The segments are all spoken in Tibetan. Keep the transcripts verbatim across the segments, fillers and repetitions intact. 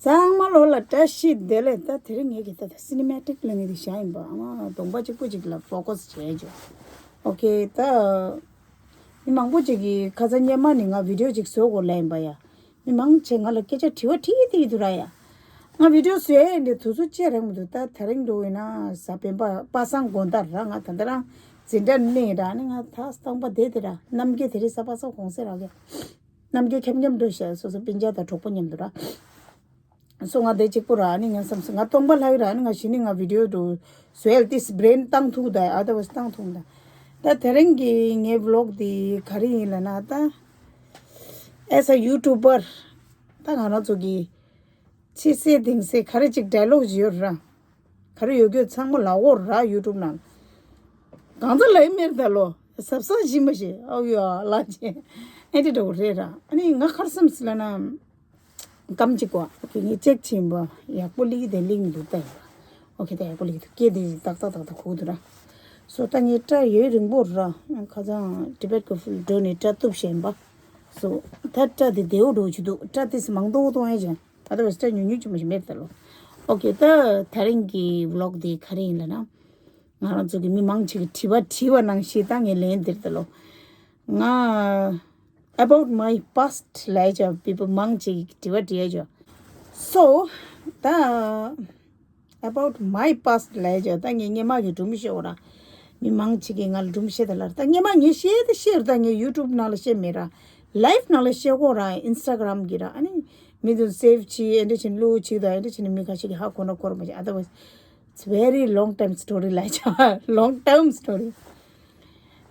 ཚང་མ་ལོ་ལ་བཀྲ་ཤིས་བདེ་ལེགས། ད་དེ་རིང་ངེད་ཀྱི་ད་ད་སི་ནི་མ་ཊིག་ལ་ངེད་ཀྱི་བཞག་ཡིན་པ། ཨ་མ་གདོང་པ་གཅིག་པོ་གཅིག་ལ་ཕོ་ཀ་སི་བྱས་བྱུང་། ཨོ་ཁེ། ད་མི་མང་པོ་ཅིག་གིས་ཁ་སང་སྔོན་མ་ནས་ང་བི་ཌི་ཡོ་ཅིག་བཟོ་དགོས་ལབ་ཡིན་པ་ཡ། མི་མང་ཆེ་ང་ལ་སྐད་ཆ་དྲི་བ་དྲིས་དེ་ཡིན་འདུག་ར་ཡ། ང་བི་ཌི་ཡོ་བཟོ་ཡས་འདི་དུས་ཚོད་ཅི་རིང་མི་འདུག་ད་དེ་རིང་འགྲོ་ཡིན་ན་གཟའ་སྤེན་པ་པ་སངས་དགོང་དག་ར། ང་ད་ལྟ་རང་འཛིན་གྲྭ་གནས་ར་ནི་ང་ད་སྟོང་པ་བསྡད་དེ་ར། གནམ་གྱི་དེ་རིང་གཟའ་པ་སངས་གོང་སེ་ར་གི། གནམ་གྱི་ཁེམ་ཁེམ་འགྲོ་ཤག་སོ་སོ་སྤུན་ཀྱག་དང་གྲོགས་པོ་མཉམ་དུ་ར། སོ་ང་དེ་གཅིག་པོ་ར་ནི་ང་བསམ་སོང་། ང་སྟོང་པ་ལྷག་ར་ནི་ང་གཞི་ནི་ང་བི་ཌི་ཡོ་དུ་བཟོ་ཡས་ཏིས་བྷི་རེན་བཏང་ཐུག་ད་ཨ་ད་བས་བཏང་ཐུག་ད། ད་དེ་རིང་གི་ངའི་བི་ལོག་དེ་ག་རེ་ཡིན་ལབ་ན། ད་as a YouTuber ད་ང་རང་ཚོ་གི་ཕྱི་གསལ་གཏིང་གསལ་ག་རེ་ཅིག་ཌའི་ལོག་ཅིག་ཡོད་ར། ག་རེ་ཡོད་རྒྱུ་ཚང་མ་ལབ་དགོས་ར་ཡུ་ཊུབ་ནང་། གང་ཚ་ལབ་མེད་ད་ལོ། ཟབ་ཟབ་ཞིག་མ་ཤེས། ཨོ་ཡོ་ལ་ཅེ་ཨེ་འདྲ་འགྲོ་རེད་ར། ཨ་ནི་ང་ཁར་སེམས་ལ་ན་གམ་གཅིག་གོ། ཨོ་ཁེ་ངས་ཅེག་བྱིན་པ་ཡག་པོ་ལིག་དེ་ལིག་མི་འདུག་ད་ཡིན་པ། ཨོ་ཁེ་ད་ཡག་པོ་ལིག་འདུག་སྐད་དེ་ཏག་ཏག་ཏག་ཏག་གོ་འདུག་ར། སོ་ད་ངས་སྐྲ་ཡོད་རིང་པོ་ར། ཁ་སང་ཊི་བེཊ་ཀོ་ཕི་འགྲོ་ནས་སྐྲ་གཏུབ་བཞིན་པ། སོ་ད་སྐྲ་དེ་བདེ་བོ་འགྲོ་བྱེད་འདུག་སྐྲ་དེ་མང་ཏོག་གཏོང་ཡ་ཅན། ཨ་ད་བས་སྐྲ་ཉུང་ཉུང་ཅིག་མ་ཞིག་མེད་ད་ལོ། ཨོ་ཁེ་ད་དེ་རིང་གི་བི་ལོག་དེ་ག་རེ་ཡིན་ལབ་ན། ང་རང་ཚོ་གི་མི་མང་ཆེ་གི་དྲི་བ་དྲིས་པ་ནང་བཞིན་ད་ངས་ལན་འདིར་ད་ལོ། ང་about my past ལབ་ཡ་ཅོ་བི་པོ་མང་ཆེ་གི་དྲི་བ་དྲིས་ཡ་ཅོ། སོ་ད་about my past ལབ་ཡ་ཅོ། ད་ངས་སྔོན་མ་གི་སྒྲུང་བཤད་འོ་ར། མི་མང་ཆེ་གི་ང་ལ་སྒྲུང་བཤད་ད་ལར། ད་སྔོན་མ་ངས་བཤད་ད་བཤད་ར། ད་ངས་ཡུ་ཊུབ་ནང་ལ་བཤད་མེད་ར། ལའིབ་ནང་ལ་བཤད་གོ་ར། ཨིན་སི་ཊ་གྷ་རམ་གི་ར། ཨ་ནི་མི་དུ་སེབ་བྱེད་ཨེ་འདྲ་བྱེད་ལུ་བྱེད་ད་ཨེ་འདྲ་བྱེད་ནི་མི་ཁ་ཤས་ཀྱི་ཧ་གོ་ན་གོ་ར་མ་བྱེད། ཨ་ད་བས། It's very long time story ལབ་ཆ། Long time story.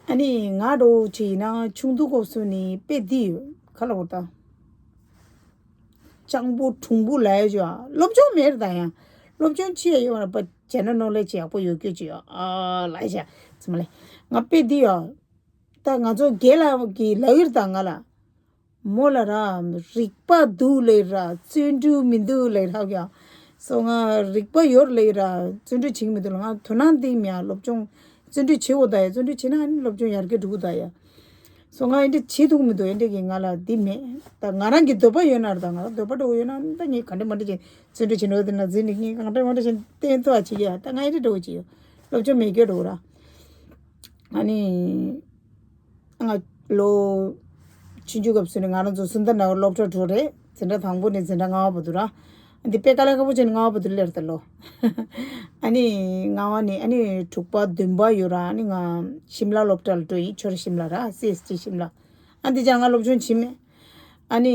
ཨ་ནི་ང་འདྲ་བོ་ཅིག་ཡིན་ན་ཆུང་དུས་སྐབས་སུ་ནི་དཔེ་འདི་ཡོད་ག་ལ་བོ་ད། སྤྱང་པོ་གྲུང་པོ་ལབ་ཡ་ཅིག་ཡོད། སློབ་སྦྱོང་མེད་རེད་ད་ཡང་། སློབ་སྦྱོང་ཅི་ཡ་ཡོད་ར་པ་ཇེ་ནེ་རལ་ནོ་ལེ་ཇི་ཡག་པོ་ཡོད་རྒྱུ་ཅིག་ཡོད་ཨ་ལབ་ཡ་ཅིག་ཡོད། ཚང་མ་ལས་ང་དཔེ་འདི་ཡོད། ད་ང་ཚོ་རྒན་ལགས་ཀྱིས་ལབ་ཡོད་ད་ང་ལ། མོ་ལ་ར་རིག་པ་འདུག་ལེ་ར་བརྩོན་འགྲུས་མི་འདུག་ལེ་ར་ཡ། སོ་ང་རིག་པ་ཡོད་ལེ་ར་བརྩོན་འགྲུས་བྱེད་ཀྱི་མི་འདུག་ལ། ང་དོ་སྣང་འདི་མི་ཡ་སློབ་སྦྱོང་བརྩོན་འགྲུས་བྱེད་འོ་ད་ཡ། བརྩོན་འགྲུས་བྱེད་ན་ཨ་ནི་སློབ་སྦྱོང་ཡར་རྒྱས་འགྲོ་གི་ད་ཡ། སོ་ང་ཨེ་འདྲ་བྱེད་ཐུབ་མི་འདུག་ཨེ་འདྲ་གི་ང་ལ་འདི་མེད། ད་ང་རང་གི་འདོད་པ་ཡོད་ན་ར། ད་ང་རང་འདོད་པ་འདྲ་བོ་ཡོད་ན་ད་ངས་ག་འདྲ་མ་འདྲ་བྱེད་བརྩོན་འགྲུས་བྱེད་འོ་དེ་ན་འཛིན་ནི་ངས་ག་འདྲ་མ་འདྲ་བྱེད་བསྟན་ཐུབ་ཨ་བྱེད་ཀྱི་ཡ། ད་ང་ཨེ་འདྲ་འདྲ་བོ་བྱེད་ཡོད། སློབ་སྦྱོང་མེད་རྒྱུ་འདྲ་བོ་ར། ཨ་ནི། ང་ལོ་ཆུང་ཆུང་སྐབས་སུ་ནི་ང་རང་ཚོ་སུན་དར་ནགར་སློབ་གྲྭ་འགྲོ་རེད། འཛིན་གྲྭ་དང་པོ་ནས་འཛིན་གྲྭ་ལྔ་པ་བར་དུ་ར། འདི་དཔེ་དཀའ་ལས་ཁག་པོ་བྱས་ནས་ལྔ་པ་བར་དུ་སླེབས་ད་ལོ། ཨ་ནི་ལྔ་པ་ནས་ཨ་ནི་དྲུག་པ་བདུན་པ་ཡོད་ར། ཨ་ནི་ང་ཤིམ་ལ་སློབ་གྲྭ་ལ་འགྲོ་ཡིན། ཆོས་ར་ཤིམ་ལ་ར། སི་ཨེས་ཊི་ཤིམ་ལ། ཨ་འདི་ཅང་ང་སློབ་སྦྱོང་བྱེད་མེད། ཨ་ནི་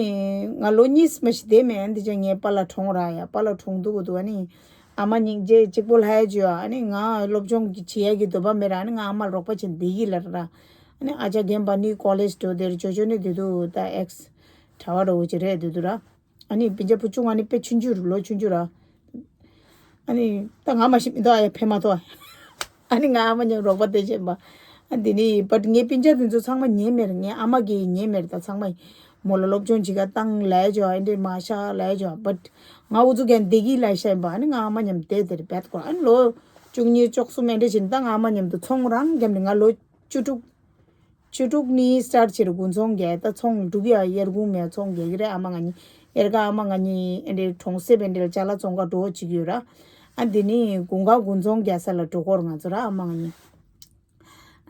ང་ལོ་གཉིས་མ་ཞིག་བསྡད་མེད། ཨ་འདི་ཅང་ངའི་པཱ་ལགས་གྲོངས་ར་ཡ། པཱ་ལགས་གྲོངས་འདུག་གོ་འདུག་ཨ་ནི། ཨ་མ་སྙིང་རྗེ་གཅིག་པོ་ལྷ་ཡ་ཇུ་ཨ་ནི་ང་སློབ་སྦྱོང་གི་བྱེད་ཡ་གི་འདོད་པ་མེད་ར། ཨ་ནི་ང་ཨ་མ་ལ་རོགས་པ་བྱེད་བསྡད་ཀྱི་ལ་ར། ཨ་ནི་ཨ་ཅག་རྒན་པ་ནི་ཀོ་ལེཇ་འགྲོ་དེར་ཇོ་ཇོ་ནི་དེ་དུ་ད་ཨེགས་གྲྭ་བ་འདྲ་བོ་ཅིག་རེད་དེ་དུ་ར། ཨ་ནི་སྤུན་ཀྱག་བུ་ཆུང་ཨ་ནི་དཔེ་ཆུང་ཆུང་རུ་ལོ་ཆུང་ཆུང་ར། ཨ་ནི་ད་ང་མ་ཤི་མི་འདུག་ཨ་ཡ་ཕེབས་མ་ཐུབ་ཨ། ཨ་ནི་ང་ཨ་མ་མཉམ་རོགས་པ་བསྡད་བྱས་པ། ཨ་འདི་ནི་བཊ་ངའི་སྤུན་ཀྱག་དེ་ཚོ་ཚང་མ་ཉན་མེད་ར། ངའི་ཨ་མ་གིས་ཉན་མེད་ར། ད་ཚང་མ་མོ་ལ་སློབ་སྦྱོང་བྱེད་ག་བཏང་ལབ་ཡ་ཇོ་ཨ་འདྲེ་མ་ཤ་ལབ་ཡ་ཇོ་བཊ། ང་འུ་ཚུགས་ཀྱང་བསྡད་ཀྱི་ལབ་བཤད་པ། ཨ་ནི་ང་ཨ་མ་མཉམ་བསྡད་དེར་བད་གོ་ཨ་ནི་ལོ་བཅུ་གཉིས་བཅུ་གསུམ་ཨེ་འདྲ་བྱས་ནས་ད་ང་ཨ་མ་མཉམ་དུ་ཚོང་རང་བརྒྱབ་ནས་ང་ལོ་བཅུ་དྲུག་བཅུ་དྲུག་ནས་སི་ཊར་བྱས་ར་དགུན་ཚོང་རྒྱག་ད་ཚོང་འགྲུབ་ཡ་དབྱར་དགུན་མའི་ཚོང་རྒྱག་གི་རེད། ཨ་མ་ང་གཉིས་དབྱར་ཁ་ཨ་མ་ང་གཉིས་ཨེ་འདྲའི་གྲོང་གསེབ་ཨེ་འདྲའི་ཅ་ལག་བཙོང་ག་འགྲོ་བྱེད་ཀྱི་ཡོད་ར། ཨ་འདི་ནི་དགུན་ཁ་དགུན་ཚོང་རྒྱག་ས་ལ་འགྲོ་གོ་ར་ང་ཚོ་ར་ཨ་མ་ང་གཉིས།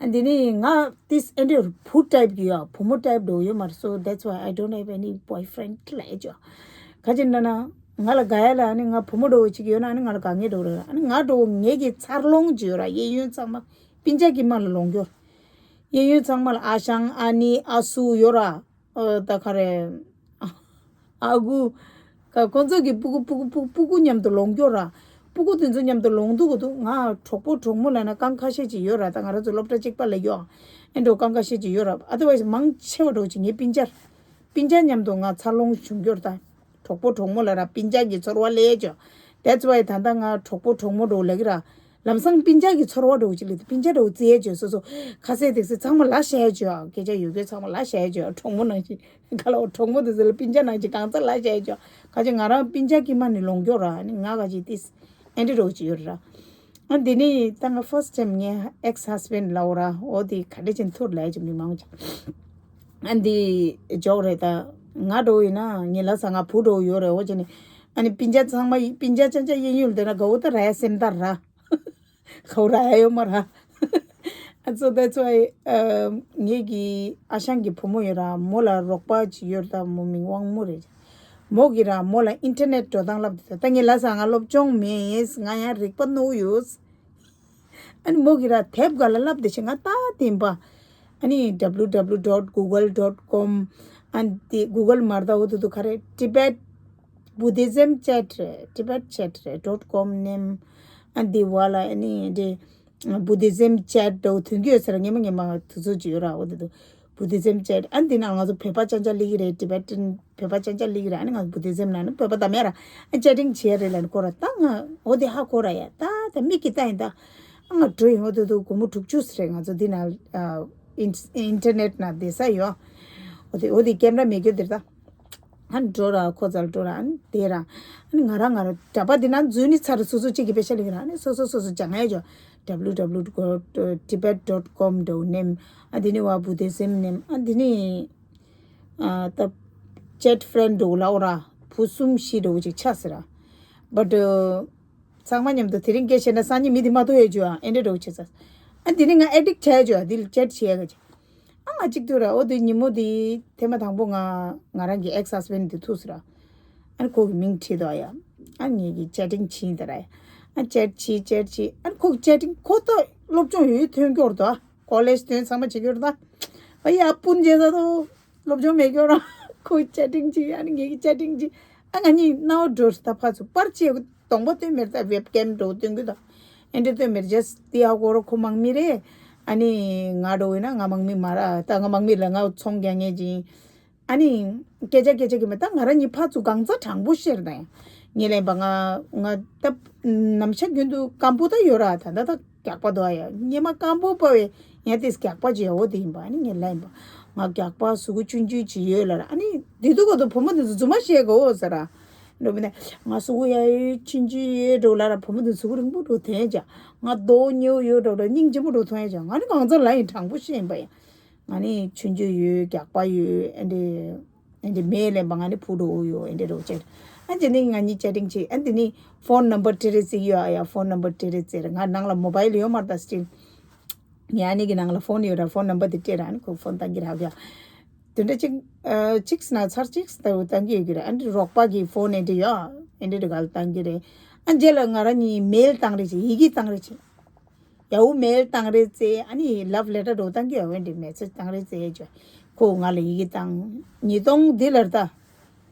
ཨ་འདི་ནི་ང་ཏིས་ཨེ་འདྲའི་བུ་ཊའིབ་གི་ཡོད། བུ་མོ་ཊའིབ་འགྲོ་ཡོད་མ་རེད། So that's why I don't have any boyfriend ལབ་ཡ་ཅོ། ག་ཅི་འདྲ་ན་ང་ལ་དགའ་ཡ་ལ་ཨ་ནི་ང་བུ་མོ་འགྲོ་བོ་ཅིག་ཡོད་ན་ཨ་ནི་ང་ལ་དགའ་ངེས་འགྲོ་ར། ཨ་ནི་ང་འགྲོ་བོ་ངེད་ཀྱི་འཚར་ལོངས་ཅིག་ཡོད་ར། གཡས་གཡོན་ཚང་མ་སྤུན་ཀྱག་གི་མ་ལ་ལོངས་སྐྱོར། གཡས་གཡོན་ཚང་མ་ལ་ཨ་ཞང་ཨ་ནེ་ཨ་སུ་ཡོད་ར། ཨོ་ད་ག་རེ། ཨ་ཁུ། ཁ་ཁོང་ཚོ་གི་སྤུ་གུ་སྤུ་གུ་སྤུ་གུ་སྤུ་གུ་མཉམ་དུ་ལོངས་སྐྱོར་ར། སྤུ་གུ་དེ་ཚོ་མཉམ་དུ་ལོངས་འདུག་གི་འདུག་ང་གྲོགས་པོ་གྲོགས་མོ་ལབ་ན་རྐང་ཁ་ཤས་ཅིག་ཡོད་ར། ད་ང་རང་ཚོ་སློབ་གྲྭ་གཅིག་པ་ལ་ཡོད། ཨེ་འགྲོ་རྐང་ཁ་ཤས་ཅིག་ཡོད་ར། ཨ་དེ་བས་མང་ཆེ་བ་འགྲོ་ཅིག་ངའི་སྤུན་ཀྱག་སྤུན་ཀྱག་མཉམ་དུ་ང་འཚར་ལོངས་བྱུང་སྐྱོར་ད། གྲོགས་པོ་གྲོགས་མོ་ལ་ར་སྤུན་ཀྱག་གི་ཚོར་བ་ལས་ཅོ། That's why ད་ལྟ་ང་གྲོགས་པོ་གྲོགས་མོ་འགྲོ་ལབ་ཀྱི་ར། ལམ་སང་སྤུན་ཀྱག་གི་ཚོར་བ་འགྲོ་ཅི་ལས་སྤུན་ཀྱག་འགྲོ་རྩིས་ཡས་ཅོ་སོ་སོ། ཁ་ཟས་དེག་ཟས་ཚང་མ་ལ་བཤད་ཅོ། སྐད་ཆ་ཡོད་དགོས་ཚང་མ་ལ་བཤད་ཅོ། གྲོགས་མོ་ནང་བཞིན་ག་ལ་འོ་གྲོགས་མོ་དེ་ཚོ་ལ་སྤུན་ཀྱག་ནང་བཞིན་གང་ཚ་ལ་བཤད་ཅོ། ཁ་ཅིག་ང་རང་སྤུན་ཀྱག་གི་མ་ནི་ལོངས་སྐྱོར་ར་ནི་ང་ག་ཅིག་ཏིས་ཨེ་འདྲ་འགྲོ་ཅི་ཡོད་ར། ཨ་འདི་ནི་ད་ང་first time ངའི་ex husband ལའོ་ར་འོ་དེ་ག་འདྲ་ཅན་ཐུར་ལས་ཅི་མི་མང་ཅིག་ཨ་འདི་ཇོག་རེད་ད། ང་འགྲོ་ཡིན་ན་ངའི་ལ་ས་ང་བུ་འགྲོ་ཡོད་རེད། འོ་ཅི་ནི་ ཨ་ནི་སྤུན་ཀྱག་ཚང་མ་ཡི་སྤུན་ཀྱག་ཅང་ཅང་གཡས་གཡོན་ལ་བསྡད་ན་དགའ་བོ་ད་ར་ཡ་སེམས་ཐག་ར། ཁའུ་ར་ཡ་ཡོད་མ་ར། ཨ་ཚོ་ད་ཚོ་ཨེ་ཨ་ངེད་ཀྱི་ཨ་ཞང་གི་བུ་མོ་ཡོད་ར། མོ་ལ་རོགས་པ་ཅིག་ཡོད་ར། ད་མོ་མིང་དབང་མོ་རེད། མོ་གི་ར་མོ་ལ་ཨིན་ཊར་ནེཊ་འགྲོ་སྟངས་ལབ་དེ་ད་ངས་ལ་ས་ང་སློབ་སྦྱོང་མེད། ང་ཡང་རིག་པ་རྣོ་ཡོད། ཨ་ནི་མོ་གི་ར་དེབ་ག་ལ་ལབ་དེ་ཤི་ང་ད་དེན་པ། ཨ་ནི་W W W dot google dot com ཨ་ནི་དེ་Google མར་ད་འོ་དུ་དུ་ག་རེ་Tibet Buddhism chat རེད། Tibet chat རེད། dot com ནེམ། ཨ་འདི་བ་ལ་ཨ་ནི་འདི་Buddhism chat འདྲ་བོ་ཐོན་གྱི་ཡོད་ཟེར། ངེས་མ་ངེས་མ་དུས་ཚོད་ཅིག་ཡོད་ར། འོ་དེ་དུ་Buddhism chat ཨ་འདི་ན་ང་ཚོ་བོད་པ་ཅང་ཅང་སླེབས་ཀྱི་རེད། Tibetan བོད་པ་ཅང་ཅང་སླེབས་ཀྱི་རེད། ཨ་ནི་ང་ཚོ་Buddhism ན་ནི་བོད་པ་དམ་ཡ་ར་ཨ་chatting བྱེད་ཡ་རེད་ལ་ནི་ཁོ་ར་ད་ང་འོ་དེ་ཧ་གོ་ར་ཡ། ད་ད་མིག་གིས་ལྟ་ཡིན་ད་ཨ་ང་འགྲོ་ཡིན། འོ་དེ་དུ་སྒོར་མོ་དྲུག་ཅུ་ཟེར་རེད། ང་ཚོ་འདི་ན་ཨ་ཨིན་ཨིན་ཊར་ནེཊ་ན་བསྡད་ས་ཡོད། འོ་དེ་འོ་དེ་ཀེམ་ར་མེད་རྒྱུ་དེར་ད། ཨ་ནི་འགྲོ་ར་ཁོ་ཚར་འགྲོ་ར་ཨ་ནི་དེ་ར་ཨ་ནི་ང་ར་ང་ར་འདྲ་པ་འདི་ན་འཛུལ་ནི་ཚར་སོ་སོ་གཅིག་གི་པེ་ཤ་ལི་གི་ར་ཨ་ནི་སོ་སོ་སོ་སོ་སྦྱང་ཡ་ཇོ། W W W dot tibet dot com འདྲ་བོ་ནེམ། ཨ་འདི་ནི་བ་Buddhism ནེམ། ཨ་འདི་ནི་ཨ་ད་chat friend འདྲ་བོ་ལ་འོ་ར་བུ་གསུམ་བཞི་འདྲ་བོ་ཅིག་ཆགས་ཟེར་ར། But ཚང་མ་མཉམ་དུ་དེ་རིང་སྐད་བཤད་ན་སང་ཉིན་མི་དེ་མ་ཐུག་ཡ་ཇོ་ཨ་ཨེ་འདྲ་འདྲ་བོ་བྱེད་ས། ཨ་འདི་ནི་ང་addict བྱས་ཇོ་ཨ་འདི་ལ་chat བྱེད་ཡ་ག་ཅིག་ཨ་ང་གཅིག་ཐུག་ར། འོ་དེ་ཉིན་མོ་དེ་ཐེངས་མ་དང་པོ་ང་ང་རང་གི་ex husband དེ་ཐུག་སོང་ར། ཨ་ནི་ཁོ་གི་མིང་བྲིས་དོ་ཡ། ཨ་ངེད་ཀྱི་chatting བྱིན་ད་ར་ཡ། ཨ་chat བྱིན་chat བྱིན་ཨ་ནི་ཁོ་གི་chatting ཁོ་ད་སློབ་སྦྱོང་ཡོད་ཐོན་སྐྱོར་དོ། ཀོ་ལེཇ་ཐོན་ཚང་མ་བྱེད་སྐྱོར་ད། ཨ་ཡ་སྤུན་མཇལ་ས་དོ། སློབ་སྦྱོང་མེད་སྐྱོར་ར། ཁོ་གི་chatting བྱིན་ཨ་ནི་ངེད་ཀྱི་chatting བྱིན་ཨ་ང་གཉིས་སྣང་བ་འགྲོ་ད་ཕར་ཚུར་པར་ཆས་གདོང་པ་སྟོན་མེད་ད་webcam འགྲོ་སྟོན་གི་ད། ཨེ་འདྲ་སྟོན་མེད་just དེ་ཧ་གོ་རོ་ཁོ་དམག་མི་རེད། ཨ་ནི་ང་འགྲོ་ཡིན་ན་ང་དམག་མི་མ་ར་ད་ང་དམག་མི་ལ་ང་ཚོང་རྒྱག་ངེས་ཅིང་། ཨ་ནི་སྐད་ཆ་སྐད་ཆ་གི་མེད་ད་ང་རང་གཉིས་ཕར་ཚུར་གང་ཚ་དྲང་པོ་བཤད་ར་ད་ཡང་ངས་ལན་པ་ང་ང་ད་ནམ་ཞག་རྒྱུན་དུ་སྐམ་པོ་ད་ཡོད་ར་ད་ད་ད་རྒྱག་པ་དོ་ཡ་ཉི་མ་སྐམ་པོ་པ་བས་ཡང་དེ་རྒྱག་པ་ཅི་ཡ་འོ་དེ་ཡིན་པ་ཨ་ནི་ངས་ལན་པ་ང་རྒྱག་པ་གཟུགས་པོ་ཆུང་ཆུང་ཅིག་ཡོད་ལ་ར་ཨ་ནི་དེ་དུས་གོ་དུ་བུ་མོ་དེ་ཚོ་རྫུན་མ་བཤད་གོ་ཟེར་ར། འགྲོ་མི་ནས་ང་གཟུགས་པོ་ཡ་ཡོད་ཆུང་ཆུང་ཡོད་འགྲོ་ལ་ར་བུ་མོ་དེ་གཟུགས་པོ་རིང་པོ་འགྲོ་དེ་ཡ་ང་རྡོ་ཉེའུ་ཡོད་འགྲོ་འགྲོ་སྙིང་རྗེ་མོ་འགྲོ་མཐོང་ཡ་ཅང་ང་ནི་གང་ཚ་ལ་ཡིན་དྲང་པོ་བཤད་ཡིན་པ་ཡ། ང་ནི་ཆུང་ཆུང་ཡོད་རྒྱགས་པ་ཡོད་ཨེ་འདྲེ་ཨེ་འདྲེ་མེད་ལེན་པ་ང་ནི་བུ་འགྲོ་ཡོད་ཨེ་འདྲེ་རོ་ཅེར། ཨ་ཅེ་ནི་ང་གཉིས་chatting་བྱེད་ཨ་འདི་ནི་phone number་སྤྲད་རེ་ཟིག་ཡོད་ཨ་ཡ་phone number་སྤྲད་རེ་ཟེར་ང་ནང་ལ་mobile་ཡོད་མ་རེད་ད་still། ངའི་ཨ་ནི་གི་ནང་ལ་phone་ཡོད་ར་phone number་དེ་སྤྲད་ར་ཨ་ནི་ཁོ་phone་བཏང་གི་ར་ཧ་ག་དེ་འདྲ་ཅིག་ཨ་ཅིག་སྣ་ཚར་ཅིག་ལྟ་བུ་བཏང་གི་ཡོད་གི་ར་ཨ་འདི་རོགས་པ་གི་phone་ཨེ་འདྲེ་ཡོད་ཨེ་འདྲེ་རེ་ག་ལ་བཏང་གི་རེད། ཨ་རྗེས་ལ་ང་ར་གཉིས་mail་བཏང་རེ་བྱེད་ཡི་གེ་བཏང་རེ་བྱེད། Yahoo mail་བཏང་རེད་ཙེ་ཨ་ནི་love letter་རོ་བཏང་གི་ཡོད་འདི་message་བཏང་རེད་ཙེ་ཅོ། ཁོ་ང་ལ་ཡི་གེ་བཏང་། ཉིས་སྟོང་འདི་ལར་ད།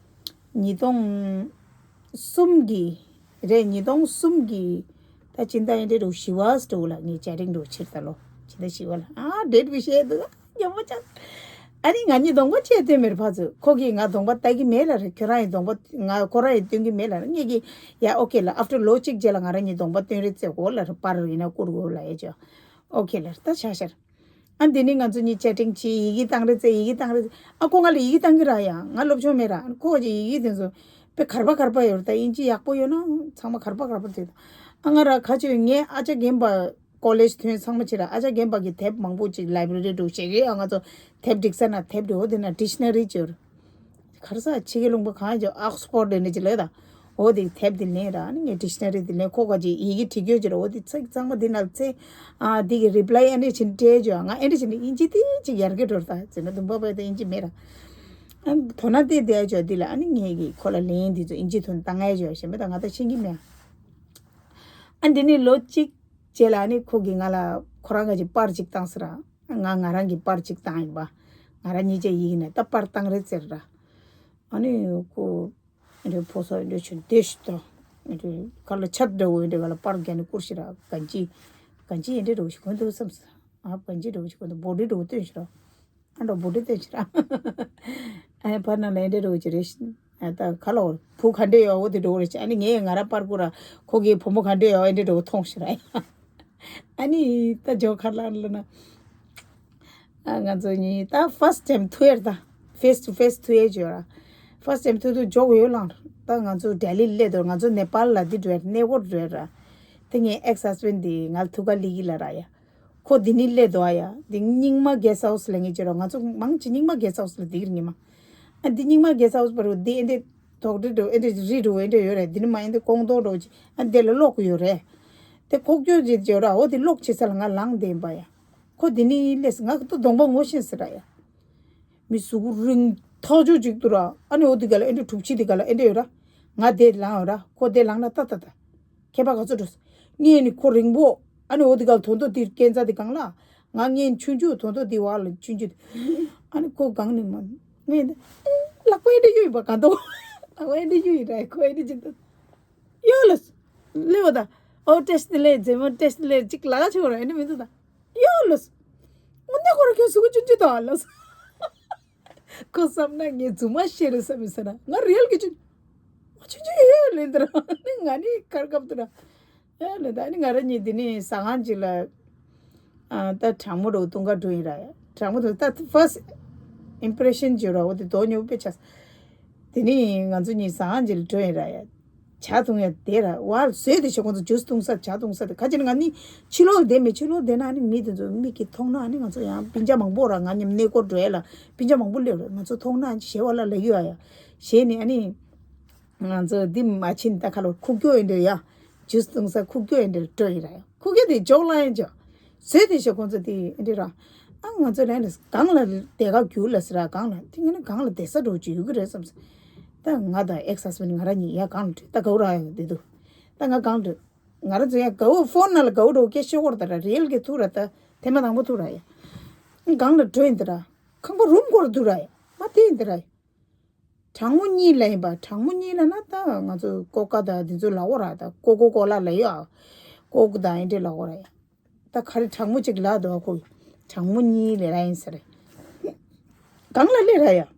ཉིས་སྟོང་གསུམ་གི་རེད་ཉིས་སྟོང་གསུམ་གི་ད་ཕྱི་ཟླ་ཨེ་འདྲེ་རུ་བཞི་བ་སྟོ་ལ་ངས་chatting་རུ་ཕྱིར་ད་ལོ་ཕྱི་ཟླ་བཞི་བ་ལ་ཨ་date་བི་བཤད་འདུག་ཉོ་མ་ཆག་ཨ་ནི་ང་གཉིས་གདོང་པ་ཆེ་སྟོན་མེར་ཕ་ཚོད་ཁོ་གིས་ང་གདོང་པ་ལྟ་གི་མེད་ལ་རེད་ཁྱོད་རང་ཡི་གདོང་པ་ང་ཁོ་རང་ཡི་སྟོན་གི་མེད་ལ་རེད་ངས་གི་ཡ་okay་ལ་after་ལོ་གཅིག་རྗེས་ལ་ང་རང་གཉིས་གདོང་པ་སྟོན་རེད་ཙེ་གོ་ལ་རེད་པར་ཡིན་ན་བསྐུར་གོ་ལ་ཨེ་ཅོ་okay་ལ་རེད་ད་ཆ་ཤར། ཨ་འདི་ནི་ང་ཚོ་གཉིས་chatting་བྱེད་ཡི་གེ་བཏང་རེད་ཙེ་ཡི་གེ་བཏང་རེད་ཙེ་ཨ་ཁོ་ང་ལ་ཡི་གེ་བཏང་གི་ར་ཡ་ང་སློབ་སྦྱོང་མེད་ར་ཁོ་ག་ཅིག་ཡི་གེ་དེ་ཚོ་དཔེ་གར་པ་གར་པ་ཡོད་རེད་ད་ཨིན་ཇི་ཡག་པོ་ཡོད་ན་ཚང་མ་གར་པ་གར་པ་རེད་ཨ་ང་ར་ཁ་ཆོས་ངས་ཨ་ཅག་རྒན་པ་ཀོ་ལེཇ་ཐོན་ཚང་མ་བྱེད་ར་ཨ་ཅག་རྒན་པ་གི་དེབ་མང་པོ་ཅིག་library་འགྲོ་བྱེད་གི་ཨ་ང་ཚོ་དེབ་སྒྲིག་ས་ན་དེབ་འགྲོ་འོ་དེ་ན་dictionary་ཅོར། གར་ས་ཕྱི་གི་ལུང་པ་གང་ཅོ་Oxford་འདི་ཅི་ལོས་ད། འོ་དེ་དེབ་དེ་ལེན་ར་ནི་ངས་dictionary་དེ་ལེན་ཁོ་ག་ཅིག་ཡི་གེ་བྲིས་རྒྱུ་ཅི་ར་འོ་དེ་ཚིག་ཚང་མ་དེ་ན་ཚེ་ཨ་དེ་གི་reply་ཨ་འདྲེ་ཕྱིན་སྤྲད་ཅོ་ང་ཨ་འདྲེ་ཕྱིན་ཨིན་ཇི་དེ་ཅིག་ཡར་གི་འགྲོ་ད་ཟེར་ན་དུམ་པ་པ་དེ་ཨིན་ཇི་མེད་ར། ཨ་དོ་ན་དེ་དེ་ཨ་ཅོ་དེ་ལ་ཨ་ནི་ངས་གི་ཁོ་ལ་ལེན་དེ་ཚོ་ཨིན་ཇི་ཐོན་བཏང་ཨ་ཅོ་ཞེས་མེད་ད་ང་ད་ཤེས་ཀྱི་མེད། ཨ་འདི་ནི་ལོ་གཅིག་རྗེས་ལ་ཨ་ནི་ཁོ་གིས་ང་ལ་ཁོ་རང་ག་ཅིག་པར་ཅིག་བཏང་ཟེར་ར། ང་ང་རང་གི་པར་ཅིག་བཏང་ཡིན་པ། ང་རང་གཉིས་ཆ་ཡིན་ནས་ད་པར་བཏང་རེད་ཟེར་ར། ཨ་ནི་ཁོ་འདི་ཕོ་སོ་འདི་ཆུ་འདི་ཞིག་ཏོ། འདི་ག་ལ་ཆབ་འདྲ་བོ་འདི་ག་ལ་པར་རྒྱ་ནི་བསྐུར་ཞིག་ར་གན་ཅི། གན་ཅི་ཡིན་འདྲ་འདྲ་བོ་ཞིག་གོན་འདུག་བསམ་སོང་། ཨ་གན་ཅི་འདྲ་བོ་ཞིག་གོན་འདུག་བོ་ཌི་འདྲ་བོ་སྟོན་ཞིག་ར། ཨ་འདྲ་བོ་ཌི་སྟོན་ཞིག་ར། ཨ་པར་ནང་ལ་འདྲ་འདྲ་བོ་ཅིག་རེད། ཨ་ད་ག་ལ་བུ་ག་འདྲ་ཡོད་འོ་དེ་འདྲ་བོ་རེད་ཨ་ནི་ངས་ང་ར་པར་བསྐུར་ར་ཁོ་གི་བུ་མོ་ག་འདྲ་ཡོད་འདྲ་འདྲ་བོ་མཐོང་ཞིག་ར། ཨ་ནི་ད་ཇོ་ཁ་ལ་ལ་ན། ཨ་ང་ཚོ་གཉིས་ད་first time་ཐུག་ཡས་ད། face to face་ཐུག་ཡས་བྱོས་ར། first time་ཐུག་དུས་ཇོ་ཡོད་ལང་། ད་ང་ཚོ་ལྡི་ལི་སླེབས་དུས་ང་ཚོ་ནེ་པཱལ་ལ་འདི་འགྲོ་ཡས་གནས་སྐོར་འགྲོ་ཡས་ར། དེ་ངའི་ex husband་འདི་ང་ལ་ཐུག་ག་སླེབས་ཀྱི་ལ་ར་ཡ། ཁོ་འདི་ནི་སླེབས་དུས་ཡ། འདི་རྙིང་མ་guest house་ལ་ངས་བྱོས་ར་ང་ཚོ་མང་ཆེ་རྙིང་མ་guest house་ལ་འདི་གི་རྙིང་མ། ཨ་འདི་རྙིང་མ་guest house་བར་དུ་འདི་ཨེ་འདི། དོག་འདྲི་འགྲོ་ཨེ་འདྲ་རི་འགྲོ་ཨེ་འདྲ་ཡོད་རེད། འདི་ནི་མ་ཡིན་ཏེ་ཀོང་རྡོ་འགྲོ་ཅིག་ཨ་འདི་ལ་ལོག་གི་ཡོད་རེད། དེ་ཁོག་སྐྱོ་ཅིག་ཡོད་ར། འོ་དེ་ལོག་བྱེད་ས་ལ་ང་ལངས་བསྡད་པ་ཡ། ཁོ་དེ་ནི་ལས་ང་ད་གདོང་པ་ངོ་ཤེས་ཟེར་ར་ཡ། མི་གཟུགས་རིང་ཐག་ཆོད་ཅིག་འདུག་ར། ཨ་ནི་འོ་དེ་ག་ལ་ཨེ་འདྲ་གྲུབ་ཆེ་དེ་ག་ལ་ཨེ་འདྲ་ཡོད་ར། ང་དེ་ལངས་ཡོད་ར། ཁོ་དེ་ལངས་ན་ཏ་ཏ་ཏ། ཁྱད་པར་ག་ཚོད་འགྲོ། ངས་ནི་ཁོ་རིང་པོ། ཨ་ནི་འོ་དེ་ག་ལ་དོན་དོ་དེ་སྐས་འཛེག་དེ་གང་ལ། ང་ངས་ཆུང་ཆུང་དོན་དོ་དེ་བ་ལ་ཆུང་ཆུང་དེ། ཨ་ནི་ཁོ་གང་ནས་མ། ངས་ནི་ལག་པ་ཨེ་འདྲ་གཡུག་ཡིན་པ་གང་དོ། ལག་པ་ཨེ་འདྲ་གཡུག་ཡིན་ར། ཁོ་ཨེ་འདྲ་ཅིག་འདུག་ཡོ་ལོས། ལེ་བ་ད། ཨོ་ཏེས་ཏི་ལེ་ཛེ་མོ་ཏེས་ཏི་ལེ་ཅིག་ལ་ཆོ་ར་ཨེ་འདྲ་མི་འདུག་ད། ཡོ་ལོས། ངོ་ནས་ཁོ་ར་ཁྱོད་གཟུགས་ཆུང་ཆུང་དང་ལོས། ཁོ་བསམ་ན་ངས་རྫུན་མ་བཤད་རེད་བསམ་མི་ཟེར་ན་ང་རེལ་གི་ཆུང་། ང་ཆུང་ཆུང་ཡོད་ལེན་དེ་ར་ནི་ང་ནི་ཁར་སྐབས་དུ་ར། ཡ་ལེ་ད་ནི་ང་ར་གཉིས་དེ་ནི་ཟ་ཁང་ཅིག་ལ། ཨ་ད་གྲང་མོ་རུ་བཏུང་ག་འགྲོ་ཡིན་ར་ཡ། གྲང་མོ་དུ་ད་ཕར་སི་ཨིམ་པི་རེ་ཤན་བྱོས་ར་འོ་དེ་དོ་ཉོ་པེ་ཆ། དེ་ནི་ང་ཚོ་གཉིས་ཟ་ཁང་ཅིག་ལ་འགྲོ་ཡིན་ར་ཡ། ཇ་འཐུང་ཡ་དེ་ར་བ་བཟོས་དེ་ཞོག་ཁོང་ཚོ་ཇུས་འཐུང་ས་ཇ་འཐུང་ས་དེ་ཁ་ཅིག་ནི་ང་ནི་ཕྱི་ལོགས་བསྡད་མེད། ཕྱི་ལོགས་བསྡད་ན་ནི་མི་དེ་ཚོ་མིག་གིས་མཐོང་ན་ནི་ང་ཚོ་ཡང་སྤུན་ཆ་མང་པོ་ར་ང་མཉམ་གནས་སྐོར་འགྲོ་ཡ་ལ་སྤུན་ཆ་མང་པོ་སླེབས་ར། ང་ཚོ་མཐོང་ན་ཞེ་བ་ལ་ལ་ཡོད་ཨ་ཡ། ཞེས་ནི་ཨ་ནི་ང་ཚོ་འདི་མ་ཕྱིན་ད་ཁ་ལོ་ཁུག་ཀྱོ་ཡིན་འདྲ་ཡ། ཇུས་འཐུང་ས་ཁུག་ཀྱོ་ཡིན་འདྲ་འགྲོ་ཡིན་ར་ཡ། ཁུག་ཀྱོ་དེ་འཇོག་ལ་ཡིན་འཇོག་ཟོས་དེ་ཞོག་ཁོང་ཚོ་དེ་འདྲ་ར། ཨ་ང་ཚོ་ལན་ལ་གང་ལ་བསྡད་ག་རྒྱུ་ལ་ཟེར་ར། གང་ལ་དེ་ངས་ནི་གང་ལ་བསྡད་ས་འགྲོ་རྒྱུ་ཡོད་གི་རེད་བསམ་སོང་། ད་ང་དང་ཨེག་སི་ཧས་བྷེན་ང་ར་གཉིས་ཡ་གང་ལ་འགྲོ་ད་གའུ་ར་ཡ་དེ་འདུག་ད་ང་གང་ལ་འགྲོ། ང་ར་ཚོ་ཡ་གའུ་ཕོན་ནང་ལ་གའུ་འགྲོ་སྐད་ཤོད་སྐོར་ད་ར་རེལ་གི་ཐུག་ར་ད་ཐེངས་མ་དང་པོ་ཐུག་ར་ཡ། གང་ལ་འགྲོ་ཡིན་ད་ར། ཁང་པ་རུམ་སྐོར་འདུག་ར་ཡ། མ་དེ་ཡིན་ད་ར་ཡ། གྲང་མོ་གཉིས་ལ་ཡིན་པ། གྲང་མོ་གཉིས་ལ་ན་ད་ང་ཚོ་ཀོ་ཀ་ད་འདི་ཚོ་ལ་འོ་ར་ད་ཀོ་ཀོ་ཀོ་ལ་ལ་ཡོད་ཨ། ཀོ་ཀོ་ད་ཨེ་འདྲ་ལ་འོ་ར་ཡ། ད་ག་རེ་གྲང་མོ་གཅིག་ལ་འདུག་ཨ། ཁོ་གྲང་མོ་གཉིས་ལས་ར་ཡིན་ས་རེད། གང་ལ་ལས་ར་ཡ།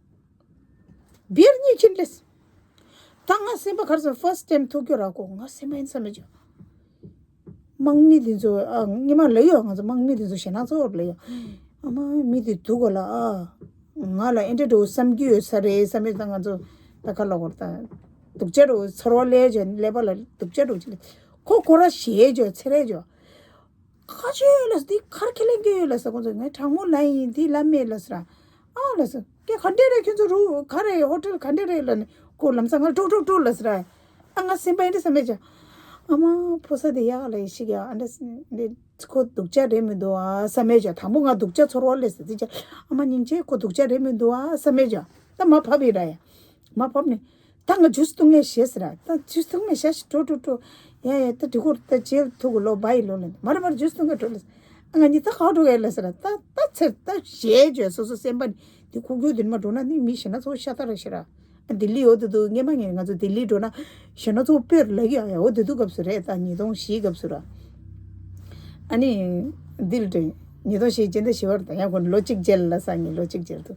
བིར་གཉིས་ཁྱིན་ལེས། ད་ང་སེམས་པ་ག་རེ་ཟེར་ཕར་སི་ཊེམ་ཐུག་རྒྱུ་ར་ཁོ་ང་སེམས་པ་ཡིན་ས་མེད་ཅོ། དམག་མི་དེ་ཚོ་ཨ་སྔོན་མ་ལ་ཡོད་ང་ཚོ་དམག་མི་དེ་ཚོ་ཞེད་སྣང་ཚ་བོ་ལ་ཡོད། ཨ་མ་མི་དེ་སྡུག་གོ་ལ་ཨ། ང་ལ་ཨེ་འདྲ་འགྲོ་བསམ་གྱི་ཡོད་ས་རེད་བསམ་ཡོད་ད་ང་ཚོ་ད་ག་ལ་གོ་ད། སྡུག་ཅག་འགྲོ་ཚོར་བ་ལས་ཅོ་ཀླད་པ་ལ་སྡུག་ཅག་འགྲོ་ཅི་ལ། ཁོ་ཁོ་ར་ཞེད་ཅོ་ཚེ་རེད་ཅོ། ཁ་ཆེ་ལ་འདི་ཁར་ཁས་ལེན་གྱི་ཡོད་ལ་ས་ཁོ་ཚོ་ངས་གྲང་མོ་ལ་ཡིན་འདི་ལ་མེད་ལ་ས་ར། ཨ་ལ་ས་ཀྱེ་ག་འདྲས་རེད་ཁྱོད་ཚོ་རུ་ག་རེ་ཧོ་ཊེལ་ག་འདྲས་རེད་ལ་ནི་ཁོ་ལམ་སང་ང་ཀྲོ་ཀྲོ་ཀྲོ་ལ་ས་ར། ཨ་ང་སེམས་པ་ཡིན་འདྲ་བསམ་མེད་ཅ། ཨ་མ་ཕོ་ས་དེ་ཡག་ལ་ཡི་ཤི་ཀྱ་ཨ་འདྲ་འདི་ཁོ་སྡུག་ཅག་རེད་མི་འདུག་ཨ་བསམ་མེད་ཅ། དང་པོ་ང་སྡུག་ཅག་ཚོར་བ་ལས་ས་དེ་ཅ། ཨ་མ་སྙིང་རྗེ་ཁོ་སྡུག་ཅག་རེད་མི་འདུག་ཨ་བསམ་མེད་ཅ། ད་མ་བབ་ཡི་ར་ཡ། མ་བབ་ནས། ད་ང་ཇུས་བཏུང་ངས་ཞེས་ཟེར་ར། ད་ཇུས་བཏུང་ངས་ཞེས་ཞེས་འགྲོ་འགྲོ་འགྲོ། ཡ་ཡ་ད་འགྲིག་གོ་ད་རྗེས་ཐུག་གོ་ལོ་བ་ཡི་ལོ་ལ། མ་རེད་མ་རེད་ཇུས་བཏུང་ངས་འགྲོ་ལ། ཨ་ང་གཉིས་ད་ག་འགྲོ་ག་ལ་ཟེར་ར། ད་ད་ཚེ་ད་ཞེས་བརྗོད་སོ་སོ་སེམས་པ་ནི་འདི་ཁུག་ཀྱོག་འདི་མ་འགྲོ་ན་ནི་མི་ཞེ་ན་ཚོ་ཤ་སྟག་རེད་ཤེས་ར། ཨ་ལྡི་ལི་ཡོད་དུ་དུ་སྔས་མ་ངས་ང་ཚོ་ལྡི་ལི་འགྲོ་ན་ཞེ་ན་ཚོ་དཔེར་ལ་གི་ཨ་ཡ་འོ་དུ་དུ་སྐབས་སུ་རེད། ད་ཉིས་སྟོང་བཞི་སྐབས་སུ་ར། ཨ་ནི་ལྡི་ལི་འགྲོ་ཉིས་སྟོང་བཞི་སྤྱི་ཟླ་བཞི་བར་ད་ཡང་ཁོ་ལོ་གཅིག་རྗེས་ལ་ས་ངས་ལོ་གཅིག་རྗེས་དུ།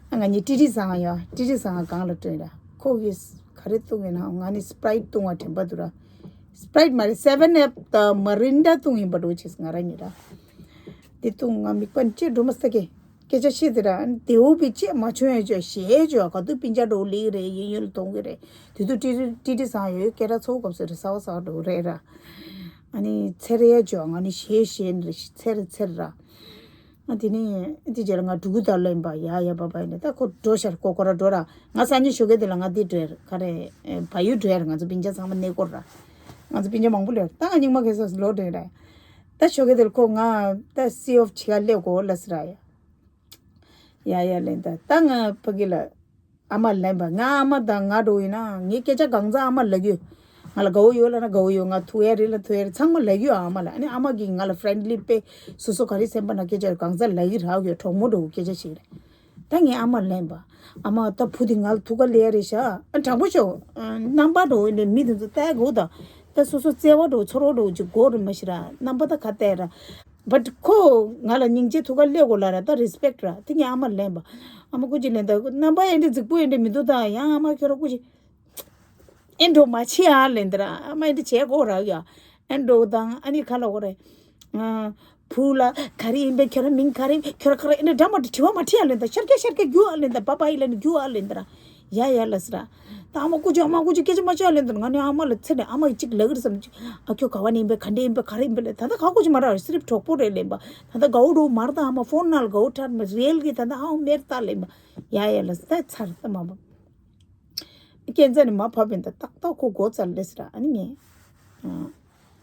ཨ་ང་གཉིས་ཏི་ཏི་ཟ་ཡ། ཏི་ཏི་ཟ་གང་ལ་སྤྲོད་ར། ཁོ་གིས་ག་རེ་བཏུང་ངེ་ན་ང་ནི་སི་པི་རའིཊ་བཏུང་བ་དྲན་པ་འདུག་ར། སི་པི་རའིཊ་མ་རེད་སེ་བེན་ཨབ་དང་མ་རིན་ཌ་བཏུང་ཡིན་པ་འགྲོ་ཆེས་ང་ར་གཉིས་ར། དེ་བཏུང་ང་མིག་པ་ཅེ་འགྲོ་མ་སྟ་གེ། སྐད་ཆ་བཤད་དེ་ར་དེའུ་བི་ཅེ་མ་བྱུང་ཡ་ཅོ་ཞེ་ཅོ་ག་དུ་པིན་ཅ་འགྲོ་ལི་རེད་ཡིན་ཡོད་ལ་གཏོང་གི་རེད། དེ་དུ་ཏི་ཏི་ཏི་ཏི་ཟ་ཡོད་སྐད་ར་ཚོ་སྐབས་སུ་རེད་ས་བ་ས་བ་འགྲོ་རེད་ར། ཨ་ནི་ཚེ་རེ་ཡ་ཅོ་ང་ནི་ཞེ་ཞེ་ནི་རེད་ཚེ་རེ་ཚེ་རེ་ར། ང་དེ་ནས་དེ་རྗེས་ལ་ང་ཕྲུ་གུ་དག་ལེན་པ་ཡ་ཡ་པ་པ་ཡིན་ནས་ད་ཁོ་འགྲོ་ཤར་ཀོ་ཀོ་ར་འགྲོ་ར། ང་སང་ཉིན་ཞོགས་ཀས་དེ་ལ་ང་འདི་འགྲོ་ཡར་ག་རེ་བ་ཡུ་འགྲོ་ཡར་ང་ཚོ་སྤུན་ཀྱག་ཚང་མ་གནས་སྐོར་ར། ང་ཚོ་སྤུན་ཀྱག་མང་པོ་ལོས་ད་ང་སྙིང་མ་གས་ས་ལོ་འགྲོ་ཡིན་ར། ད་ཞོགས་ཀས་དེ་ལ་ཁོ་ང་ད་སི་ཨོཕ་བྱེད་ག་སླེབས་དགོས་ལ་ཟེར་ར་ཡ། ཡ་ཡ་ལེན་ད་ད་ང་ཕ་གི་ལ། ཨ་མ་ལེན་པ་ང་ཨ་མ་དང་ང་འགྲོ་ཡིན་ན་ངའི་སྐད་ཆ་གང་ཚ་ཨ་མ་ལབ་ཡོད། ང་ལ་དགའ་བོ་ཡོད་ལ་ན་དགའ་བོ་ཡོད་ང་ཐུག་ཡ་རེད་ལ་ཐུག་ཡ་རེད་ཚང་མ་ལབ་ཡོད་ཨ་མ་ལ་ཨ་ནི་ཨ་མ་གིས་ང་ལ་ཕྲེན་ལི་དཔེ་སོ་སོ་ག་རེ་སེམས་པ་ན་སྐད་ཆ་གང་ཚ་ལབ་ཡི་རག་ཡོད་གྲོགས་མོ་འགྲོ་སྐད་ཆ་ཞིག་རེད། ད་ངའི་ཨ་མ་ལེན་པ་ཨ་མ་ད་བུ་དེ་ང་ལ་ཐུག་ག་ལས་ཡ་རེད་ཤག་ཨ་དྲང་པོ་ཤོག་རྣམ་པ་འགྲོ་ཡིན་ནས་མི་དེ་ཚོ་ལྟ་དགོས་ད་ད་སོ་སོ་བརྩེ་བ་འགྲོ་ཚོར་བ་འགྲོ་ཅིག་དགོས་རེད་མ་ཤི་ར་རྣམ་པ་ད་ག་ལྟ་ར། བཊ་ཁོ་ང་ལ་སྙིང་རྗེ་ཐུགས་ཁ་སླེབས་དགོས་ལ་ར་ད་རེ་སི་པེག་ར་དེ་ངས་ཨ་མ་ལེན་པ། ཨ་མ་སྐུ་མཁྱེན་ལེན་ད་རྣམ་པ་ཨེ་འདྲ་རྫིག་པོ་ཨེ་འདྲ་མི་འདུག་ད་ཡང་ཨ་མ་ཁྱོད་ར་སྐུ་མཁྱེན། ཨེ་འགྲོ་མ་བྱེད་ཨ་ལེན་ད་ར་ཨ་མ་ཨེ་འདྲ་བྱེད་དགོས་ར་ཡ། ཨེ་འགྲོ་དང་ཨ་ནི་ཁ་ལ་འོ་རེ། བུ་ལ་ག་རེ་ཡིན་པས་ཁྱོད་ར་མིང་ག་རེ་ཁྱོད་ར་ག་རེ་ཨེ་འདྲ་འདྲ་མ་འདྲ་དྲི་བ་མ་དྲིས་ཨ་ལེན་ད་ཤར་སྐད་ཤར་སྐད་རྒྱུ་ཨ་ལེན་ད་བ་བ་ཡི་ལ་ནི་རྒྱུ་ཨ་ལེན་ད་ར། ཡ་ཡ་ལ་ཟེར་ར། ད་ཨ་མ་སྐུ་མཁྱེན་ཨ་མ་སྐུ་མཁྱེན་སྐད་ཆ་མ་བཤད་ལེན་དུས་ང་ནི་ཨ་མ་ལ་ཚེ་ནས་ཨ་མ་ཡི་གཅིག་ལབ་གི་རེད་བསམ་གྱི། ཨ་ཁྱོད་ག་བ་ནས་ཡིན་པས་ག་འདྲས་ཡིན་པས་ག་རེ་ཡིན་པས་ལས་ད་ལྟ་ཁ་སྐུ་མཁྱེན་མ་ར་སི་རིབ་གྲོགས་པོ་རེད་ལེན་པ། ད་ལྟ་དགའ་བོ་འགྲོ་མར་ད་ཨ་མ་ཕོན་ནང་ལ་དགའ་བོ་ཁྲར་མ་རེལ་གི་ད་ལྟ་ཨ་མ་མེར་ད་ལེན་པ། ཡ་ཡ་ལ་ཟེར་ད་ཚར་ད་མ་བབ། སྐས་འཛེགས་ནས་མར་བབས་པ་ཡིན་ད། ཏག་ཏག་ཁོ་སྒོ་རྩར་སླེབས་ཟེར། ཨ་ནི་ངས་ཨ།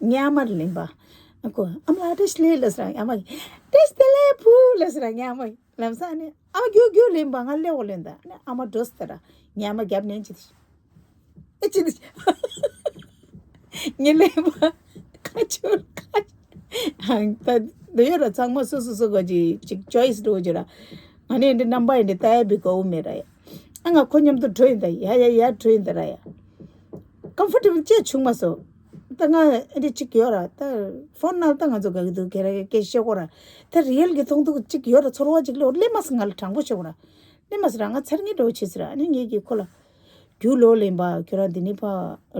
ངའི་ཨ་མར་ལན་པ། ཨ་ཁོ་ཨ་མ་ལགས་བཀྲ་ཤིས་བདེ་ལེགས་ལབ་ཟེར། ཨ་མ་གིས་བཀྲ་ཤིས་བདེ་ལེགས་བུ་ལབ་ཟེར། ངའི་ཨ་མ་གིས་ལམ་སང་ནི་ཨ་མ་རྒྱུག་རྒྱུག་ལན་པ། ང་སླེབས་འོ་ལན་ད། ཨ་ནི་ཨ་མ་འགྲོ་ཟེར། ངའི་ཨ་མ་རྒྱབ་ནས་ཅི་ཨེ་ཅི་ནི་ངས་ལན་པ། ཁ་ཆུར་ཁ་ཆུར། ད་འདི་ཡོད་ར། ཚང་མ་སོ་སོ་སོ་ག་ཅིག་ཅིག་ཅོའི་སི་འགྲོ་རྒྱུ་ར། ང་ནི་འདི་རྣམ་པ་ཡིན་འདི་ལྟ་ཡ་བི་གོ་བོ་མེད་ར་ཡ། ཨ་ང་ཁོ་མཉམ་དུ་འགྲོ་ཡིན་ད། ཡ་ཡ་ཡ་འགྲོ་ཡིན་ད་ར་ཡ། ཀམ་ཕོར་ཊེ་བལ་ཅིག་བྱུང་མ་སོང་། ད་ང་ཨེ་འདྲ་ཅིག་ཡོད་ར། ད་ཕོན་ནང་ད་ང་ཚོ་ག་གི་འདུག་ག་ར་སྐད་བཤད་གོ་ར། ད་རི་ཡལ་གི་མཐོང་ཐུག་ཅིག་ཡོད་ར། ཚོར་བ་ཅིག་སླེབས་འོ་སླེབས་མ་སོང་། ང་ལ་དྲང་པོ་བཤད་གོ་ར། སླེབས་མ་སོང་ར། ང་ཚར་ངེས་འགྲོ་བྱེད་ཟེར་ར། ཨ་ནི་ངེད་ཀྱིས་ཁོ་ལ་རྒྱུགས་ལོག་ལེན་པ། ཁྱོད་རང་འདི་ནི་ཕ་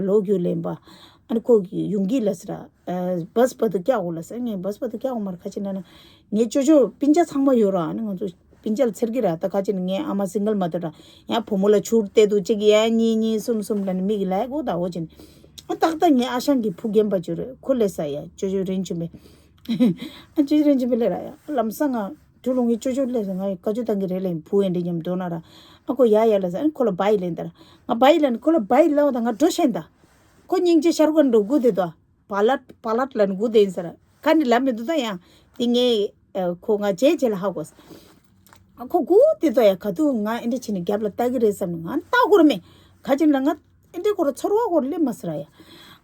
ལོག་རྒྱུགས་ལེན་པ། ཨ་ནི་ཁོ་གིས་ཡོང་གི་ལ་ཟེར་ར། ཨ་བྷས་བར་དུ་བཀྱག་འོ་ལ་ཟེར། ངས་བྷས་བར་དུ་བཀྱག་འོ་མར་ཁ་ཅིག་ན་ན། ངའི་ཅོ་ཅོ་སྤུན་ཅག་ཚང་མ་ཡོད་ར། ཨ་ནི་ང་ཚོ་སྤུན་ཅག་ལ་འཚེར་གི་ར། ད་ཁ་ཅིག་ན་ངའི་ཨ་མ་སིང་གལ་མ་དོ་ར། ཡང་བུ་མོ་ལ་ཆུར་བལྟས་འདུག་ཅིག་ཡ་གཉིས་གཉིས་གསུམ་གསུམ་ལ་ནི་མིག་ལ་གོ་ད་འོ་ཅིན། ཨ་ཏག་ཏག་ངའི་ཨ་ཞང་གི་བུ་རྒན་པ་ཅིག་རེད། ཁོ་སླེབས་ས་ཡ། ཅོ་ཅོ་རིན་ཆེན་པའི། ཨ་ཅོ་ཅོ་རིན་ཆེན་པའི་སླེབས་ར་ཡ། ལམ་སང་ང་གྲུ་ལོང་གི་ཅོ་ཅོ་སླེབས་སོང་། ང་བཀའ་ཅོ་བཏང་གི་རེད་ལབ་ཡིན། བུ་ཨེ་འདྲ་མཉམ་འགྲོ་ན་ར། ཨ་ཁོ་ཡ་ཡ་ལ་ཟེར། ཨ་ཁོ་ལ་བའི་ལན་ད་ར། ང་བའི་ལན། ཁོ་ལ་བའི་ལབ་ད་ང་འགྲོ་ཤེས་ད། ཁོ་སྙིང་རྗེ་ཤར་གོ་འགྲོ་དགོས་དེ་དོ། པ་ལད་པ་ལད་ལབ་ནི་སྒུག་བསྡད་ཡིན་ཟེར། ཁ་ནི་ལབ་མི་འདུག་ད་ཡང་དེ་ངས་ཁོ་ང་རྗེས་རྗེས་ལ་ཧ་གོ། ཁོ་སྒུག་བསྡད་དོ་ཡ། ག་དུས་ང་ཨེ་འདྲ་བྱས་ནས་རྒྱབ་ལ་ལྟ་གི་རེད་བསམ་ནས་ང་ལྟ་དགོས་ར་མེད། ག་ཅི་ན་ང་ཨེ་འདྲ་ཁོ་ར་ཚོར་བ་ཁོ་ར་སླེབས་མ་སོང་ར་ཡ།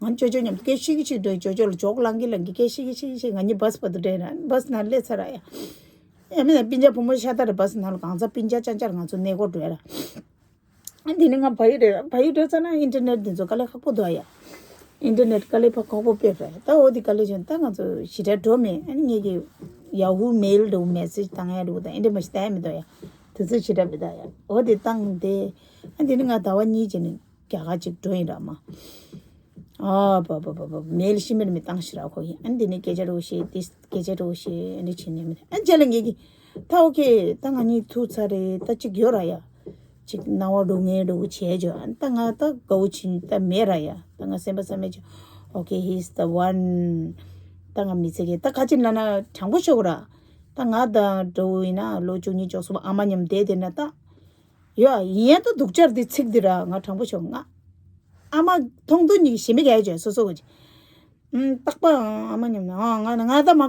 ང་ཅོ་ཅོ་མཉམ་དུ་སྐད་ཤིག་གི་ཤིག་འགྲོ། ཅོ་ཅོ་ལ་ཇོག་ལང་གི་ལང་གི་སྐད་ཤིག་གི་ཤིག་གི་ཤིག་ང་གཉིས་བྷས་བར་དུ་འགྲོ་ཡིན་ར། བྷས་ནང་སླེབས་ཚར་ར་ཡ། ཡ་མིན་ན་སྤུན་ཅག་བུ་མོ་ཤ་སྟག་རེད། བྷས་ནང་ལ་གང་ཚ་སྤུན་ཅག་ཅང་ཅར་ང་ཚོ་གནས་སྐོར་འགྲོ་ཡ་ར། ཨ་འདི་ནི་ང་བལ་ཡུལ་རེད། བལ་ཡུལ་འགྲོ་ཙ་ན་ཨིན་ཊར་ནེཊ་འདི་ཚོ་དཀའ་ལས་ཁག་པོ་འདུག་ཨ་ཡ། ཨིན་ཊར་ནེཊ་དཀའ་ལས་ཕ་ཁག་པོ་དཔེ་རེད། ད་འོ་འདི་དཀའ་ལས་བྱུང་། ད་ང་ཚོ་ཞེ་དྲག་འགྲོ་མེད། ཨ་ནི་ངེད་ཀྱི་ཡ་ཧུ་མེལ་འདྲ་བོ་མེ་སེཇ་བཏང་ཡ་འདྲ་བོ་དང་ཨེ་འདྲ་མ་ཞིག་བལྟ་ཡ་མི་འདུག་ཨ་ཡ། དུས་ཚོད་ཞེ་དྲག་མི་འདུག་ཨ་ཡ། འོ་འདི་བཏང་སྟེ། ཨ་འདི་ནི་ང་ཟླ་བ་གཉིས་རྗེས་ནས་རྒྱ་གར་ཅིག་འགྲོ་ཡིན་ར་མ། ཨ་བ་བ་བ་བ་མེལ་ཤི་མེར་མི་བཏང་ཤི་ར་ཁོ་ཡིན། ཨ་འདི་ནི་སྐད་ཆ་འདྲ་བོ་བཤད། འདི་སྐད་ཆ་འདྲ་བོ་བཤད། ཨ་འདི་བྱེད་ནས་མི་ཨ་རྗེས་ལ་ངེད་ཀྱི། ད་ཨོ་ཁེ། ད་ང་གཉིས་ཐུག་ཚར་རེད། ད་ཅིག་ཡོད་ར་ཡ། ཅིག་སྣང་བ་སྡུག་བསྔལ་འདྲ་བོ་བྱས་བྱས། ཨ་ད་ང་ད་དགའ་བོ་བྱེད་ད་མེད་ར་ཡ། ད་ང་སེམས་པ་བསམ་མེད་བྱས། ཨོ་ཁེ། He's the one. ད་ང་མི་ཚེ་གི་ད་ཁ་ཅིག་ན་ན་དྲང་པོ་ཤོད་ར། ད་ང་དང་འདྲ་བོ་ཡིན་ན་ལོ་བཅུ་གཉིས་བཅུ་གསུམ་ཨ་མ་མཉམ་བསྡད་དེ་ན་ད། ཡོད་ཡིན་ཡང་ད་སྡུག་ཅག་འདི་ཚིག་འདི་ར་ང་དྲང་པོ་ཤོད། ང་ཨ་མ་མཐོང་དུས་ཉིད་ཞེ་མི་ག་ཡ་བྱས་སོ་སོ་གི་ཅིག་ཨུམ། རྟག་པར་ཨ་མ་མཉམ་ན། ཨ་ང་ང་ད་མ་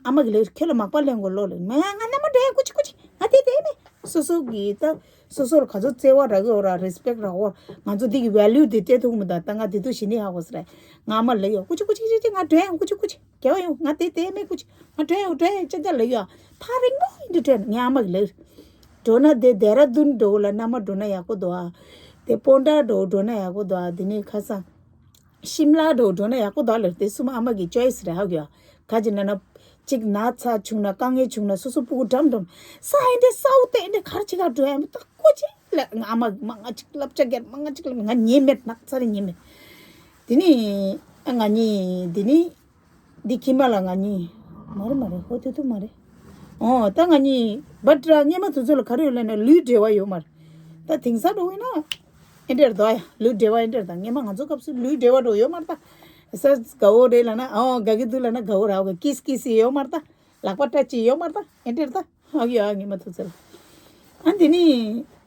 ཨ་མ་གི་ལས་ཁྱོད་ལ་མག་པ་ལེན་དགོས་ལོ་ལེ། མ་ང་ནམ་མ་འགྲོ་ཡ། ཀུ་ཅི་ཀུ་ཅི། ང་དེ་དེ་མེད། སོ་སོ་གི་ད་སོ་སོ་ལ་ག་ཚོད་བརྩེ་བ་རག་གི་ཡོད་ར། རེ་སི་པེག་རག་གོ། ང་ཚོ་འདི་གི་ཝེ་ལུ་འདི་སྟེར་ཐུབ་མི་འདུག་ད་ང་དེ་དུས་ཞི་ནི་ཧ་གོ་ཟེར། ང་ཨ་མ་ལ་ཡོད། ཀུ་ཅི་ཀུ་ཅི་ཀུ་ཅི། ང་འགྲོ་ཡ། ཀུ་ཅི་ཀུ་ཅི། རྒྱལ་བ་ཡོང་། ང་དེ་དེ་མེད། ཀུ་ཅི། ང་འགྲོ་ཡ་འགྲོ་ཡ། ཅན་ཅན་ལ་ཡོད། ཐག་རིང་པོ་ཡིན་འདི་འགྲོ་ཡ། ངའི་ཨ་མ་གི་ལ་འགྲོ་ན་དེ་ལྡེ་ར་ལྡུན་འགྲོ་ལ་ན་མ་འགྲོ་ན་ཡག་པོ་འདུག་ཨ། དེ་སྤོན་ཊ་འགྲོ་འགྲོ་ན་ཡག་པོ་འདུག་ཨ། དེ་ནས་ཁ་སང་ཤིམ་ལ་འགྲོ་འགྲོ་ན་ཡག་པོ་འདུག་ལ། དེ་གསུམ་ཨ་མ་གི་ཅོའི་སི་རེད་ཧ་གོ་ཡ། ག་ཅི་ན་ན། གཅིག་ན་ཚ་བྱུང་ན་དཀའ་ངལ་བྱུང་ན་སོ་སོ་སྤུ་གུ་འགྲམ་འགྲམ། ས་ཨེ་འདྲ་སའུ་ཏེ་ཨེ་འདྲ་གར་ཅིག་ག་འགྲོ་ཡ་མི་ད་ཀོ་ཅི་ལ། ང་ཨ་མ་མ་ང་ཅིག་བསླབ་བྱ་རྒྱབ། མ་ང་ཅིག་ལ་ང་ཉན་མེད། ནག་ཚ་རེ་ཉན་མེད། དེ་ནས་ང་གཉིས་དེ་ནས། འདི་ཁྱི་མ་ལ་ང་གཉིས། མ་རེད་མ་རེད། ཧོ་དེ་དུ་མ་རེད། ཨོ་ད་ང་གཉིས་བཊ་ར་སྔས་མ་དུས་ཚོད་ལ་ག་རེ་ཡོད་ལབ་ན་ལུས་འབྲེལ་བ་ཡོད་མ་རེད། ད་དེང་སང་འགྲོ་ཡིན་ན་ཨེ་འདྲེར་དོ་ཡ། ལུས་འབྲེལ་བ་ཨེ་འདྲེར་ད། སྔས་མ་ང་ཚོ་སྐབས་སུ་ལུས་འབྲེལ་བ་འགྲོ་ཡོད་མ་རེད་ད། ས་དགའ་བོ་རེད་ལབ་ན་ཨོ་དགའ་གི་འདུག་ལབ་ན་དགའ་བོ་ར་བ་ག་ཀིས་ཀིས་ཡོད་མ་རེད་ད། ལག་པ་སྐྲ་ཅིག་ཡོད་མ་རེད་ད། ཨེ་འདྲེར་ད། ཧ་གི་ཨ་ངེས་མ་ཐུག་ཚར། ཨ་འདི་ནི་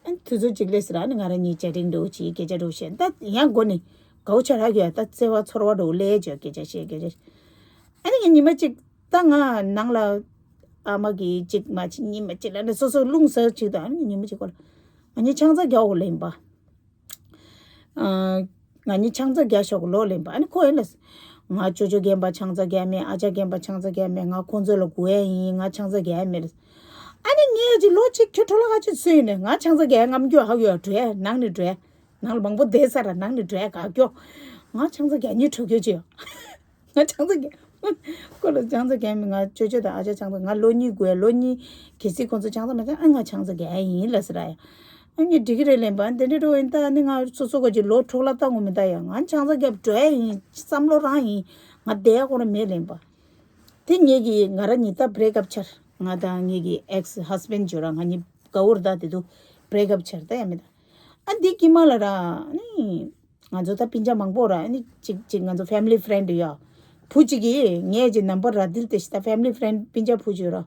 ཨ་དུས་ཚོད་ཅིག་སླེབས་ཟེར། ཨ་ནི་ང་རང་གཉིས་ཆེ་ཊིང་འདྲ་བོ་བྱེད། སྐད་ཆ་འདྲ་བོ་བཤད། ད་ཡང་སྒོ་ནས་དགའ་བོ་ཆགས་རག་གི་ཡ། ད་བརྩེ་བ་ཚོར་བ་འདྲ་བོ་སླེབས་བྱས་སྐད་ཆ་བཤད་སྐད་ཆ། ཨ་ནི་ངས་ཉི་མ་གཅིག་ད་ང་ནང་ལ་ཨ་མ་གིས་གཅིག་མ་གཅིག་ཉི་མ་གཅིག་ལ་ནི་སོ་སོ་རླུང་ཟ་གཅིག་དང་། ཨ་ནི་ངས་ཉི་མ་གཅིག་ཁོ་ལ་ང་གཉིས་ཆང་ས་རྒྱག་འོ་ལེན་པ། ཨ། ང་གཉིས་ཆང་ས་རྒྱག་ཤོག་ལོ་ལེན་པ། ཨ་ནི་ཁོ་ཡིན་ལ། ང་ཅོ་ཅོ་རྒན་པ་ཆང་ས་རྒྱག་མེད། ཨ་ཅག་རྒན་པ་ཆང་ས་རྒྱག་མེད། ང་ཁོང་ཚོ་ལ་དགོས་ཡ་ཡིན། ང་ཆང་ས་རྒྱག་ཡ་མེད་ལ། ཨ་ནི་ངས་ཅི་ལོ་གཅིག་ཁྱོད་འཕྲོ་བརླག་ག་ཅིག་སུ་ཡིན་ནས་ང་ཆང་ས་རྒྱག་ཡ་རྔམ་སྐྱོ་ཧ་གོ་ཡ། འགྲོ་ཡ་ནང་ནས་འགྲོ་ཡ། ནང་ལ་མང་པོ་བསྡད་ས་ར་ནང་ནས་འགྲོ་ཡ་ག་སྐྱོ། ང་ཆང་ས་རྒྱག་ཉིད་འཕྲོ་སྐྱོ་ཅི་ཡོད། ང་ཆང་ས་རྒྱག་ཁོ་ལ་ཆང་ས་རྒྱག་མི། ང་ཅོ་ཅོ་དང་ཨ་ཅག་ཆང་ས། ང་ལོ་གཉིས་དགོས། ལོ་གཉིས་གལ་སྲིད་ཁོང་ཚོ་ཆང་ས་མ་རྒྱག་ཨ་ང་ཆང་ས་རྒྱག་ཡིན་ལ་ཟེར་ཡ། ཨ་ངས་འགྲིག་གི་རེད་ལེན་པ། འདི་འདྲ་འགྲོ་ཡིན་ད་ནི་ང་སོ་སོ་ག་ཅིག་ལོ་འཕྲོ་བརླག་བཏང་དགོས་མི་ད་ཡ། ང་ཆང་ས་རྒྱག་འགྲོ་ཡ་ཡིན། བསམ་བློ་རང་ཡིན། ང་བསྡད་ཡ་ཁོ་རང་མེད་ལེན་པ། དེ་ངེད་ཀྱི་ང་རང་གཉིས་ད་བྷི་རེག་ཨབ་ཆར། ང་དང་ངེད་ཀྱི་ཨེག་སི་ཧས་བྷེན་ཌི་ཇོ་ར་ང་གཉིས་དགའ་བོར་ད་དེ་དུ་བྷི་རེག་ཨབ་ཆར་ད་ཡ་མེད་ད། ཨ་འདི་ཀི་མ་ལ་ར་ནི། ང་ཚོ་ད་སྤུན་ཀྱག་མང་པོ་ར་ཨ་ནི་ཅིག་ཅིག་ང་ཚོ་ཕེ་མི་ལི་ཕི་རེན་ཌི་ཡོད། བུ་གཅིག་གིས་ངས་ཀྱི་ནམ་བར་ར་དིལ་ཏེ་ཤི་ད་ཕེ་མི་ལི་ཕི་རེན་ཌི་སྤུན་ཀྱག་བུ་གཅིག་ར།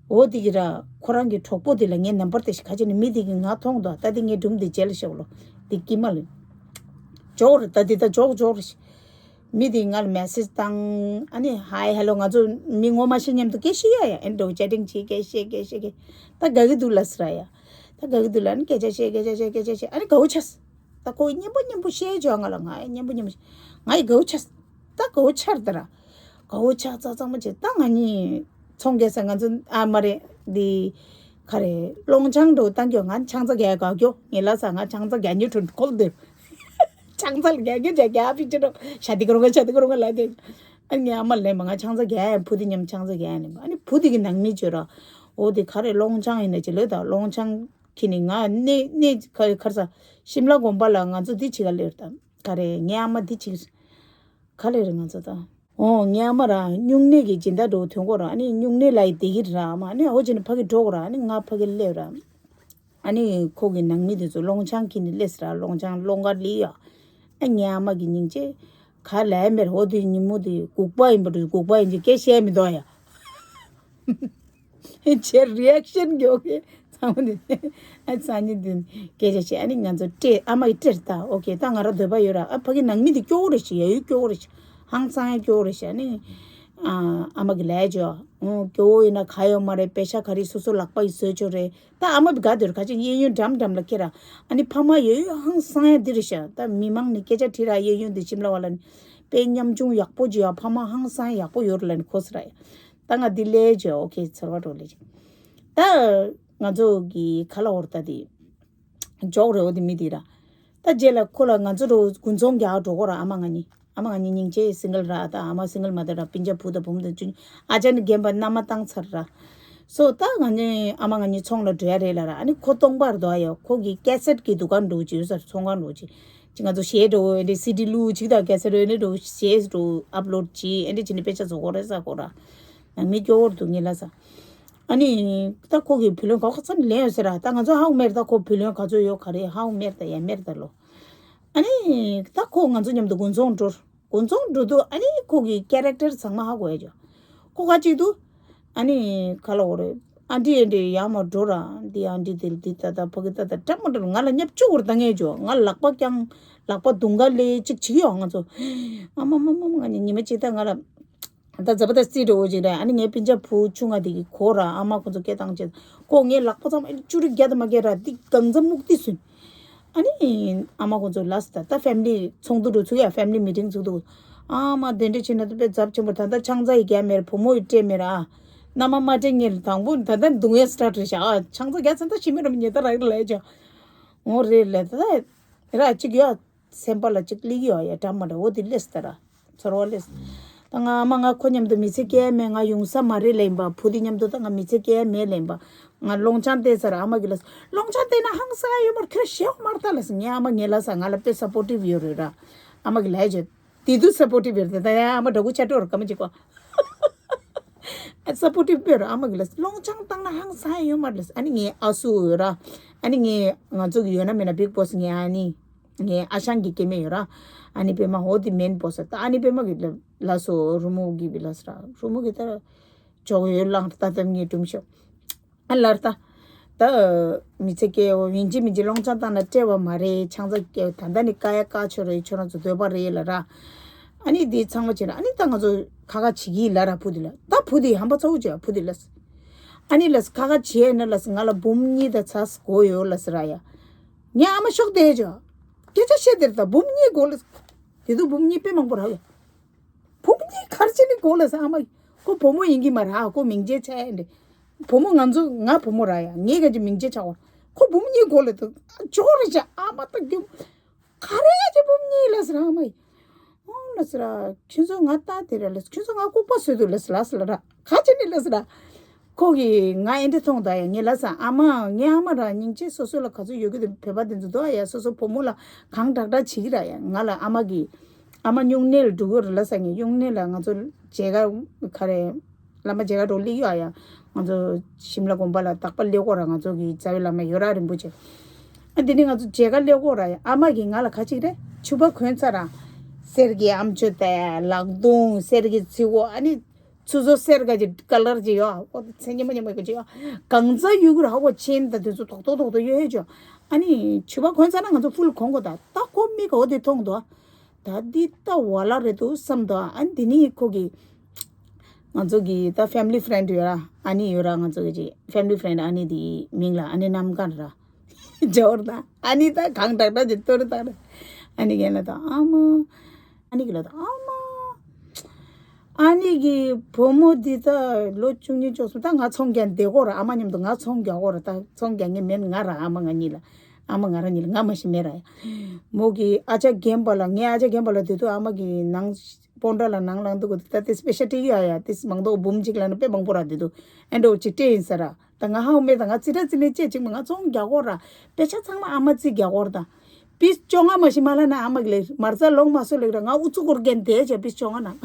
འོ་དེ་གི་ར་ཁོ་རང་གི་གྲོགས་པོ་དེ་ལ་ངས་ནམ་བར་དེ་ཤི་ཁ་ཅིག་ནི་མི་དེ་གི་ང་མཐོང་དོ། ད་དེ་ངས་སྒྲུང་དེ་རྗེས་ལ་བཤད་ལོ། དེ་ཀི་མ་ལ། འཇོག་རེད། ད་འདི་ད་འཇོག་འཇོག་རེད། མི་དེ་ང་ལ་མེ་སེ་ཇི་བཏང་། ཨ་ནི་ཧའི་ཧེ་ལོ། ང་ཚོ་མི་ངོ་མ་ཤེས་མཉམ་དུ་སྐད་བཤད་ཡ་ཡ། ཨེ་འགྲོ་ཅེ་ཊིང་བྱེད། སྐད་བཤད་སྐད་བཤད་སྐད། ད་དགའ་གི་འདུག་ལབ་ཟེར་ཡ། ད་དགའ་གི་འདུག་ལབ། ཨ་ནི་སྐད་ཆ་བཤད། སྐད་ཆ་བཤད། སྐད་ཆ་བཤད། ཨ་ནི་དགའ་བོ་ཆགས། ད་ཁོ་གིས་སྙན་པོ་སྙན་པོ་བཤད་བྱུང་ང་ལ། ང་ཡི་སྙན་པོ་སྙན་པོ་བཤད། ང་ཡི་དགའ་བོ་ཆགས། ད་དགའ་བོ་ཆགས་ད་ར། དགའ་བོ་ཆགས་ཚ་ཚང་མ་བྱས། ད་ང་གཉིས་ཚོང་རྒྱག་ས། ང་ཚོ་ཨ་མ་རེད་འདི། ག་རེ། སློང་ཆང་འགྲོ་བཏང་རྒྱུ། ང་ཆང་ས་རྒྱག་དགའ་རྒྱུ། ངས་ལབ་ས། ང་ཆང་ས་རྒྱག་ཉེ་དྲུང་ཁོལ་འདུག་ཆང་ས་ལ་རྒྱག་རྒྱུ་བྱ། རྒྱག་པི་ཅི་རོ། ཤ་དི་ག་རོ་ག་ཤ་དི་ག་རོ་ག་ལབ་དེ། ཨ་ངའི་ཨ་མ་ལན་པ། ང་ཆང་ས་རྒྱག་ཡ། བུ་དེ་མཉམ་ཆང་ས་རྒྱག་ཡ་ལན་པ། ཨ་ནི་བུ་དེ་གི་ནང་མི་བྱོས་ར། འོ་དེ་ག་རེ། སློང་ཆང་ཡིན་ན་ཅི་ལོས། ད་སློང་ཆང་ཁྱེར་ནས་ང་གནས་གནས་ག་ག་རེ་ས། ཤིམ་ལ་དགོན་པ་ལ་ང་ཚོ་འདི་བྱེད་ག་སླེབས་རེད། ད་ག་རེ། ངའི་ཨ་མ་འདི་བྱེད་ག་སླེབས་རེད་ང་ཚོ་ད། འོ་ངའི་ཨ་མ་ར་སྨྱུང་གནས་ཀྱི་སྦྱིན་བདག་འགྲོ་དོན་གོ་ར། ཨ་ནི་སྨྱུང་གནས་ལ་ཡི་བསྡད་ཀྱི་ར། ཨ་མ་ཨ་ནི་འོ་བྱས་ནས་ཕ་གི་འགྲོ་གོ་ར། ཨ་ནི་ང་ཕ་གི་སླེབས་ར། ཨ་ནི་ཁོ་གི་ནང་མི་དེ་ཚོ་སློང་ཆང་ཁྱེར་ནས་སླེབས་ས་ར། སློང་ཆང་སློང་ག་སླེབས་ཡ། ཨ་ངའི་ཨ་མ་གི་སྙིང་རྗེ། ག་ལས་མེད། འོ་དེ་ཉིན་མོ་དེ་སྒུག་པ་ཡིན་པ་འགྲོ། སྒུག་པ་ཡིན་གྱི་སྐད་བཤད་མི་འདུག་ཡ། ཁྱེད་རི་ཨེག་ཤན་མགྱོགས་གི་ཚང་མ་དེ། ཨ་སང་ཉིན་དེ་སྐད་ཆ་བཤད། ཨ་ནི་ང་ཚོ་སྤྲད། ཨ་མ་ཡིས་སྤྲད། ད་ཨོ་ཁེ། ད་ང་རང་འདོད་པ་ཡོད་ར། ཨ་ཕ་གི་ནང་མི་དེ་སྐྱོ་བོ་རེད་ཤག་ཡ་ཡོད་སྐྱོ་བོ་རེད་ཤག་ཧང་སང་ཡ་སྐྱོ་བོ་རེད་ཤག་ཨ་ནི་ཨ་ཨ་མ་གི་ལས་བྱོས། ཨོ་སྐྱོ་བོ་ཡིན་ན་ག་ཡོད་མ་རེད། པེ་ཤ་ག་རེ་སོ་སོ་ལག་པ་ཡིས་བཟོས་ཆོག་རེད། ད་ཨ་མ་བི་དགའ་འདོད་ག་ཅིག་གཡས་གཡོན་འགྲམ་འགྲམ་ལ་ཁྱེར་ར། ཨ་ནི་ཕ་མ་ཡོད་ཡོད་ཧང་སང་ཡ་འདི་རེད་ཤག་ད་མི་མང་ནས་སྐད་ཆ་དྲིས་ར། གཡས་གཡོན་དེ་ཤིམ་ལ་བ་ལ་ནི་དཔེ་ཉམ་ཆུང་ཡག་པོ་ཅིག་ཡོད། ཕ་མ་ཧང་སང་ཡག་པོ་ཡོད་རེད་ལབ་ནས་གོ་ས་ར་ཡ། ད་ང་འདི་ལས་བྱོས། ཨོ་ཁེ། ཚོར་བ་འགྲོ་ལས་བྱོས། ད་ང་ཚོ་གི་ག་ལ་འོར་ད་དེ་འཇོག་རེད། འོ་དེ་མི་དེ་ར། ད་རྗེས་ལ་ཁོ་ལ་ང་ཚོ་རུ་དགུན་ཚོང་རྒྱག་འགྲོ་གོ་ར། ཨ་མ་ང་གཉིས། ཨ་མ་ང་གཉིས་སྙིང་རྗེ། སིང་གལ་ར། ད་ཨ་མ་སིང་གལ་མ་དེ་ར། སྤུན་ཆ་བུ་དང་བུ་མོ་དང་ཆུང་ཆུང་། ཨ་ཅག་ནི་རྒན་པ་མནའ་མ་བཏང་ཚར་ར། སོ་ད་ང་གཉིས་ཨ་མ་ང་གཉིས་ཚོང་ལ་འགྲོ་ཡ་རེད་ལབ་ར། ཨ་ནི་ཁོ་སྟོང་པར་འདུག་ཡ། ཁོ་གི་ཀེ་སེཊ་གི་འདུ་ཁང་འགྲོ་གི་ཡོད་ས་རེད། ཚོང་ཁང་འགྲོ་གི། ཅི་ང་ཚོ་གཞས་འགྲོ་ཨེ་འདྲ་སི་ཌི་བླུག་ཅིག་དང་ཀེ་སེཊ་ཨེ་འདྲ་འགྲོ་གཞས་འགྲོ་ཨབ་ལོཌ་ཅིག་ཨེ་འདྲ་བྱས་ནས་དཔེ་ཆ་བཟོ་གོ་རེད་ཟེར་གོ་ར། ནང་མི་སྐྱོ་བོར་འདུག་ངས་ལབ་ས། ཨ་ནི་ད་ཁོ་གི་བུ་ལོན་ག་པར་ཙམ་ལེན་ཡོད་ཟེར་ར། ད་ང་ཚོ་ཧ་གོ་མེད་ར། ད་ཁོ་བུ་ལོན་ག་ཚོད་ཡོད་ག་རེ་ཧ་གོ་མེད་ར། ད་ཡ་མེད་ར་ད་ལོ། ཨ་ནི་ད་ཁོ་ང་ཚོ་མཉམ་དུ་དགུན་ཚོང་འགྲོ། དགུན་ཚོང་འགྲོ་དུས་ཨ་ནི་ཁོ་གི་ཀེ་རེག་ཊར་ཚང་མ་ཧ་གོ་ཡ་ཅོ། ཁོ་ག་ཅིག་འདུག་ཨ་ནི་ག་ལ་འོ་རེད། ཨ་འདྲི་ཨེ་འདྲི་ཡར་མར་འགྲོ་ར། འདི་ཨ་འདྲི་དེ་འདི་ད་ད་ཕ་གི་ད་ད་འདྲ་མ་འདྲ་ང་ལ་བརྙས་བཅོས་འོར་ད་ངས་ཅོ། ང་ལག་པ་བརྐྱངས། ལག་པ་དུང་ག་ལེ་ཅིག་བྱེད་ཀྱི་ཡོད་ང་ཚོ། ཨ་མ་མ་མ་མ། ང་ནི་ཉི་མ་གཅིག་ད་ང་ལ་ད་ཛ་བ་ད་སི་འགྲོ་འོ་ཅིག་རེད། ཨ་ནི་ངའི་སྤུན་ཆ་བུ་ཆུང་ང་དེ་གི་གོ་ར། ཨ་མ་ཁོ་ཚོ་སྐད་བཏང་བྱེད་ཁོ་ངའི་ལག་པ་ཙམ་ཨ་ནི་བཅུ་རེ་བརྒྱ་དང་མ་བརྒྱད་ར། འདི་གང་ཙམ་སྨུག་ཏི་སུན། ཨ་ནི་ཨ་མ་ཁོ་ཚོ་ལབ་ས། ད་ད་ཕེ་མི་ལི་ཚོགས་འདུ་འགྲོ་ཚུགས་ཡ། ཕེ་མི་ལི་མི་ཊིང་ཚུགས་འདུག་ཨ་མ་དེ་འདྲ་བྱས་ན་ད་དཔེ་ཚབས་ཆེན་པོ། ད་ད་ཆང་ས་ཡི་རྒྱ་མེད་ར། བུ་མོ་ཡི་སྤྲད་མེད་ར། ཨ་མནའ་མ་མ་སྤྲད་ངེས་ལ་དང་པོ་ད་ད་རྡུང་ཡ་སི་ཊར་ཊི་རེད་ཤག་ཨ་ཆང་ས་རྒྱག་ཚར་ད་ཤི་མེད་ར་མི་ཉེ་ད་རག་རེད་ལབ་ཡ་ཅོ། འོ་རེད་ལབ། ད་ད་ར་གཅིག་ཡོད། སེམས་པ་ལ་གཅིག་སླེབས་ཡོད་ཡ། འདྲ་མ་འདྲ་འོ་དེ་སླེབས་ས་ད་ར། ཚོར་བ་སླེབས་ས། ད་ང་ཨ་མ་ང་ཁོ་མཉམ་དུ་མི་ཚེ་སྐྱེལ་མེད། ང་ཡོང་ས་མ་རེད་ལབ་ཡིན་པ། བུ་དེ་མཉམ་དུ་ད་ང་མི་ཚེ་སྐྱེལ་མེད་ལབ་ཡིན་པ། ང་སློང་ཆང་སྟེར་ས་ར། ཨ་མ་གིས་ལབ་ས། སློང་ཆང་སྟེར་ན་ཧང་སང་ཡོད་མ་རེད། ཁྱོད་ཞེ་པོ་མ་རེད་ད་ལབ་ས། ངའི་ཨ་མ་ངས་ལབ་ས། ང་ལ་དཔེ་སབ་པོར་ཊིབ་ཡོད་རེད་ར། ཨ་མ་གིས་ལབ་ཡ་བྱས། དེ་དུས་སབ་པོར་ཊིབ་ཡོད་རེད། ད་ཡ་ཨ་མ་དགྲ་བོ་ཆགས་འགྲོ་ར་སྐར་མ་གཅིག་པ། ཨ་སབ་པོར་ཊིབ་ཡོད་ར། ཨ་མ་གིས་ལབ་ས། སློང་ཆང་བཏང་ན་ཧང་སང་ཡོད་མ་རེད་ལབ་ས། ཨ་ནི་ངའི་ཨ་སུ་ཡོད་ར། ཨ་ནི་ངའི་ང་ཚོ་གི་ཡོད་ན་མེད་ན་བིག་བོ་སི་ངའི་ཨ་ནི། ངའི་ཨ་ཞང་གི་སྐྱེ་དམན་ཡོད་ར། ཨ་ནི་པད་མ་འོ་དེ་མེན་བོ་སི། ད་ཨ་ནི་པད་མ་གིས་ལབ་ལབ་སོ། རུ་མོ་གིས་བི་ལབ་ས་ར། རུ་མོ་གིས་ད་ཇོག་ཡོད་ལང་ད་ད་ངའི་སྒྲུང་ཤོག་ཨ་ལར་ད། ད་མི་ཚེ་སྐྱེལ་བ་ཡིན་གཅིག་མིན་གཅིག་སློང་ཆང་བཏང་ན་སྤྲད་པ་མ་རེད། ཆང་ས་སྐྱེལ་ད་ལྟ་ནི་དཀའ་ཡ་དཀའ་ཆོ་རེད། ཁྱོད་རང་ཚོ་འདོད་པ་རེད་ལབ་ར། ཨ་ནི་འདི་ཚང་མ་བྱས་ན་ཨ་ནི་ད་ང་ཚོ་ཁ་ཁ་བྱེད་ཀྱི་ལབ་ར། བུ་དེ་ལ། ད་བུ་དེ་ཧམ་པ་ཚ་བོ་བྱས། བུ་དེ་ལབ་ས། ཨ་ནི་ལབ་ས། ཁ་ཁ་བྱས་ན་ལབ་ས། ང་ལ་འབུམ་གཉིས་དང་ཚ་ས་དགོས་ཡོད་ལབ་ས་ར་ཡ། ངའི་ཨ་མ་ཤོག་དེ་ཅོ། སྐད་ཆ་བཤད་དེར་ད་འབུམ་གཉིས་དགོས་ལབ་ས། དེ་དུས་འབུམ་གཉིས་དཔེ་མང་པོ་རག་ཡ། བུ་མོ་གཉིས་གར་བྱས་ནས་གོ་ལ་ས་ཨ་མ། ཁོ་བུ་མོ་ཡིན་གྱི་མ་རེད། ཁོ་མིང་ཆད་ཆགས་ཡ་འདྲ། བུ་མོ་ང་ཚོ་ང་བུ་མོ་ར་ཡ། ངས་ག་ཅི་མིང་ཆད་ཆགས་བ། ཁོ་བུ་མོ་གཉིས་གོ་ལ་ད་ཅོག་རེ་ཆགས་ཨ་མ། ད་རྒྱུ་ག་རེ་ཡ་ཅི་བུ་མོ་གཉིས་ལ་ཟེར་ཨ་མ་ཡི། ཨོ་ལ་ཟེར་ཨ། ཁྱོད་ཚོ་ང་ལྟ་དེ་ར་ལ་ཁྱོད་ཚོ་ང་ལྐུགས་པ་བཟོས་འདུག་ལ་ཟེར་ལ་ཟེར་ལ་ར། ག་ཅི་ནི་ལ་ཟེར་ཨ། ཁོ་གིས་ང་ཨེ་འདྲ་མཐོང་ད་ཡ། ངས་ལབ་ས་ཨ་མ། ངའི་ཨ་མ་ར་སྙིང་རྗེ། སོ་སོ་ལ་ག་ཚོད་ཡོད་གི་དེ་བོད་པ་དེ་ཚོ་འདུག་ཨ་ཡ། སོ་སོ་བུ་མོ་ལ་གང་དྲག་དྲག་བྱེད་ཀྱི་ར་ཡ། ང་ལ་ཨ་མ་གིས་ཨ་མ་སྨྱུང་གནས་ལ་འགྲོ་གི་རེད་ལབ་ས། ངས་སྨྱུང་གནས་ལ་ང་ཚོ་མཇལ་ཁ་ག་རེ་བླ་མ་མཇལ་ཁ་འགྲོ་སླེབས་ཡོད་ཨ་ཡ། ང་ཚོ་ཤིམ་ལ་དགོན་པ་ལ་དག་པ་སླེབས་གོ་ར། ང་ཚོ་གི་རྩ་བའི་བླ་མ་ཡོད་ར་རིན་པོ་ཆེ། ཨ་དེ་ནས་ང་ཚོ་མཇལ་ཁ་སླེབས་གོ་ར་ཡ། ཨ་མ་གིས་ང་ལ་ག་ཅིག་རེད། ཕྱུ་པ་གོན་ཚར་ར། གསེར་གྱི་ཨམ་ཅོག་དང་ལག་རྡུང་། གསེར་གྱི་ཚིགས་གོ་ཨ་ནི། ཆུ་བཟོ་སེར་ག་ཅིག་ཀ་ལར་ཅིག་ཡོད། ཨོ་ཚེ་ཉི་མ་ཉི་མ་ག་ཅིག་ཡོད། གང་ཚ་ཡུ་གུར་ཧ་གོ་ཆེན་ད་དེ་ཚོ་ཐོག་ཐོག་ཐོག་ཐོག་ཡོད་ཧེ་ཅོ། ཨ་ནི་ཕྱུ་པ་གོན་ཚ་ན་ང་ཚོ་ཕུལ་གོན་གོ། ད་ད་ཁོ་མིག་ག་འོ་དེ་མཐོང་དོ། ད་འདི་ད་ཝ་ལ་རེད་འདུག་བསམ་དོ། ཨ་ནི་དེ་ནི་ཁོ་གི་ང་ཚོ་གི་ད་ཕེ་མི་ལི་ཕེ་རེན་ཌི་ཡོད་ར། ཨ་ནི་ཡོད་ར། ང་ཚོ་གི་ཅིག་ཕེ་མི་ལི་ཕེ་རེན་ཌི་ཨ་ནི་དེ་མིང་ལ་ཨ་ནི་ནམ་མཁའ་ར། ཇོར་ད་ཨ་ནི་ད་གང་དྲག་དྲག་ཅིག་ཏོ་རེ་ད་ར། ཨ་ནི་གན་ལ་ད་ཨ་མ། ཨ་ནི་གི་ལ་ད་ཨ་མ། ཨ་ནི་གི་བུ་མོ་འདི་ད་ལོ་བཅུ་གཉིས་བཅུ་གསུམ། ད་ང་ཚོང་རྒྱག་བསྡད་གོ་ར། ཨ་མ་མཉམ་དུ་ང་ཚོང་རྒྱག་གོ་ར། ད་ཚོང་རྒྱག་ངེས་མེད་ང་ར་ཨ་མ་ང་གཉིས་ལ། ཨ་མ་ང་ར་གཉིས་ལ། ང་མ་ཤི་མེད་ར་ཡ། མོ་གི་ཨ་ཅག་རྒན་པ་ལ། ངའི་ཨ་ཅག་རྒན་པ་ལ་དེ་དུས་ཨ་མ་གི་ནང་སྤོན་ཊ་ལ་ནང་ལངས་འདུག་གོ། ད་དེ་སྤེ་ཤལ་ཊི་ཡ་ཡ་དེ་མང་དོ་འབུམ་གཅིག་ལ་ནི་དཔེ་མང་པོ་ར། དེ་དུས་ཨེ་འགྲོ་ཅིག་སྤྲད་ཡིན་ས་ར། ད་ང་ཧའོ་མེད། ད་ང་ཙི་ཏྲ་ཙི་ལེ་ཅེ་ཅིག་མ་ང་ཚོང་རྒྱག་གོ་ར། པེ་ཤ་ཚང་མ་ཨ་མ་ཙི་རྒྱག་གོ་ར། ད་པིས་བཅོ་ལྔ་མ་ཤི་མ་ལ་ན་ཨ་མ་གི་ལེ་མར་ཚ་ལོང་མ་སོ་ལེ་ར། ང་ཨུ་ཚུགས་སྐོར་རྒན་དེ་ཅེ་པིས་བཅོ་ལྔ་ན།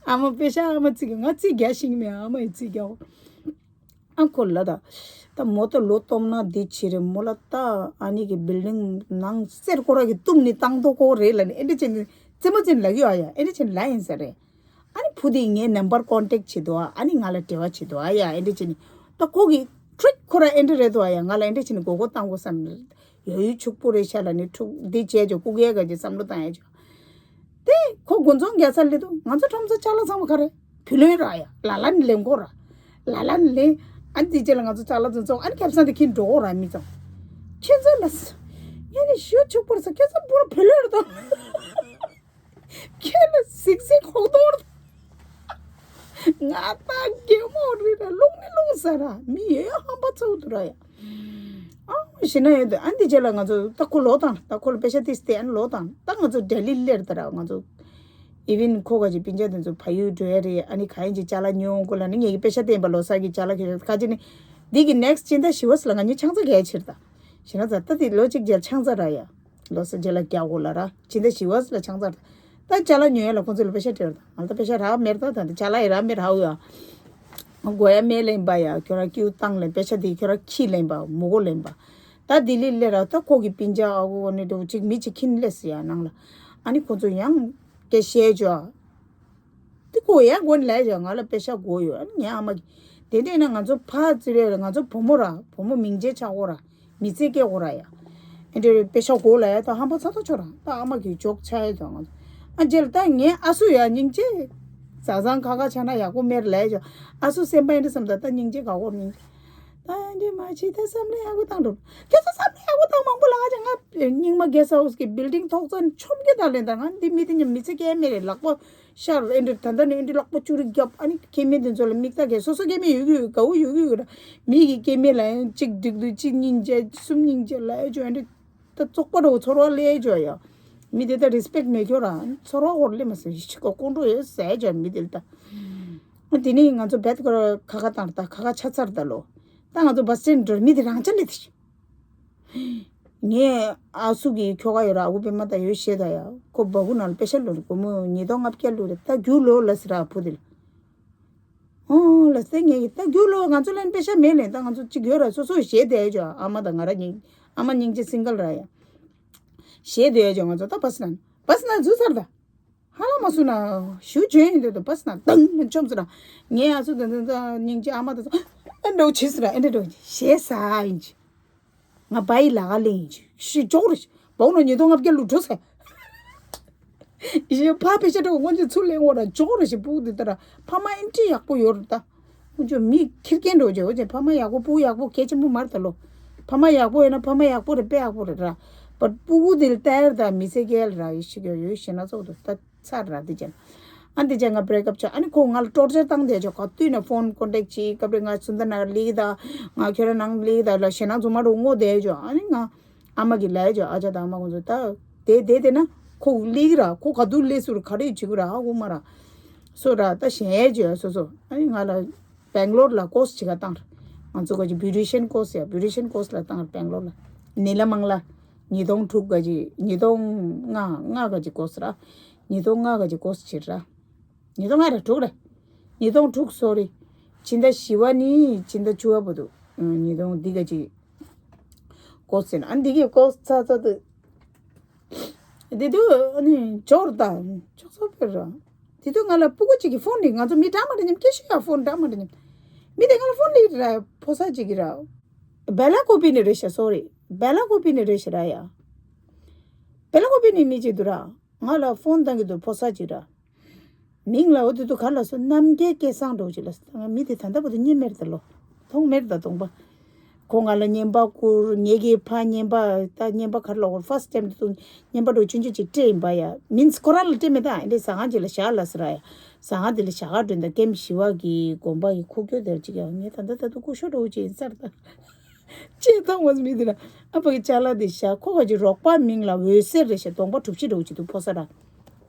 ཨ་མ་པེ་ཤ་ཨ་མ་ཙི་གི་ང་ཙི་རྒྱ་ཤིང་མེ་ཨ་མ་ཡི་ཙི་རྒྱག་གོ། ཨ་ཁོ་ལ་ད་ད་མོ་ད་ལོ་སྟོང་ན་འདི་ཕྱི་རེ་མོ་ལ་ད་ཨ་ནི་གི་བིལ་ཌིང་ནང་གསེར་ཁོ་ར་གི་གཏུམ་ནི་བཏང་དོ་ཁོ་རེད་ལ་ནི། ཨེ་འདྲ་ཅན་ཙི་མོ་ཙི་ལ་གི་ཨ་ཡ། ཨེ་འདྲ་ཅན་ལ་ཡིན་ས་རེད། ཨ་ནི་བུ་དེ་ངའི་ནམ་བར་ཀོན་ཊེག་བྱེད་དོ། ཨ་ནི་ང་ལ་འབྲེལ་བ་བྱེད་དོ། ཨ་ཡ་ཨེ་འདྲ་བྱེད་ནི། ད་ཁོ་གི་ཁྲིག་ཁོ་ར་ཨེ་འདྲ་རེད་དོ། ཨ་ཡ་ང་ལ་ཨེ་འདྲ་བྱེད་ནི་མགོ་སྐོར་བཏང་དགོས་བསམ། ཡོ་ཡུ་ཕྱུག་པོ་རེད་ཤག་ལ་ནི་ཕྲུག་འདི་བྱས་ཅོ་ཀུ་གེ་ག་ཅིག་བསམ་བློ་བཏང་ཡ་ཅོ། དེ་ཁོ་དགུན་ཚོང་རྒྱག་ས་སླེབས་དུས་ང་ཚོ་ཁྲོམ་ཚོ་ཅ་ལག་ཚང་མ་ག་རེ་བུ་ལོན་ར་ཡ། ལ་ལ་ནི་ལེན་གོ་ར། ལ་ལ་ནི་ལེན། ཨ་ནི་དེ་རྗེས་ལ་ང་ཚོ་ཅ་ལག་ཚོ་ཚོང་ཨ་ནི་ཁེབས་ས་དེ་ཁྱིན་འགྲོ་གོ་ར་མི་ཚང་། ཁྱེད་ཚོ་ལ་ངས་ནི་ཞུ་ཕྱུག་པོ་རེད་ས། ཁྱེད་ཚོ་བུ་ར་བུ་ལོན་ར་དང་། ཁྱེད་ལ་སིག་སིག་ཁོག་ཏོར། ང་ད་གད་མོ་རི་ར་རླུང་ནི་རླུང་ས་ར། མི་ཡོད་ཧམ་པ་ཚ་བོ་དུ་ར་ཡ། ཨ་ཞེ་ན་ཡོད་དུ། ཨ་འདི་རྗེས་ལ་ང་ཚོ་ད་ཁོ་ལོ་དང་། ད་ཁོ་ལ་པེ་ཤ་ཏིས་ཏེ་ཨ་ནི་ལོ་དང་། ད་ང་ཚོ་ལྡི་ལི་སླེབས་ད་ར། ང་ཚོ་ཨི་ཝིན་ཁོ་ག་ཅིག་སྤུན་ཀྱག་དེ་ཚོ་ཕ་ཡུལ་འགྲོ་ཡ་རེད། ཨ་ནི་ག་ཡིན་ཅིག་ཅ་ལག་ཉོ་འོང་གོ་ལ་ནི། ངེད་ཀྱི་པེ་ཤ་ཏིས་པ་ལོ་གསར་གྱི་ཅ་ལག་ཁྱེར་ཁ་ཅིག་ནི། འདི་གི་ནེག་སི་ཊི་སྤྱི་ཟླ་བཞི་པ་ལ་ང་གཉིས་ཆང་ས་གས་ཕྱིར་ད། ཞེ་ན་ད་ད་དེ་ལོ་གཅིག་རྗེས་ཆང་ས་ར་ཡ། ལོ་གསར་རྗེས་ལ་རྒྱག་གོ་ལ་ར། སྤྱི་ཟླ་བཞི་པ་ལ་ཆང་ས་ར། ད་ཅ་ལག་ཉོ་ཡ་ལ་ཁོང་ཚོ་ལ་པེ་ཤ་སྤྲད་ར། ང་ད་པེ་ཤ་རག་མེད་ར། ད་ད་ཅ་ལག་ཡི་རག་མེད་ར་ཧ་ཡ། གོ་ཡ་མེད་ལེན་པ་ཡ། ཁྱོད་ར་ཀིའུ་བཏང་ལེན། པེ་ཤ་དེ་ཁྱོད་ར་ཁྱི་ལེན་པ་མུ་གོ་ལེན་པ། ད་ལྡི་ལི་སླེབས་ར། ད་ཁོ་གི་སྤུན་ཀྱག་ཨ་ཁུ་ཨ་ནི་འདྲ་བོ་ཅིག་མི་ཅིག་ཁྱིན་སླེབས་སི་ཡ་ནང་ལ། ཨ་ནི་ཁོང་ཚོ་ཡང་སྐད་བཤད་ཅོ། དེ་ཁོ་ཡང་དགོན་ལས་ཀྱང་ང་ལ་པེ་ཤ་དགོས་ཡོད། ཨ་ནི་ངའི་ཨ་མ་གིས། དེ་འདྲས་ན་ང་ཚོ་ཕ་ཙི་རེ་ལ་ང་ཚོ་བུ་མོ་ར། བུ་མོ་མིང་ཆེ་ཆགས་གོ་ར། མི་ཚེ་སྐྱེལ་གོ་ར་ཡ། ཨེ་འདྲས་པེ་ཤ་དགོས་ལ་ཡ། ད་ཧམ་པ་ཚ་ཐོ་ཆོ་ར། ད་ཨ་མ་གིས་འཇོག་ཆ་ཡ་ད་ང་ཚོ། ཨ་རྗེས་ལ་ད་ངའི་ཨ་སུ་ཡ་སྙིང་རྗེ། བཟའ་ཚང་ཁ་ཁ་ཆ་ན་ཡག་པོ་མེར་ལས་ཀྱང་ཨ་སུ་སེམས་པ་ཨེ་འདྲས་བསམ། ད་ད་སྙིང་རྗེ་ག་གོ་སྙིང་རྗེ། ད་ཨེ་འདྲས་མ་བྱེད། ད་བསམ་བློ་ཡག་པོ་བཏང་འགྲོ། ཁྱེད་ཚོ་བསམ་བློ་ཡག་པོ་བཏང་མང་པོ་ལ་ང་ཅག་ང་རྙིང་མ་གེ་སི་ཧའུ་སི་གི་བིལ་ཌིང་ཐོག་ཚད་ཆོམ་གེ་ད་ལེན། ད་ང་འདི་མི་དེ་ཉམ་མི་ཚེ་སྐྱེལ་མེད་རེད། ལག་པ་ཤར་ཨེ་འདྲ་ད་ལྟ་ནས་ཨེ་འདྲ་ལག་པ་ཅུ་རི་རྒྱབ། ཨ་ནི་སྐྱེ་དམན་དེ་ཚོ་ལ་མིག་ལྟ་གས། སོ་སོ་སྐྱེ་དམན་ཡོད་ཀྱི་ཡོད། དགའ་བོ་ཡོད་ཀྱི་ཡོད་ར། མི་གི་སྐྱེ་དམན་ལ་ཡང་གཅིག་འགྲིག་འདུག་གཅིག་སྙིང་རྗེ། གསུམ་སྙིང་རྗེ་ལ་ཨེ་ཅོ་ཨེ་འདྲ་ད་བཙོག་པ་འདྲ་བོ་ཚོར་བ་སླེབས་ཨེ་ཅོ་ཡ། མི་དེ་ད་རེ་སི་པེག་མེད་ཁྱོ་ར། ཚོར་བ་འོར་སླེབས་མ་སོང་། ཡི་ཤི་ཀ་ཀོང་ཀྲོ་ཡོད་ཟེར་ཨེ་ཅོ་ཡ་མི་དེ་ལ་ད། དེ་ནས་ང་ཚོ་བེད་ཁོ་ར་ཁ་ཁ་བཏང་ར། ད་ཁ་ཁ་ཆ་ཚར་ད་ལོ། ད་ང་ཚོ་བ་སི་ཊན་འགྲོ་མི་དེ་རང་ཅག་སླེབས་དེ། ངས་ཨ་སུ་གི་ཁྱོ་ག་ཡོད་ར། ཨ་ཁུ་པད་མ་ད་ཡོད་ཤེས་ད་ཡ། ཁོ་བ་ཁུ་ནང་ལ་པེ་ཤ་ལོ་རེད། སྒོར་མོ་ཉིས་སྟོང་ལྔ་བརྒྱ་ལོ་རེད། ད་རྒྱུགས་ལོ་ལ་ཟེར་ར་བུ་དེ་ལ། ཨོ་ལ་ཟེར། ངས་ཀྱི་ད་རྒྱུགས་ལོ། ང་ཚོ་ལན་པེ་ཤ་མེད་ལེན། ད་ང་ཚོ་གཅིག་ཡོད་ར། སོ་སོ་བཞེས་བསྡད་ཡ་ཅོ། ཨ་མ་དང་ང་ར་གཉིས། ཨ་མ་སྙིང་རྗེ་སིང་གལ་ར་ཡ། བཞེས་བསྡད་ཡ་ཅོ་ང་ཚོ། ད་བ་སི་ན་བ་སི་ན་འཛུལ་ཚར་ད། ཧ་ལམ་མ་སུ་ན་ཞུ་བྱོན་ཡིན་དུས་དུ་བ་སི་ན་དང་ནས་བཅོམ་ཟེར་ར། ངའི་ཨ་སུ་དང་དང་དང་སྙིང་རྗེ་ཨ་མ་དང་ཚོ་ཨེ་འདྲ་བྱེད་ཟེར་ར། ཨེ་འདྲ་འདྲ་བྱེད་ཟ་ཡིན་ཅི། ང་བ་ཡི་ལ་ག་ལེན་ཡིན་ཅི་ཞི་འཇོག་རེ་ཞི་བོག་ནོ་ཉིས་སྟོང་ལྔ་བརྒྱ་ལུ་འགྲོ་ཟེར། ཡི་ཕ་པེ་ཤ་འདྲ་བོ་སྔོན་ཆད་ཚུར་ལེན་འོ་ར་འཇོག་རེ་ཞི་བུ་དེ་ལྟ་ར། ཕ་མ་ཨེ་འདྲ་ཡག་པོ་ཡོད་རེད་ད། ཁོང་ཚོ་མི་ཁེར་རྐྱང་འགྲོ་བྱས། འོ་ཅེ་ཕ་མ་ཡག་པོ་སྤུ་གུ་ཡག་པོ་གལ་ཆེན་པོ་མ་རེད་ད་ལོ། ཕ་མ་ཡག་པོ་ཡོད་ན་ཕ་མ་ཡག་པོ་རེད། དཔེ་ཡག་པོ་རེད་ར། བ་སྤུ་གུ་དེ་ལ་ལྟ་ཡར་ད་མི་ཚེ་སྐྱེལ་ར་ཡི་ཤི་ག་ཡོད་ཞེ་ན་ཚོགས་འདུག་ད་ཚར་ར་དེ་ཅན། ཨ་འདི་ཅན་ང་བྷི་རེག་ཨབ་བྱ། ཨ་ནི་ཁོ་ང་ལ་ཊོར་ཅར་བཏང་བསྡད་ཅོ། ག་དུས་ན་ཕོན་ཀོན་ཊེག་བྱེད་སྐབས་རེ་ང་སུ་འདྲ་ནང་ལེགས་ད། ང་ཁྱོད་ར་ནང་ལེགས་ད་ལ་ཞེ་ན་ཚོ་མ་འགྲོ་ངོ་བསྡད་ཅོ། ཨ་ནི་ང་ཨ་མ་གི་ལས་ཅོ། ཨ་ཅག་དང་ཨ་མ་ཁོང་ཚོ་ད་དེ་དེ་དེ་ན་ཁོ་ལེགས་ར། ཁོ་ག་དུས་ལེགས་སུ་ར་ག་རེ་བྱེད་གི་ར་ཧ་གོ་མ་ར། སོ་ར་ད་ཞེ་ཅོ་སོ་སོ། ཨ་ནི་ང་ལ་སྦེང་ལོར་ལ་ཀོར་སི་ཅིག་ག་བཏང་ར། ང་ཚོ་ག་ཅིག་བྷིའུ་ཊི་ཤན་ཀོར་སི་ཡ། བྷིའུ་ཊི་ཤན་ཀོར་སི་ལ་བཏང་ར་སྦེང་ལོར་ལ། ནི་ལ་མང་ལ། ཉིས་སྟོང་དྲུག་ག་ཅིག་ཉིས་སྟོང་ལྔ་ལྔ་ག་ཅིག་ཀོར་སི་ར། ཉིས་སྟོང་ལྔ་ག་ཅིག་ཀོར་སི་བྱེད་ར། ཉིས་སྟོང་ལྔ་རེད་དྲུག་རེད། ཉིས་སྟོང་དྲུག་སོ་རི། ཕྱི་ཟླ་བཞི་པ་ནི་ཕྱི་ཟླ་བཅུ་པ་བར་དུ། ཉིས་སྟོང་འདི་ག་ཅིག་ཀོར་སི་ཟེར་ན། ཨ་འདི་གི་ཀོར་སི་ཚ་ཚ་དུ། འདི་དུ་ཨ་ནི་འབྱོར་ད་ཅོག་ཚོ་ཕེར་ར། དེ་དུས་ང་ལ་སྤུ་གུ་གཅིག་གིས་ཕོན་ལས། ང་ཚོ་མི་འདྲ་མ་འདྲ་མཉམ་སྐད་ཤོད་ཡ། ཕོན་འདྲ་མ་འདྲ་མཉམ། མི་དེ་ང་ལ་ཕོན་ལས་ར་ཕོ་གསར་གཅིག་གིས་ར། བེ་ལ་ཀོ་པི་ནས་རེད་ཤག་སོ་རི། བེ་ལ་ཀོ་པི་ནས་རེད་ཤག་ར་ཡ། བེ་ལ་ཀོ་པི་ནས་མི་གཅིག་འདུག་ར། ང་ལ་ཕོན་བཏང་གི་འདུག་ཕོ་གསར་གཅིག་ར། མིང་ལ་འོ་དེ་དུས་ག་ལ་སོ་རྣམ་རྒྱལ་སྐལ་བཟང་འདྲ་བོ་ཅིག་ལ་སོ། ང་མི་དེ་ད་ལྟ་བར་དུ་རྙེད་མེད་རེད་ད་ལོ། མཐོང་མེད་རེད་ད་གདོང་པ། ཁོ་ང་ལ་རྔན་པ་བསྐུར། ངེད་ཀྱི་ཕ་རྔན་པ་ད་རྔན་པ་ག་རེ་ལབ་དགོས་རེད། ཕར་སི་ཊེམ་དེ་དུས་རྔན་པ་འདྲ་བོ་ཆུང་ཆུང་ཅིག་སྤྲད་ཡིན་པ་ཡ། མིན་སི་ཁོ་རང་ལ་སྤྲད་མེད་ད། ཨེ་འདྲས་ཟ་ཁང་ཅིག་ལ་བཞག་ལབ་ཟེར་ར་ཡ། ཟ་ཁང་དེ་ལ་བཞག་ག་འགྲོ་ཡིན་ད། ཀེམ་བཞི་པ་གི་དགོན་པ་གི་ཁུག་ཀྱོག་དེར་ཅིག་ཡ། ངས་ད་ལྟ་ད་དུང་སྐུ་ཞབས་འདྲ་བོ་ཅིག་ཡིན་ས་རེད་ད། ཅེས་ཐོག་མ་མི་དེ་ལ་ཨ་ཕ་གི་ཅ་ལག་དེ་བཞག་ཁོ་ག་ཅིག་རོགས་པ་མིང་ལ་འོད་ཟེར་རེད་ཤག་གདོང་པ་གྲུ་བཞི་འདྲ་བོ་ཅིག་འདུག་ཕོ་གསར་ར།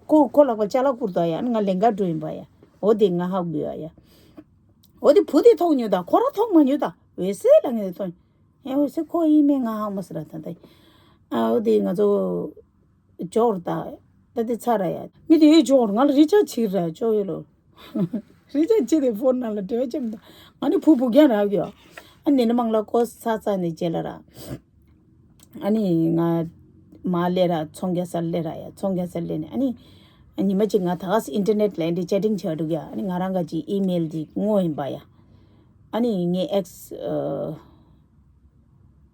ཁོ་ཁོ་ལག་པ་ཅ་ལག་བསྐུར་ད་ཡ། ང་ལེན་ག་འགྲོ་ཡིན་པ་ཡ། འོ་དེ་ང་ཧ་གོ་ཡ་ཡ། འོ་དེ་བུ་དེ་མཐོང་མྱོང་ད། ཁོ་རང་མཐོང་མ་མྱོང་ད། འོད་ཟེར་ལ་ངས་མཐོང་། ཧེ་འོད་ཟེར་ཁོ་ཡིན་མིན་ང་ཧ་མ་སི་ར་ད་ད། ཨ་འོ་དེ་ང་ཚོ་ཇོར་ད། ད་དེ་ཚ་ར་ཡ། མི་དེ་ཡོད་ཇོར་ང་ལ་རི་ཅར་ཇི་བྱེད་ར་ཅོ་ཡོད་ལོ། རི་ཅར་ཇི་བྱེད་དེ་ཕོན་ནང་ལ་འབྲེལ་བ་བྱེད་མི་འདུག་ང་ནི་བུ་བུ་རྒན་རག་ཡོད། ཨ་ནི་ནི་མང་ལ་ཀོ་ས་ཚ་ནི་རྗེས་ལ་ར། ཨ་ནི་ང་མ་སླེབས་ར་ཚོང་རྒྱག་སར་སླེབས་ར་ཡ། ཚོང་རྒྱག་སར་སླེབས་ནས་ཨ་ནི་ཉི་མ་གཅིག་ང་ད་ག་སེ་ཨིན་ཊར་ནེཊ་ལ་འདི་ཅེ་ཊིང་བྱེད་འགྲོ་གི་ཡ། ཨ་ནི་ང་རང་ག་ཅིག་ཨི་མེལ་ཅིག་བསྔོགས་ཡིན་པ་ཡ། ཨ་ནི་ངའི་ཨེག་སི་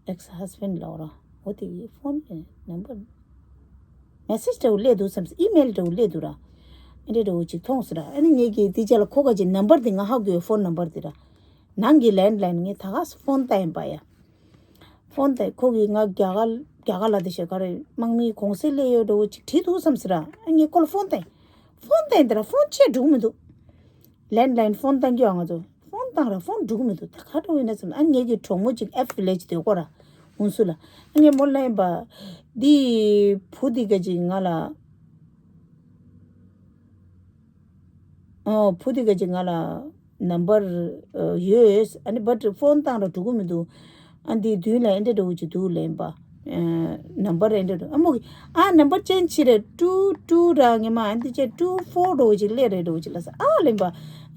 ཨེག་སི་ཧས་བྷེན་ཌི་ལབ་ར། འོ་དེ་གི་ཕོན་ནམ་བར་མེ་སེ་ཇི་འདྲ་བོ་སླེབས་འདུག་བསམ། ཨི་མེལ་འདྲ་བོ་སླེབས་འདུག་ར། ཨེ་འདྲ་འདྲ་བོ་ཅིག་མཐོང་སོང་ར། ཨ་ནི་ངེད་ཀྱིས་དེ་རྗེས་ལ་ཁོ་ག་ཅིག་ནམ་བར་དེ་ང་ཧ་གོ་ཡོད། ཕོན་ནམ་བར་དེ་ར། ནང་གི་ལེན་ཌི་ལའིན་ངས་ད་ག་སེ་ཕོན་བཏང་ཡིན་པ་ཡ། ཕོན་བཏང་ཁོ་གིས་ང་རྒྱ་གར་རྒྱ་གར་ལ་དེ་ཤོད་ག་རེ་དམག་མིའི་གུང་སེང་སླེབས་ཡོད་འདྲ་བོ་ཅིག་བྲིས་འདུག་བསམ་སོང་ར། ཨ་ངས་ཁོ་ལ་ཕོན་བཏང་། ཕོན་བཏང་དེ་ར་ཕོན་ཆད་འགྲོ་གི་མི་འདུག་ལེན་ཌི་ལའིན་ཕོན་བཏང་གི་ཡོད་ང་ཚོ། ཕོན་བཏང་ར་ཕོན་འགྲོ་གི་མི་འདུག་ད་ག་འགྲོ་ཡིན་ན་བསམ། ཨ་ངེད་ཀྱི་གྲོགས་མོ་གཅིག་ཨེཕ་ཝི་ལེ་ཇི་སྡོད་ཀྱི་ཡོད་ར། ཧུན་སུར་ལ། ཨ་ངས་མོ་ལ་ཡིན་པ། འདི་བུ་འདི་ག་ཅིག་ང་ལ། ཨོ་བུ་འདི་ག་ཅིག་ང་ལ་ནམ་བར་ཡོད། ཨ་ནི་བཊ་ཕོན་བཏང་ར་འགྲོ་གི་མི་འདུག་ཨ་འདི་མདུན་ལ་ཨེ་འདྲ་འདྲ་བོ་ཅིག་འདུག་ལབ་ཡིན་པ། ནམ་བར་ཨེ་འདྲ་འདྲ། ཨ་མོ་གིས་ཨ་ནམ་བར་ཅེན་ཇི་བྱེད་རེད། ཊུ་ཊུ་ར། ངས་མ་ཨ་འདི་བྱས་ཊུ་ཕོར་འདྲ་བོ་ཅིག་སླེབས་རེད་འདྲ་བོ་ཅིག་ལབ་ས། ཨ་ལབ་ཡིན་པ།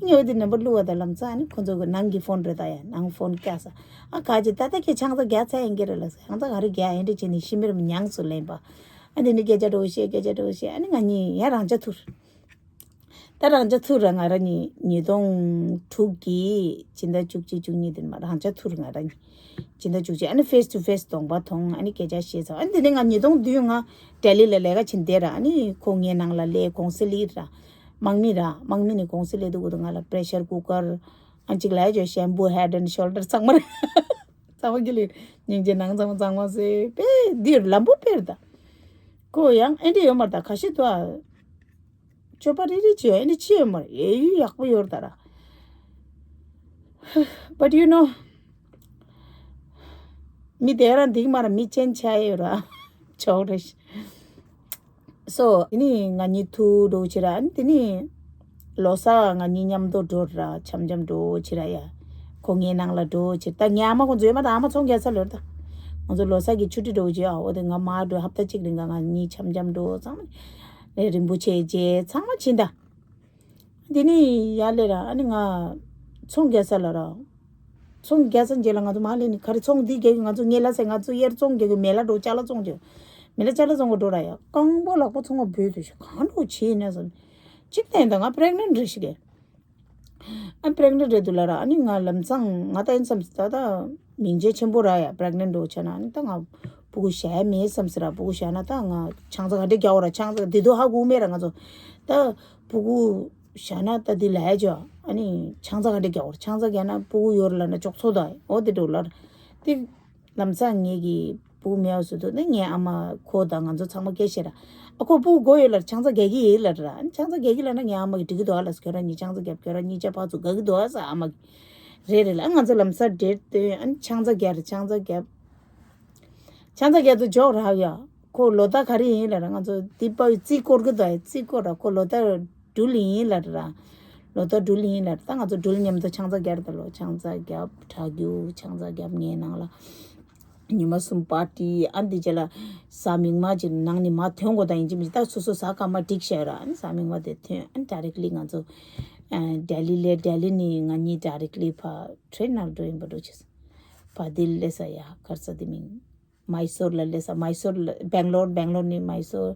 ངས་འོ་དེ་ནམ་བར་བླུགས་པ་དང་ལམ་སང་ཨ་ནི་ཁོ་ཚོ་གི་ནང་གི་ཕོན་རེད་ད་ཡ། ནང་ཕོན་བཀྱགས་ས། ཨ་ག་ཅིག་ད་ལྟ་ཁྱེད་ཆང་ས་རྒྱག་ཚར་ཡིན་གྱི་རེད་ལབ་ས། ཆང་ས་ག་རེ་རྒྱག་ཨེ་འདྲ་བྱས་ནས་ཤི་མིར་མི་མྱངས་སོང་ལབ་ཡིན་པ། ཨ་འདི་ནི་སྐད་ཆ་འདྲ་བོ་བཤད། སྐད་ཆ་འདྲ་བོ་བཤད། ཨ་ནི་ང་གཉིས་ཡ་རང་ཅག་ཐུར། ད་རང་ཅག་ཐུར་ར། ང་རང་གཉིས་ཉིས་སྟོང་དྲུག་གི་སྤྱི་ཟླ་བཅུ་གཅིག་བཅུ་གཉིས་དེ་མ་རང་ཅག་ཐུར་ང་རང་གཉིས་སྤྱི་ཟླ་བཅུ་གཅིག་ཨ་ནི་ཕེས་ཊུ་ཕེས་གདོང་པ་མཐོང་། ཨ་ནི་སྐད་ཆ་བཤད་ཚར། ཨ་ནི་དེ་ནས་ང་ཉིས་སྟོང་བདུན་ང་ལྡི་ལི་ལ་ལས་ཀ་བྱེད་བསྡད་ར། ཨ་ནི་ཁོ་ངའི་ནང་ལ་སླེབས། གུང་སེང་སླེབས་ར། དམག་མི་ར། དམག་མི་ནས་གུང་སེང་སླེབས་དུས་ཁོ་ང་ལ་པེ་རེ་ཤར་ཀུ་ཀར། ཨ་གཅིག་ལ་ཡ་ཇོ་ཤེམ་པུ་ཧེཌ་ཨེན་ཤོལ་ཌར་ཚང་མ་ར། ཚང་མ་གི་ལི་སྙིང་རྗེ་ནང་ཚང་མ་ཚང་མ་ཟེར་པས་འདིར་ལམ་བུ་དཔེར་ད། ཁོ་ཡང་ཨེ་འདྲ་ཡོད་མ་རེད་ད། ཁ་ཤས་དུ་ཨ། སྤྱོད་པ་རིག་རིག་ཅིག་ཡོད། ཨེ་ནི་ཅི་ཡོད་མ་རེད། ཡ་ཡུལ་ཡག་པོ་ཡོད་རེད་ད་ར། But you know, མི་དེ་རང་འདིག་མ་ར་མི་ཅན་ཆ་ཡོད་ར། ཆོག་རེད། So དེ་ནི་ང་གཉིས་ཐུག་འགྲོ་ཕྱིར་ར། དེ་ནི་ལོ་གསར་ང་གཉིས་མཉམ་དུ་འགྲོ་ར། འཆམ་འཆམ་འགྲོ་ཕྱིར་ར་ཡ། ཁོ་ངའི་ནང་ལ་འགྲོ་ཕྱིར། ད་ངའི་ཨ་མ་ཁོང་ཚོ་ཡོད་མ་ད། ཨ་མ་ཚོང་རྒྱག་ས་ལོར་ད། ང་ཚོ་ལོ་གསར་གྱི་ཆུ་ཊི་འགྲོ་ཕྱིར་ཡ། འོ་དེ་ང་མ་འགྲོ་ཧབ་ཏ་གཅིག་རིང་ག་ང་གཉིས་འཆམ་འཆམ་འགྲོ་ཚང་མ། རིན་པོ་ཆེ་རྗེ་ཚང་མ་ཕྱིན་ད། དེ་ནི་ཡར་སླེབས་ར། ཨ་ནི་ང་ཚོང་རྒྱག་ས་ལ་ར། ཚོང་རྒྱག་ས་རྗེས་ལ་ང་ཚོ་མར་སླེབས་ནི་ག་རེ་ཚོང་འདི་རྒྱག་གི། ང་ཚོ་ངེད་ལ་ཟེར་ང་ཚོ་གཡེར་ཚོང་རྒྱག་གི། མེ་ལ་འགྲོ་ཅ་ལག་ཚོང་རྒྱག་མེ་ལ་ཅ་ལག་ཚོང་གི་འགྲོ་ར་ཡ། རྐང་པ་ལག་པ་ཚང་མ་སྦོས་འདུག་ཤག་གང་འགྲོ་བྱེད་ཡིན་ན་བསམ། གཅིག་བལྟས་ད་ང་པི་རེག་ནེན་ཊི་རེད་ཤག་གི། ཨ་པི་རེག་ནེན་ཊི་རེད་འདུག་ལ་ར། ཨ་ནི་ང་ལམ་སང་ང་ད་ཡིན་བསམ་སི་ད་ད་མིང་ཆེན་ཆེན་པོ་ར་ཡ། པི་རེག་ནེན་ཊི་འགྲོ་བྱས་ན་ཨ་ནི་ད་ང་སྤུ་གུ་བཞག་ཡ་མེད་བསམ་སི་ར། སྤུ་གུ་བཞག་ན་ད་ང་ཆང་ས་ག་འདྲ་རྒྱག་འོ་ར། ཆང་ས་འདི་དུས་ཧ་གོ་མེད་ར། ང་ཚོ་ད་སྤུ་གུ་བཞག་ན་ད་འདི་ལ་ཡ་ཅོ། ཨ་ནི་ཆང་ས་ག་འདྲ་རྒྱག་འོ་ར། ཆང་ས་རྒྱག་ན་སྤུ་གུ་ཡོད་ར་ལ་ན་ཅོག་ཚོ་ད་འོ་དེ་འགྲོ་ལ་ར། དེ་ལམ་སང་ངེད་ཀྱི་སྤུ་གུ་མེད་པ་བཟོ་འདུག་ནི་ངའི་ཨ་མ་ཁོ་དང་ང་ཚོ་ཚང་མ་སྐད་བཤད་ར། ཨ་ཁོ་སྤུ་གུ་དགོས་ཡོད་ལ་ཆང་ས་རྒྱག་གི་ཡིན་ལ་ར། ཨ་ནི་ཆང་ས་རྒྱག་གི་ལ་ན་ངའི་ཨ་མ་གིས་འགྲིག་གི་འདུག་ཨ་ལ། ཁྱོད་རང་གཉིས་ཆང་ས་རྒྱབ། ཁྱོད་རང་གཉིས་ཆ་ཕར་ཚུར་དགའ་གི་འདུག་ཨ་ས་ཨ་མ་གིས། རེད་རེད་ལ། ང་ཚོ་ལམ་སང་འབྲེལ་བསྟུན། ཨ་ནི་ཆང་ས་རྒྱག་ར། ཆང་ས་རྒྱབ། ཆང་ས་རྒྱག་ཏུ་འཇོག་རག་ཡ། ཁོ་ལོ་ཟླ་ག་རེ་ཡིན་ལ་ར། ང་ཚོ་འདི་པའི་རྩིས་སྐོར་གི་འདུག་ཨ། རྩིས་སྐོར་ར། ཁོ་ལོ་ཟླ་འབྲུ་ལི་ཡིན་ལ་ར། ལོ་ཟླ་འབྲུ་ལི་ཡིན་ལ་ར། ད་ང་ཚོ་འབྲུ་ལི་མཉམ་དུ་ཆང་ས་རྒྱག་ར། ད་ལོ་ཆང་ས་རྒྱབ། གྲ་རྒྱུག་ཆང་ས་རྒྱབ། ངའི་ནང་ལ་ཉི་མ་གསུམ་པར་ཊི། ཨ་འདི་རྗེས་ལ་གཟའ་མིག་དམར་གྱི་ནང་ནས་མར་ཐོན་དགོས་ད་ཡིན་གཅིག་མིན་གཅིག་ད་སོ་སོ་གཟའ་སྐར་མ་སྒྲིག་བཞག་ར། ཨ་ནི་གཟའ་མིག་དམར་དེ་ཐོན། ཨ་ནི་ཌའི་རེག་ལི་ང་ཚོ་ཨ་ལྡི་ལི་ལས། ལྡི་ལི་ནས་ང་གཉིས་ཌའི་རེག་ལི་ཕར་ཊེན་ནང་འགྲོ་ཡིན་པ་འགྲོ་བྱས། ཕར་འདི་སླེབས་ས་ཡ། ག་རེ་ཟེར་དེ་མིང་། མའི་སོར་ལ་སླེབས་ས། མའི་སོར་ལ་སྦེང་ལོར། སྦེང་ལོར་ནས་མའི་སོར།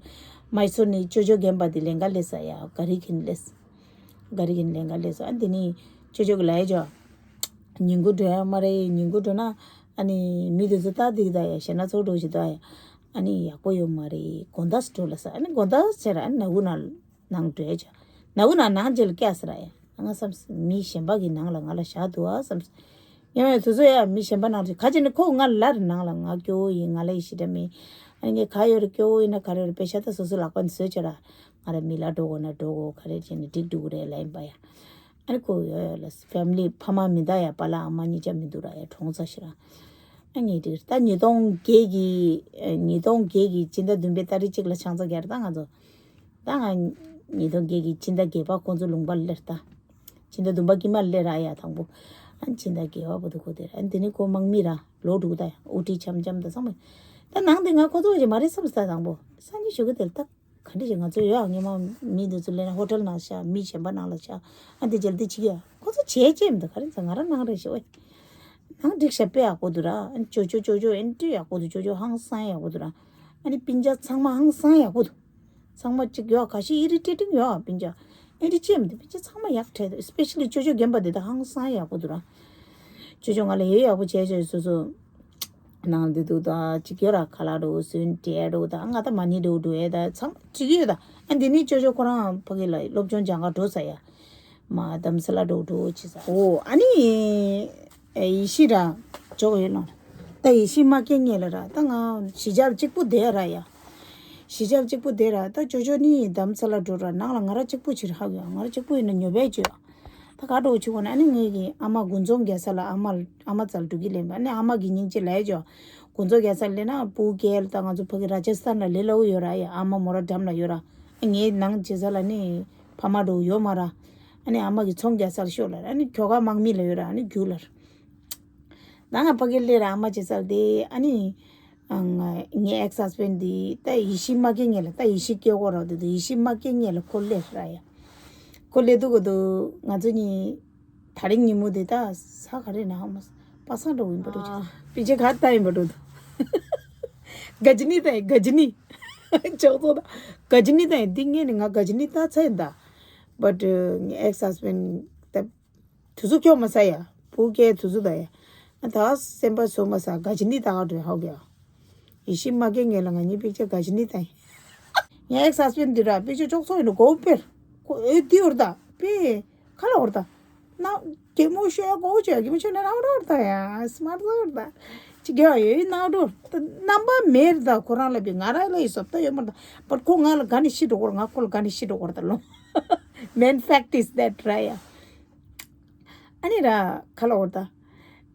མའི་སོར་ནས་ཅོ་ཅོ་རྒན་པ་དེ་ལེན་ག་སླེབས་ས་ཡ། ག་རི་ཁིན་སླེབས། ག་རེ་གིན་ལེན་ག་ལས་སོ། ཨ་འདི་ནི་ཅོ་ཅོ་གི་ལ་ཡ་ཅོ། ཉིན་གུང་འགྲོ་ཡ་མ་རེད། ཉིན་གུང་འགྲོ་ན་ཨ་ནི་མི་དེ་ཚོ་ལྟ་འདི་གི་ད་ཡ་ཞེ་ན་ཚོགས་འགྲོ་ཞིག་ད་ཡ། ཨ་ནི་ཡག་པོ་ཡོད་མ་རེད། དགོང་དག་སུ་འགྲོ་ལ་ས། ཨ་ནི་དགོང་དག་ཟེར། ཨ་ནི་ན་གུ་ན་ནང་འགྲོ་ཡ་ཅོ། ན་གུ་ན་ནང་རྗེས་ལ་སྐྱ་ཟེར་ཡ། ང་བསམ་མི་གཞན་པ་གི་ནང་ལ་ང་ལ་བཞག་འདུག་ཨ་བསམ། ཡང་ཡང་དུས་ཚོད་ཡ་མི་གཞན་པ་ནང་རེ་ག་ཅེ་ནི་ཁོ་ང་ལར་ནང་ལ་ང་སྐྱོ་བོ་ཡིན། ང་ལ་ཡི་ཤི་འདྲ་མེད། ཨ་ནི་ངས་ག་ཡོད་རེ་སྐྱོ་བོ་ཡིན་ན་ག་རེ་ཡོད་རེ་པེ་ཤ་ད་སོ་སོ་ལག་པ་ནས་བཟོས་ཆོག་ར། ང་ར་མི་ལ་འགྲོ་དགོས་ན་འགྲོ་དགོས། ག་རེ་བྱས་ནས་འགྲིག་འགྲོ་གི་རེད་ལ་ཡིན་པ་ཡ། ཨ་ནི་ཁོ་ཡོད་ཡོད་ལ་ཕེ་མི་ལི་ཕ་མ་མི་འདའ་ཡ་པ་ལ་ཨ་མ་གཉིས་ཆ་མི་འདུག་ར་ཡ་གྲོངས་ཚར་ཤི་ར། ཨ་ངས་འགྲིག་ད་ཉིས་སྟོང་བརྒྱད་ཀྱི་ཉིས་སྟོང་བརྒྱད་ཀྱི་སྤྱི་ཟླ་བདུན་པའི་ཏ་རིག་གཅིག་ལ་ཆང་ས་བརྒྱབ་ར་ད་ང་ཚོ། ད་ང་ཉིས་སྟོང་བརྒྱད་ཀྱི་ཕྱི་ཟླ་བརྒྱད་པ་ཁོང་ཚོ་ལུང་པར་སླེབས་ད། ཕྱི་ཟླ་བདུན་པ་དཀྱིལ་མར་སླེབས་ར་ཡ་དང་པོ། ཨ་ཕྱི་ཟླ་བརྒྱད་པ་བར་དུ་ཁོ་དེ་ར། ཨ་འདི་ནི་ཁོ་དམག་མི་ར་ལོ་དྲུག་ད་ཡ་དབུ་ཁྲིད་འཆམ་འཆམ་ད་ཚང་མ། ད་ནང་དེ་ང་ཁོ་ཚོ་བ་ཞིག་མ་རེད་བསམ་ས་དང་པོ་སང་ཉིན་ཞུ་གི་དེར་ད། ག་འདྲ་ཞིག་ང་ཚོ་ཡོད་ཨ་ངེ་མ་མི་འདི་ཚོ་སླེབས་ན་ཧོ་ཊེལ་ནང་བཞག་མི་གཞན་པ་ནང་ལ་བཞག་ཨ་འདི་རྒྱལ་འདི་ཆིག་ཡ་ཁོ་ཚོ་བྱས་བྱས་མི་འདུག་ག་རེ་ཚ་ང་ར་ནང་རེ་ཞིག་ཨོ། ནང་འགྲིག་ཤ་དཔེ་ཡག་པོ་འདུག་ར། ཨ་ཅོ་ཅོ་ཅོ་ཅོ་ཨེ་འདྲ་ཡག་པོ་འདུག་ཅོ་ཅོ་ཧང་སང་ཡག་པོ་འདུག་ར། ཨ་ནི་སྤུན་ཀྱག་ཚང་མ་ཧང་སང་ཡག་པོ་འདུག་ཚང་མ་གཅིག་ཡོད་ཁ་ཤས་ཨི་རི་ཊེ་ཊིང་ཡོད་སྤུན་ཀྱག་ཨེ་འདྲ་ཅེས་མི་འདུག་སྤུན་ཀྱག་ཚང་མ་ཡག་བྲལ་འདུག་སི་པེ་ཤ་ལི་ཅོ་ཅོ་རྒན་པ་འདི་དག་ཧང་སང་ཡག་པོ་འདུག་ར། ཅོ་ཅོ་ང་ལ་ཡོད་ཡག་པོ་བྱས་བྱས་སོ་སོ། ནང་འདི་འདུག་ད་གཅིག་ཡོད་ར་ཁ་ལག་འགྲོ་སུན་ཏེ་འགྲོ་ད་ང་ད་མ་ཎི་འགྲོ་འགྲོ་ཡས་ད་ཚང་གཅིག་ཡོད་ད། ཨ་འདི་ནི་ཅོ་ཅོ་ཁོ་རང་ཕ་གི་ལ་སློབ་སྦྱོང་སྦྱང་ག་འགྲོ་ས་ཡ། མ་དམ་ས་ལ་འགྲོ་འགྲོ་ཅི་ས་ཨོ་ཨ་ནི། ཨེ་ཡེ་ཤི་ར། ཇོག་ཡོད་ལོང་། ད་ཡེ་ཤི་མ་སྐྱེ་ངེས་ལ་ར་ད་ང་གཞིས་ཆགས་གཅིག་པུ་བསྡད་ར་ཡ། གཞིས་ཆགས་གཅིག་པུ་བསྡད་ར་ད་ཅོ་ཅོ་ནི་དམ་ས་ལ་འགྲོ་ར་ནང་ལ་ང་ར་གཅིག་པུ་ཕྱིར་ཧ་གོ་ཡ་ང་ར་གཅིག་པུ་ཡིན་ན་ཉོ་བས་བཅོས་ཡ། ད་ག་འགྲོ་ཆུ་གོ་ན་ཨ་ནི་ངེད་ཀྱི་ཨ་མ་དགུན་ཚོང་རྒྱག་ས་ལ་ཨ་མ་ཨ་མ་རྩལ་འགྲོ་གི་ལེན་པ་ཨ་ནི་ཨ་མ་གི་སྙིང་རྗེ་ལས་ཇོ། དགུན་ཚོང་རྒྱག་ས་ལེན་ན་སྤུ་རྒྱལ་ད་ང་ཚོ་ཕ་གི་ར་ཇ་སི་ཐན་ལ་ལས་སླ་བོ་ཡོད་ར་ཡ་ཨ་མ་མོ་ར་འགྲམ་ལ་ཡོད་ར། ངའི་ནང་བྱེད་ས་ལ་ནི་ཕ་མ་འགྲོ་ཡོད་མ་ར། ཨ་ནི་ཨ་མ་གི་ཚོང་རྒྱག་ས་ལ་ཤོག་ལ་ཨ་ནི་ཁྱོ་ག་དམག་མི་ལ་ཡོད་ར་ཨ་ནི་རྒྱུག་ལ། ད་ང་ཕ་གི་ལས་ར་ཨ་མ་བྱེད་ས་ལ་དེ་ཨ་ནི། ཨང་། ངའི་ཨེག་སི་ཧས་བྷེན་ཌི་འདི་ད་ཡེ་ཤི་མ་སྐྱེ་ངེས་ལ་ད་ཡེ་ཤི་སྐྱེ་གོ་ར་འདི་འདུག་ཡེ་ཤི་མ་སྐྱེ་ངེས་ལ་ཁོ་སླེབས་ར་ཡ། ཁོ་སླེབས་འདུག་གོ་འདུག་ང་ཚོ་གཉིས་ད་རིང་ཉིན་མོ་འདི་ད་ས་ག་རེ་ན་ཧ་མ་པ་སངས་འགྲོ་ཡིན་པ་འགྲོ་ཅིག་པི་ཅེ་ག་ད་ཡིན་པ་འགྲོ་འདུག་ག་ཇི་ནི་ད་ཡིན་ག་ཇི་ནི་ཅོག་ཙོ་ད་ག་ཇི་ནི་ད་ཡིན་འདི་ངས་ནི་ང་ག་ཇི་ནི་ད་ཚ་ཡིན་ད། བཊ་ངའི་ཨེག་སི་ཧས་བྷེན་ཌི་ད། དུས་ཚོད་འཁྱོག་མ་ཟ་ཡ། སྤུ་རྒྱལ་དུས་ཚོད་ད་ཡ། ང་ད་སེམས་པ་བཟོ་མ་ཟ་ག་ཇི་ནི་ད་ག་འགྲོ་ཧོ་ག་ཡེ་ཤི་མ་སྐྱེ་ངེས་ལ་ང་གཉིས་པི་ཅེ་ག་ཇི་ནི་ད་ཡིན། ངའི་ཨེག་སི་ཧས་བྷེན་ཌི་འདི་ར་པི་ཅེ་ཅོག་ཙོ་ཡིན་ནོ་གོ་པེར། ཁོ་ཨེ་འདི་འོར་ད་པེ། ཁ་ལ་འོར་ད། ན་གད་མོ་ཤོར་ཡ་གོ་ཅོ་ཡ་གད་མོ་ཤོར་ན་ར་འོར་ད་ཡ་སི་མ་ཊི་ས་འོར་ད། ཅི་ག་ཡ་ཡོད་ན་འགྲོ་ད་རྣམ་པ་མེར་ད་ཁོ་རང་ལ་པི་ང་ར་ལ་ཡི་སོབ་ད་ཡོད་མ་ད་པ་ཁོ་ང་ལ་ག་ནི་ཤི་འགྲོ་གོ་ར་ང་ཁོ་ལ་ག་ནི་ཤི་འགྲོ་གོ་ར་ད་ལོ། Main fact is that ར་ཡ། ཨ་ནི་ར་ཁ་ལ་འོར་ད།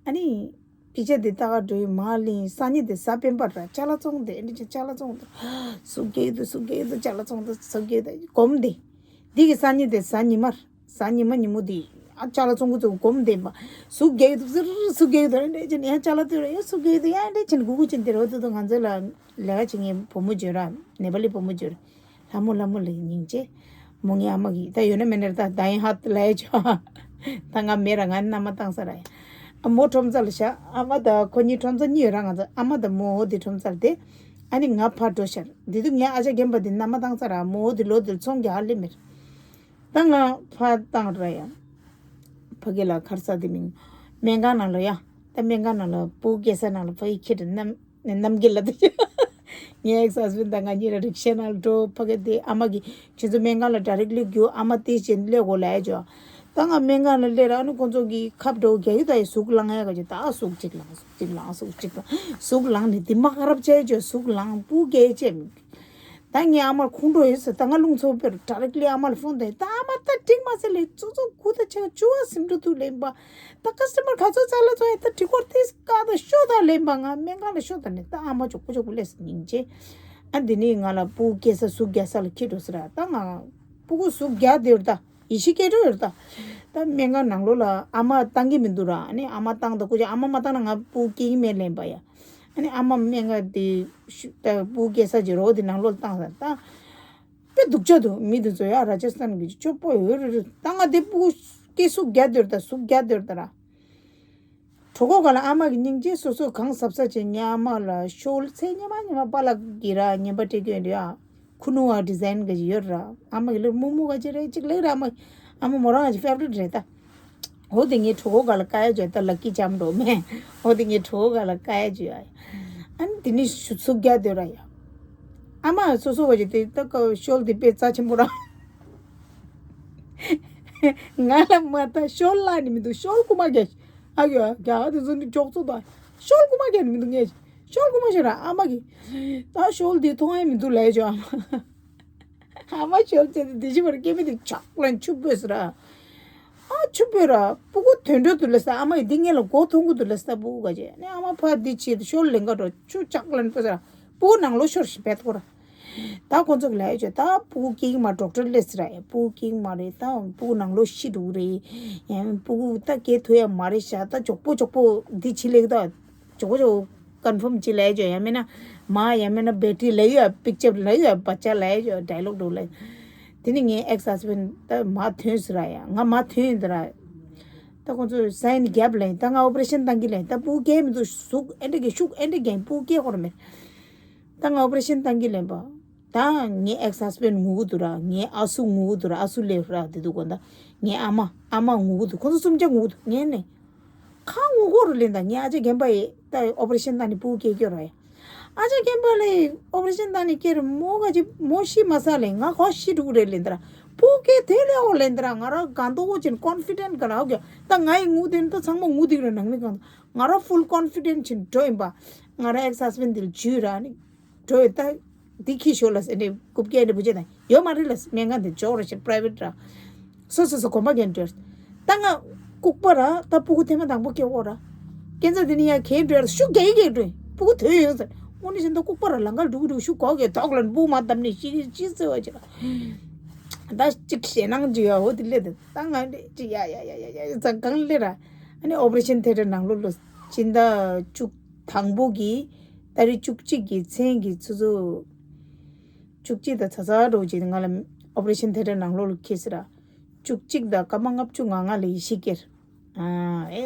ཨ་ནི། པི་ཅེ་དེ་ལྟ་ག་འགྲོ་ཡི་མ་ལིན་སང་ཉིན་དེ་ས་པན་པ་ར་ཅ་ལ་བཙོང་དེ་ཨ་ནི་ཅ་ལ་བཙོང་དེ། སུ་གེ་དུ་སུ་གེ་དུ་ཅ་ལ་བཙོང་དེ་སུ་གེ་དུ་གོམ་དེ། དེ་གི་སང་ཉིན་དེ་གཟའ་ཉི་མར་གཟའ་ཉི་མ་ཉིན་མོ་དེ་ཨ་ཅ་ལ་བཙོང་གི་ཚོ་གོམ་དེ་མ། སུ་གེ་དུ་ཟིར་སུ་གེ་དུ་ཨ་འདྲ་ཅན་ཡ་ཅ་ལ་དུ་ར་ཡ་སུ་གེ་དུ་ཡ་འདྲ་ཅན་གུ་གུ་ཅན་དེ་རོ་དུ་དུ་ང་ཚོ་ལ་ལས་ཀ་བྱེད་ངེ་བུ་མོ་བརྗོད་ར་ནེ་པ་ལི་བུ་མོ་བརྗོད། ལྷ་མོ་ལྷ་མོ་ལ་སྙིང་རྗེ། མོ་ངའི་ཨ་མ་གིས་ད་ཡོད་ན་མེད་ན་ད་ད་ཡིན་ཧ་ལས་ཆོག་ད་ང་མེད་ར་ང་མནའ་མ་བཏང་ས་ར་ཡ། ཨ་མོ་ཁྲོམ་ས་ལ་བཞག་ཨ་མ་ད་ཁོ་གཉིས་ཁྲོམ་ས་གཉིས་ཡོད་ར་ང་ཚོ་ཨ་མ་ད་མོ་འོ་དེ་ཁྲོམ་སར་དེ། ཨ་ནི་ང་ཕར་འགྲོ་ཤར་འདི་དུས་ངའི་ཨ་ཅག་རྒན་པ་དེ་མནའ་མ་བཏང་ས་ར་མོ་འོ་དེ་ལོ་དེར་ཚོང་རྒྱག་ཧ་ལས་མེད། ད་ང་ཕར་བཏང་ར་ཡ། ཕ་གི་ལ་ཁར་ས་དེ་མིན། སྨན་ཁང་ནང་ལ་ཡ། ད་སྨན་ཁང་ནང་ལ་སྤུ་གུ་སྐྱེ་ས་ནང་ལ་ཕ་གི་ཁྱེད་རྣམ། ནམ་རྒྱུན་ལ་དེ། ངའི་ཨེག་སི་ཧས་བྷེན་ཌི་དང་ང་གཉིས་ལ་རིག་ཤེས་ནང་ལ་འགྲོ་ཕ་གི་དེ་ཨ་མ་གི་ཁྱེད་ཚོ་སྨན་ཁང་ལ་ཌའི་རེག་ལི་རྒྱུག་ཨ་མ་དེ་བཞིན་སླེབས་དགོས་ལ་ཨེ་ཅོ། ད་ང་སྨན་ཁང་ལ་སླེབས་ར་ཨ་ནི་ཁོང་ཚོ་གི་ཁབ་འགྲོ་རྒྱ་ཡུ་ད་ཡི་ཟུག་ལངས་ཡ་ག་ཅི་ད་ཟུག་གཅིག་ལངས་ཟུག་གཅིག་ལངས་ཟུག་གཅིག་ལངས་ཟུག་ལངས་ནི་དེ་མ་ཁ་རབ་ཆ་ཡ་ཅོ་ཟུག་ལངས་སྤུ་གུ་སྐྱེ་ཅེ་མི། ད་ངའི་ཨ་མར་ཁོང་ཁྲོ་ཡོད་ཟེར་ད་ང་རླུང་ཚོ་དཔེར་ཌའི་རེག་ལི་ཨ་མ་ལ་ཕོན་དེ་ད་ཨ་མ་ད་འགྲིག་མ་ཟེར་ལེ་ཙོ་ཙོ་གུ་ད་ཆ་བཅུ་བ་སིམ་འགྲོ་ཐུག་ལེན་པ། ད་ཀ་སི་ཊ་མར་ག་ཚོད་ཙ་ལ་ཚོ་ཡ་ད་འགྲིག་གོ་ཏིས་ཀ་ད་ཤོ་ད་ལེན་པ་ང་སྨན་ཁང་ལ་ཤོ་ད་ནི་ད་ཨ་མ་ཅོག་པོ་ཅོག་པོ་ལས་སྙིང་རྗེ། ཨ་འདི་ནི་ང་ལ་སྤུ་གུ་སྐྱེ་ས་ཟུག་རྒྱག་ས་ལ་ཁྱེད་འགྲོ་ཟེར་ར་ད་ང་སྤུ་གུ་ཟུག་རྒྱག་དེ་ཡོད་ད་ཡེ་ཤེས་སྐྱེ་འགྲོ་ཡོད་ད། ད་སྨན་ཁང་ནང་ལོགས་ལ་ཨ་མ་བཏང་གི་མི་འདུག་ར་ཨ་ནི་ཨ་མ་བཏང་ད་ཀུ་ཅོ་ཨ་མ་མ་བཏང་ན་ང་སྤུ་གུ་སྐྱེ་གི་མེད་ལེན་པ་ཡ། ཨ་ནི་ཨ་མ་སྨན་ཁང་དེ་ཤུ་ད་སྤུ་གུ་སྐྱེ་ས་ཅིག་རོགས་དེ་ནང་ལོགས་ལ་བཏང་ས་ད། དཔེ་སྡུག་ཅག་འདུག་མི་དེ་ཚོ་ཡ་ར་ཇ་སི་ཐན་གི་སྐྱོ་པོ་ཡོད་རེད་རེད་ད་ང་དེ་སྤུ་གུ་སྐྱེ་ཟུག་རྒྱག་འདོད་ད་ཟུག་རྒྱག་འདོད་ད་ར། གྲོད་ཁོག་ག་ལ་ཨ་མ་གི་སྙིང་རྗེ་སོ་སོ་གང་ཟབ་ས་བྱས་ངའི་ཨ་མ་ལ་ཤོག་ཚེ་ཉི་མ་ཉི་མ་པཱ་ལགས་ཀྱི་ར་ཉན་པ་སྤྲད་རྒྱུ་ཡོད་རེད་ཨ། ཁུ་ནུ་བ་ཌི་ཛའིན་ག་ཅིག་ཡོད་ར་ཨ་མ་གི་ལེར་སྨུག་སྨུག་ག་ཅིག་རེད་ཅིག་ལེགས་ར་ཨ་མ། ཨ་མ་མོ་རང་གི་ཕེ་ཝ་རིཊ་རེད་ད། འོ་དེ་ངའི་གྲོད་ཁོག་སྒང་ལ་དཀར་ཡོལ་བྱོས་ད། ལ་ཀི་ཅམ་འགྲོ་མེད། འོ་དེ་ངའི་གྲོད་ཁོག་སྒང་ལ་དཀར་ཡོལ་བྱོས་ཡ། ཨ་ནི་དེ་ནི་ཤུ་ཚུགས་རྒྱག་སྡོད་ར་ཡ། ཨ་མ་སོ་སོ་བ་ཅིག་དེ་ད་ཀ་ཤོལ་དེ་དཔེ་རྩ་ཆེན་པོ་ར། ང་ལ་མ་ད་ཤོལ་བརླག་ནི་མི་འདུག་ཤོལ་རྐུ་མ་རྒྱག་ཨ་ཡོ་རྒྱག་དེ་ཚོ་འདི་འཇོག་ཚོ་ད། ཤོལ་རྐུ་མ་རྒྱག་ནི་མི་འདུག་ངས། ཤོལ་རྐུ་མ་ཤོར་ར་ཨ་མ་གི། ད་ཤོལ་དེ་མཐོང་ཡ་མི་འདུག་ལས་བྱོས་ཨ་མ། ཨ་མ་ཤོལ་བྱས་ཏེ་དེ་བཞིན་པར་སྐྱེ་མི་དེ་ཆག་ལན་ཆུ་སྤོས་ཟེར་ར། ཨ་ཆུ་སྤོས་ར་སྤུ་གུ་དོན་འགྲོ་དུ་ལས་ས་ཨ་མ་ཡི་འདི་ངེད་ལ་མགོ་ཐོན་གུ་དུ་ལས་ས་སྤུ་གུ་ག་ཅེ་ནས་ཨ་མ་ཕ་འདི་བྱེད་དུ་ཤོལ་ལེན་ག་འགྲོ་ཆུ་ཆག་ལན་སྤོས་ཟེར་ར། སྤུ་གུ་ནང་ལོགས་ཤོར་ཞིག་བེད་ཐོག་ར། ད་ཁོ་ཚོ་གི་ལས་བྱོས་ད་སྤུ་གུ་སྐྱེ་གི་མ་ཌོག་ཊར་སླེབས་ཟེར་ར་ཡ་སྤུ་གུ་སྐྱེ་གི་མ་རེད་ད་སྤུ་གུ་ནང་ལོགས་ཤི་འགྲོ་གི་རེད། ཡང་སྤུ་གུ་ད་སྐྱེ་ཐུབ་ཡ་མ་རེད་ཤག་ད་མགྱོགས་པོ་མགྱོགས་པོ་འདི་བྱེད་ལེགས་ད། མགྱོགས་པོ་མགྱོགས་པོ་ཀོན་ཕོམ་ཅིག་ལས་ཡོད་ཡང་མིན་ན་མ་ཡང་མིན་ན་བེ་ཊི་རི་ལས་ཡོད་པིག་ཅར་ལས་ཡོད་བ་ཅག་ལས་ཡོད་ཌའི་ལོག་འགྲོ་ལས། དེ་ནི་ངའི་ཨེག་སི་ཧས་བྷེན་ད་མ་ཐོན་ཟེར་ར་ཡ་ང་མ་ཐོན་ཟེར་ར། ད་ཁོང་ཚོས་སའིན་རྒྱབ་ལས་ད་ང་ཨོ་པ་རེ་ཤན་བཏང་གི་ལས་ད་སྤུ་གུ་སྐྱེ་མི་འདུག་ཟུག་ཨེ་འདྲ་གི་ཤུགས་ཨེ་འདྲ་གི་སྤུ་གུ་སྐྱེ་ཁོ་ར་མེད། ད་ང་ཨོ་པ་རེ་ཤན་བཏང་གི་ལས་པ། ད་ངའི་ཨེག་སི་ཧས་བྷེན་ངུ་གི་འདུག་ར་ངའི་ཨ་སུ་ངུ་གི་འདུག་ར་ཨ་སུ་ལས་ར་དེ་འདུག་གོ་ད། ངའི་ཨ་མ་ཨ་མ་ངུ་གི་འདུག་ཁོང་ཚོ་གསུམ་ཆ་ངུ་གི་འདུག་ངས་ནས། ཁ་ངོ་གོ་རུ་ལེན་ད་ངས་ཨ་ཅག་རྒན་པ་ཡི་ད་ཨོ་པ་རེ་ཤན་བཏང་ནི་སྤུ་གུ་སྐྱེ་སྐྱོ་ར་ཡ། ཨ་ཅག་རྒན་པ་ལས་ཨོ་པ་རེ་ཤན་བཏང་ནི་སྐྱེ་རུ་མོ་ག་ཅི་མོ་ཤི་མ་ས་ལས་ང་གོ་ཤི་འགྲོ་གི་རེད་ལེན་ད་ར། སྤུ་གུ་སྐྱེ་དེ་ལས་འོ་ལེན་ད་ར་ང་ར་གང་ཏོ་གོ་ཅིན་ཀོན་ཕི་ཌེན་ཊི་ག་ར་ཨོ་ཀེ་ད་ང་ཡི་ངུ་དེ་ནི་ད་ཚང་མ་ངུ་དེ་ར་ནང་མི་གང་ད་ང་ར་ཕུལ་ཀོན་ཕི་ཌེན་ཊི་ཅིན་འགྲོ་ཡིན་པ། ང་ར་ཨེག་སི་ཧས་བྷེན་དེ་ལ་ཇུས་ར་ནི་འགྲོ་ཡོད་ད། འདི་ཁྱི་ཤོར་ལ་ཟེར་ནས་རྐུབ་བཀྱག་ནས་བུ་ཆེ་དང་ཡོད་མ་རེད་ལ་སྨན་ཁང་དེ་འཇོག་རེ་ཞིག་པ་རའི་ཝེ་ཊི་ར། སོ་སོ་སོ་གོམ་པ་རྒྱན་འགྲོས། ད་ང་ལྐུགས་པ་ར་ད་སྤུ་གུ་ཐེངས་མ་དང་པོ་སྐྱེ་འོ་ར། སྐྱེ་ཚ་དེ་ནི་ཡང་གས་འགྲོས་ཤུ་གས་གས་འགྲོས་སྤུ་གུ་ཐོས་ཡོང་ཟེར་དངོས་གནས་བཞིན་དུ་ལྐུགས་པ་ར་ལང་ཀར་འགྲོ་གི་འགྲོ་ཤུ་གོ་གས་ཐོག་ལ་སྤུ་མ་བཏབ་ནས་ཤི་གི་ཤི་ཟེར་བ་ཅིག་ར། ད་གཅིག་ཞེད་སྣང་ཅིག་ཡོད་འོ་དེ་སླེབས་ད་ད་ང་འདྲེ་ཅིག་ཡ་ཡ་ཡ་ཡ་ཡ་ཙང་གང་སླེབས་ར། ཨ་ནི་ཨོ་པ་རེ་ཤན་ཐེ་ཊར་ནང་ལོགས་ལ་སྦྱིན་བདག་བཅུ་དང་པོ་གི་ཏ་རིག་བཅུ་གཅིག་གི་མཚན་གྱི་ཆུ་ཚོད་བཅུ་གཅིག་དང་ཚ་ཚ་འགྲོ་བྱས་ང་ལ་ཨོ་པ་རེ་ཤན་ཐེ་ཊར་ནང་ལོགས་ལ་ཁྱེར་ཟེར་ར། བཅུ་གཅིག་དང་སྐར་མ་ལྔ་བཅུ་ང་ལྔ་ལ་ཡེ་ཤེས་སྐྱེས། ཨ་ཨེ་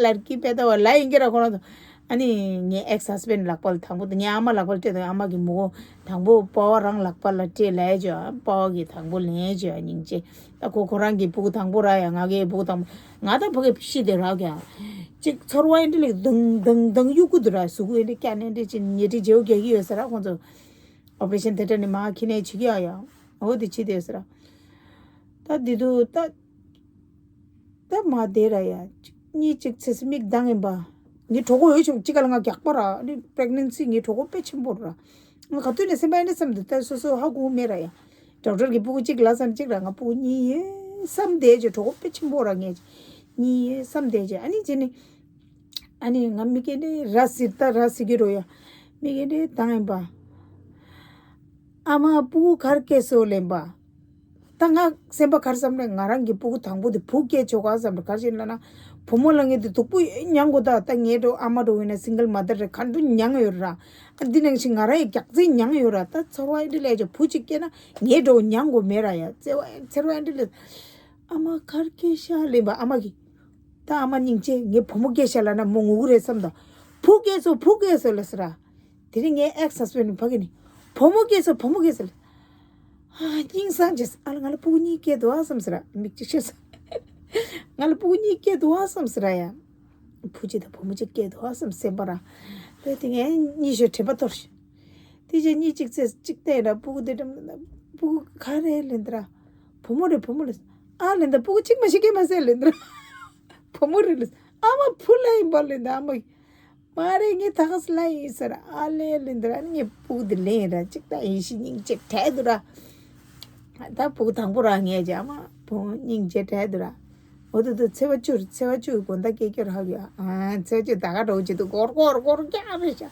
ལར་ཀི་པེ་ཏ་བ་ལ་ཡིན་གྱི་ར་ཁོ་རང་ཚོ། ཨ་ནི་ངའི་ཨེག་སི་ཧས་བྷེན་ལག་པ་ལ་དང་པོ་དང་ངའི་ཨ་མ་ལག་པ་ལ་སྤྲད་དང་ཨ་མ་གི་མོ་དང་པོ་པ་བ་རང་ལག་པ་ལ་སྤྲད་ལས་བྱོས་པ་བ་གི་དང་པོ་ལེན་བྱོས་སྙིང་རྗེ། ད་ཁོ་ཁོ་རང་གི་སྤུ་གུ་དང་པོ་ར་ཡ་ང་གི་སྤུ་གུ་དང་པོ་ང་ད་ཕ་གི་ཤི་དེ་རག་ཀྱང་། ཅིག་ཚོར་བ་ཨེ་འདྲ་ལེགས་དང་དང་དང་གཡུག་གུ་དུ་ར་གཟུགས་ཨེ་འདྲ་སྐྱ་ནས་འདྲ་ཅིག་ཉལ་ཁྲི་བརྗེ་བོ་རྒྱག་གི་ཡོད་ས་ར་ཁོང་ཚོ། ཨོ་པ་རེ་ཤན་དེ་འདྲ་ནི་མ་ཁྱི་ནས་བྱེད་ཀྱི་ཡ་ཡ། འོ་དེ་བྱེད་དེ་ཡོད་ས་ར། ད་དེ་དུ་ད། ད་མ་བསྡད་ར་ཡ། གཉིས་གཅིག་ཚེ་སི་མིག་གདངས་ཡིན་པ། ངའི་གྲོད་ཁོག་འོས་བྱུང་གཅིག་ག་ལ་ང་རྒྱགས་པ་ར་ནི་པྲེག་ནེན་སི་ངའི་གྲོད་ཁོག་དཔེ་ཆེན་པོ་ར། ང་ག་དུས་ནས་སེམས་པ་ཨེ་འདྲ་བསམ་འདུག་ད་སོ་སོ་ཧ་གོ་མེད་ར་ཡ། ཌོག་ཊར་གི་སྤུ་གུ་གཅིག་ལ་བསམ་གཅིག་ར་ང་སྤུ་གུ་གཉིས་ཡོད་བསམ་བསྡད་ཅེ་གྲོད་ཁོག་དཔེ་ཆེན་པོ་ར་ངས་གཉིས་ཡོད་བསམ་བསྡད་ཅེ་ཨ་ནི་བྱས་ནི། ཨ་ནི་ང་མི་སྐད་འདྲ་ར་སིར་ད་ར་སི་གི་རོ་ཡ། མི་སྐད་འདྲ་དང་ཡིན་པ། ཨ་མ་སྤུ་གུ་གར་སྐྱེས་སོ་ལེན་པ། ད་ང་སེམས་པ་གར་བསམ་ནས་ང་རང་གི་སྤུ་གུ་དང་པོ་དེ་བུ་སྐྱེས་ཆོག་ག་བསམ་ནས་གར་བྱས་ན་ན། བུ་མོ་ལ་ངས་དེ་སྡུག་པོ་མྱང་དགོས་ད་ད་ངའི་འགྲོ་ཨ་མ་འགྲོ་ཡིན་ན་སིང་གལ་མ་དར་རེད་ག་འདྲ་མྱང་ཡོད་ར། ཨ་འདི་ནང་བཞིན་ང་རང་ཡི་རྒྱགས་ཚད་མྱང་ཡོད་ར་ད་ཚོར་བ་ཨེ་འདྲ་ལས་ཀྱང་བུ་གཅིག་སྐྱེས་ན་ངའི་འགྲོ་མྱང་དགོས་མེད་ར་ཡ་བརྩེ་བ་ཚོར་བ་ཨེ་འདྲ་ལས། ཨ་མ་གར་སྐྱེས་ཤག་ལེན་པ་ཨ་མ་གི། ད་ཨ་མ་སྙིང་རྗེ་ངའི་བུ་མོ་སྐྱེས་ཤག་ལ་ན་མོ་ངུ་གི་རེད་བསམ་ད། བུ་སྐྱེས་སོ་བུ་སྐྱེས་སོ་ལ་ཟེར་ར། དེ་རིང་ངའི་ཨེག་སི་ཧས་བྷེན་ཕ་གི་ནི། བུ་མོ་སྐྱེས་སོ་བུ་མོ་སྐྱེས་སོ་ལ། ཨ་སྙིང་སང་རྗེས་ཨ་ལ་ང་ལ་སྤུ་གུ་གཉིས་སྐྱེས་འདུག་ཨ་བསམ་ཟེར་ར་མིག་ཅིག་ཤེས་སོ། ང་ལ་སྤུ་གུ་གཉིས་སྐྱེས་འདུག་ཨ་བསམ་ཟེར་ར་ཡ། བུ་གཅིག་དང་བུ་མོ་གཅིག་སྐྱེས་འདུག་ཨ་བསམ་སེམས་པ་ར། ལོས་དེ་ངས་གཉིད་ཤོར་དྲན་པ་གཏོར་ཤོར། དེ་རྗེས་གཉིད་གཅིག་ཚེ་གཅིག་བལྟས་ར་སྤུ་གུ་དེ་འགྲམ་སྤུ་གུ་ག་རེ་ལེན་ད་ར། བུ་མོ་རེད་བུ་མོ་རེད། ཨ་ལེན་ད་སྤུ་གུ་གཅིག་མ་ཞིག་སྐྱེས་མ་ཟེར་ལེན་ད་ར། བུ་མོ་རེད་ལེ། ཨ་མ་བུ་ལ་ཡིན་པ་ལེན་ད་ཨ་མ། མ་རེད་ངས་ད་ག་སེ་ལ་ཡིན་ཟེར་ཨ་ལེ་ལེན་ད་ར་ངས་སྤུ་གུ་དེ་ལེན་ར་གཅིག་ད་ཡིན་ཤི་སྙིང་རྗེ་བྲལ་འདུག་ར། ད་སྤུ་གུ་དང་པོ་ར་ངས་ཀྱི་ཨ་མ་བུ་མོ་སྙིང་རྗེ་བྲལ་འདུག་ར། འོ་དུ་དུ་ཚེས་པ་བཅུ་ཚེས་པ་བཅུ་དགོང་དག་སྐད་སྐྱོར་ཧ་གི་ཨ་ཚེས་པ་བཅུ་ད་ག་འགྲོ་བྱེད་དུ་སྒོར་སྒོར་སྒོར་རྒྱག་རེད་ཤག་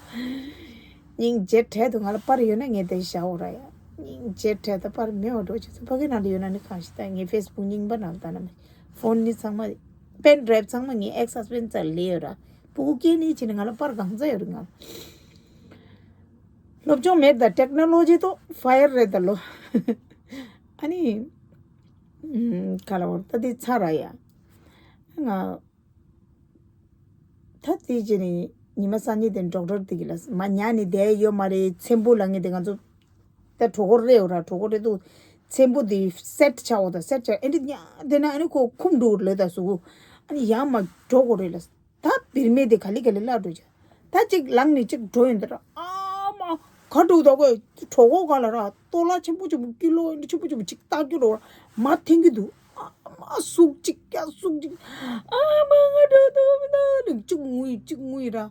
སྙིང་རྗེ་བྲལ་དུ་ང་ལ་པར་ཡོད་ན་ངས་དེ་བཞག་འོ་ར་ཡ། སྙིང་རྗེ་བྲལ་ད་པར་མེད་འོ་འགྲོ་བྱེད་ཚུལ་ཕ་གི་ནང་ལ་ཡོད་ན་ནི་གང་ཞིག་ད་ངས་ཕེ་སི་བུག་རྙིང་པ་ནང་ལ་ད་ན་མེད། ཕོན་ནི་ཚང་མ་པེན་ཌ་རའིབ་ཚང་མ་ངའི་ཨེག་སི་ཧས་བྷེན་རྩ་ལ་ལས་ཡོད་ར། སྤུ་གུ་སྐྱེས་ནི་ཕྱིན་ནི་ང་ལ་པར་གང་ཚ་ཡོད་རེད་ང་ལ། སློབ་སྦྱོང་མེད་ད་ཊེག་ནོ་ལོ་ཇི་ཐོག་ཕ་ཡར་རེད་ད་ལོ། ཨ་ནི། ཨམ། ག་ལ་བར་ད་དེ་ཚ་ར་ཡ། ང་། ད་དེ་རྗེས་ནི་ཉི་མ་སང་ཉིན་དེ་ཌོག་ཊར་དེ་གི་ལ་མ་ཉལ་ནི་བསྡད་ཡོད་མ་རེད་ཚེམ་བུ་ལ་ངས་དེ་ང་ཚོ། ད་གྲོད་ཁོག་རེད་འོ་ར་གྲོད་ཁོག་རེད་འདུག་ཚེམ་བུ་དེ་སེཊ་ཆགས་འོ་ད་སེཊ་ཆགས་ཨེ་འདྲ་ཉག་དེ་ན་ཨ་ནི་ཁོ་འཁུམ་འགྲོ་རེད་ད་གཟུགས་པོ། ཨ་ནི་ཡར་མར་འགྲོ་དགོས་རེད་ལ། ད་བིར་མེད་དེ་ག་ལེ་ག་ལེ་བརླག་འགྲོ་ཅག་ད་གཅིག་ལངས་ནས་གཅིག་འགྲོ་ཡོང་དུས་ར་ཨ་མ་ག་འགྲོ་ད་གོ་གྲོད་ཁོག་སྒང་ལ་ར་ལྟོ་ལ་ཆེན་པོ་ཆེན་པོ་ཀི་ལོ་ཨེ་འདྲ་ཆེན་པོ་ཆེན་པོ་གཅིག་བཏགས་རྒྱུ་རོ་མར་འཐེན་གྱི་འདུག་ཨ་མ་ཟུག་གཅིག་ཀྱ་ཟུག་གཅིག་ཨ་མ་ང་འགྲོ་ཐུབ་མི་འདུག་ནི་གཅིག་ངུ་ཡི་གཅིག་ངུ་ཡི་ར།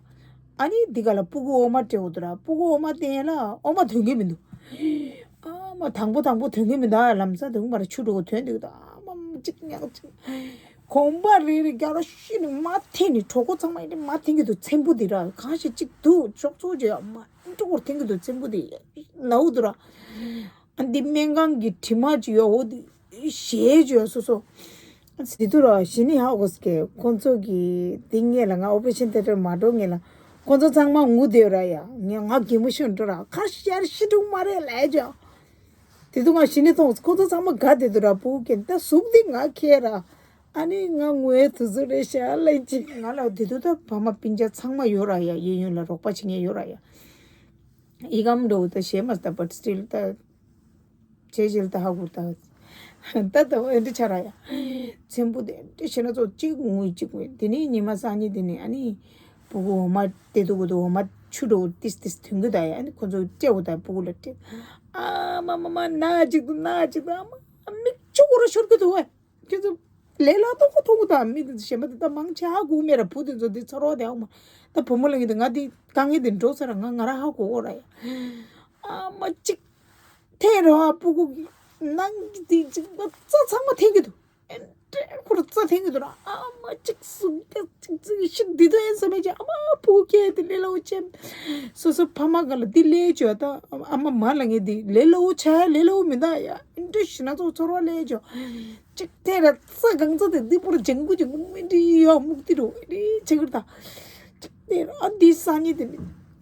ཨ་ནི་འདི་ག་ལ་སྤུ་གུ་འོ་མ་སྤྲད་འོ་དུ་ར་སྤུ་གུ་འོ་མ་བསྟན་ལ་འོ་མ་ཐོན་གྱི་མི་འདུག་ཨ་མ་དང་པོ་དང་པོ་ཐོན་གྱི་མི་འདུག་ཨ་ལམ་སང་དུང་མར་ཆུ་འགྲོ་གི་ཐོན་འདུག་ད་ཨ་མ་གཅིག་ཉག་གཅིག་གོམ་པ་རེ་རེ་རྒྱག་ར་ཤི་ནི་མ་འཐེན་ནི་གྲོད་ཁོག་ཚང་མ་ཡིན་ནི་མ་འཐེན་གྱི་འདུག་ཚེམ་བུ་འདི་ར་གང་ཞིག་གཅིག་འདུག་ཅོག་ཙོག་ཅོ་ཡ་མ་འགྲོ་གོར་འཐེན་གྱི་འདུག་ཚེམ་བུ་འདི་ནའུ་འདུག་ར། ཨ་འདི་སྨན་ཁང་གི་དྲི་མ་ཅིག་ཡོད་འོ་འདི་ཞེས་བརྗོད་སོ་སོ། ཟི་ཐུ་ར་ཞི་ནི་ཧ་གོ་སྐད་ཁོང་ཚོ་གི་འདི་ངེད་ལ་ང་ཨོ་པ་རེ་ཤན་ཐེ་ཊར་མ་འགྲོ་ངེད་ལ་ཁོང་ཚོ་ཚང་མ་ངུ་བསྡད་ར་ཡ་ངས་ང་གད་མོ་ཤོར་འགྲོ་ར་ཁ་ཤར་ཤི་འགྲོ་མ་རེད་ལས་ཅོ། དེ་དུས་ང་ཞི་ནི་མཐོང་ཁོང་ཚོ་ཚང་མ་དགའ་བསྡད་འདུག་ར་བུ་ཀན་ད་གཟུགས་འདི་ང་ཁྱེར་ར། ཨ་ནི་ང་ངུའི་དུས་ཚོད་རེད་ཤག་ལན་ཅི། ང་ལ་དེ་དུས་ད་ཕ་མ་སྤུན་ཀྱག་ཚང་མ་ཡོད་ར་ཡ་གཡས་གཡོན་ལ་རོགས་པ་བྱེད་མཁན་ཡོད་ར་ཡ། ཡི་གམ་འགྲོ་ད་ཞེ་མ་ད་but still ད། བྱས་བྱས་ད་ཧ་གོ་ད། ད་ད་ཨེ་འདྲ་ཆ་ར་ཡ། ཚེམ་བུ་དེ་འདྲ་བྱས་ན་ཚོ་གཅིག་ངུས་གཅིག་ངུས་དེ་ནས་ཉི་མ་སང་ཉིན་དེ་ནས་ཨ་ནི། སྤུ་གུ་འོ་མ་དེ་དུ་གུ་དུ་འོ་མ་ཆུ་འགྲོ་ཏིས་ཏིས་ཐོན་གི་ད་ཡ་ཨ་ནི་ཁོ་ཚོ་སྤྲད་འོ་ད་སྤུ་གུ་ལ་སྤྲད། ཨ་མ་མ་མ་ན་གཅིག་ཏུ་ན་གཅིག་ཏུ་ཨ་མ་མིག་ཆུ་གུ་ར་ཤོར་གི་འདུག་ཨ། ཁྱོད་ཚོ་ལས་སླ་ཏོག་ཏོག་ཐོག་གི་དང་མི་དེ་ཚོ་གཞན་པ་དེ་ད་མང་ཆེ་ཧ་གོ་མེད་ར། བུ་དེ་ཚོ་དེ་ཚོར་བ་དེ་ཨ་མ་ད་བུ་མོ་ལ་ངེས་དེ་ང་དེ་དཀའ་ངལ་དེ་འགྲོ་ས་ར་ང་ང་ར་ཧ་གོ་གོ་ར་ཡ། ཨ་མ་གཅིག་འཐེན་ར་ཨ་སྤུ་གུ་གི་ནང་གི་དེ་གཅིག་པ་རྩ་ཚང་མ་འཐེན་གི་འདུག་ཨེ་འདྲ་ཁོ་ར་རྩ་འཐེན་གི་འདུག་ར། ཨ་མ་གཅིག་གཟུགས་ཀྱི་གཅིག་གཟུགས་ཤིག་འདི་དོན་ཡིན་ས་མེད་ཀྱི་ཨ་མ་སྤུ་གུ་སྐྱེས་དེ་ལས་སླ་བོ་ཆེ། སོ་སོ་ཕ་མ་ག་ལ་འདི་ལས་བྱོས་ད་ཨ་མ་མ་ལ་ངེས་དེ་ལས་སླ་བོ་ཆ་ཡ་ལས་སླ་བོ་མི་འདུག་ཡ། འདྲ་ཞིག་ན་ཚོ་ཚོར་བ་ལས་ཅོ། གཅིག་དེ་ར་རྩ་གང་ཚ་དེ་འདི་པོར་ལྗང་གུ་ལྗང་གུ་མི་འདྲི་ཡོད་མུག་ཏི་རུ་རི་ཆེ་གིར་ད། གཅིག་དེ་ར་འདི་སང་ཉིན་དེ་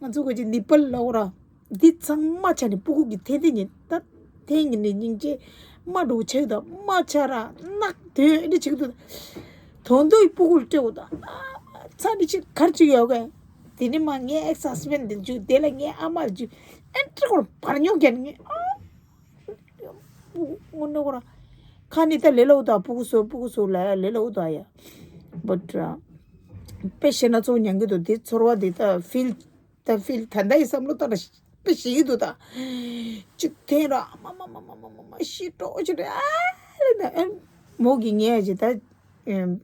ང་ཚོ་ག་ཅི་ནི་པལ་ལ་འོ་ར། འདི་ཚང་མ་ཆ་ནི་སྤུ་གུ་གི་ཐེ་ཐེ་ཉིན་ད་ཐེ་ཉིན་ནི་སྙིང་རྗེ་མ་འགྲོ་ཆེ་གི་ད་མ་ཆ་ར་ནག་དོན་འདི་ཆེ་གི་ད། དོན་དུ་སྤུ་གུ་ལ་སྤྲད་འོ་ད། ཚ་འདི་ཆེ་གར་ཅིག་ཡོད་ག་དེ་ནི་མ་ངའི་ཨེག་སི་ཧས་བྷེན་ཌི་འདི་འཇུ་དེ་ལ་ངའི་ཨ་མ་ལ་འཇུ་ཨེ་འདྲ་གོར་བར་ཉོ་གན་ངའི་ཨ། སྔོན་འགྲོ་ཁོ་རང་ཁ་ནི་ད་ལེ་ལོ་ད་སྤུ་གུ་སོ་སྤུ་གུ་སོ་ལ་ཡ་ལེ་ལོ་ད་ཡ། བཊ་དཔེ་བཤད་ན་ཚོ་མྱང་གི་འདུག་དེ་ཚོར་བ་དེ་ད་ཕིལ་ད་ཕིལ་ད་ད་ཡི་བསམ་བློ་ད་ད་དཔེ་ཤེས་ཀྱི་འདུག་ད་གཅིག་འཐེན་ར་མ་མ་མ་མ་མ་མ་ཤི་འགྲོ་ཤི་རེད་ཨ་རེད་ད་མོ་གི་ངས་ཅི་ད།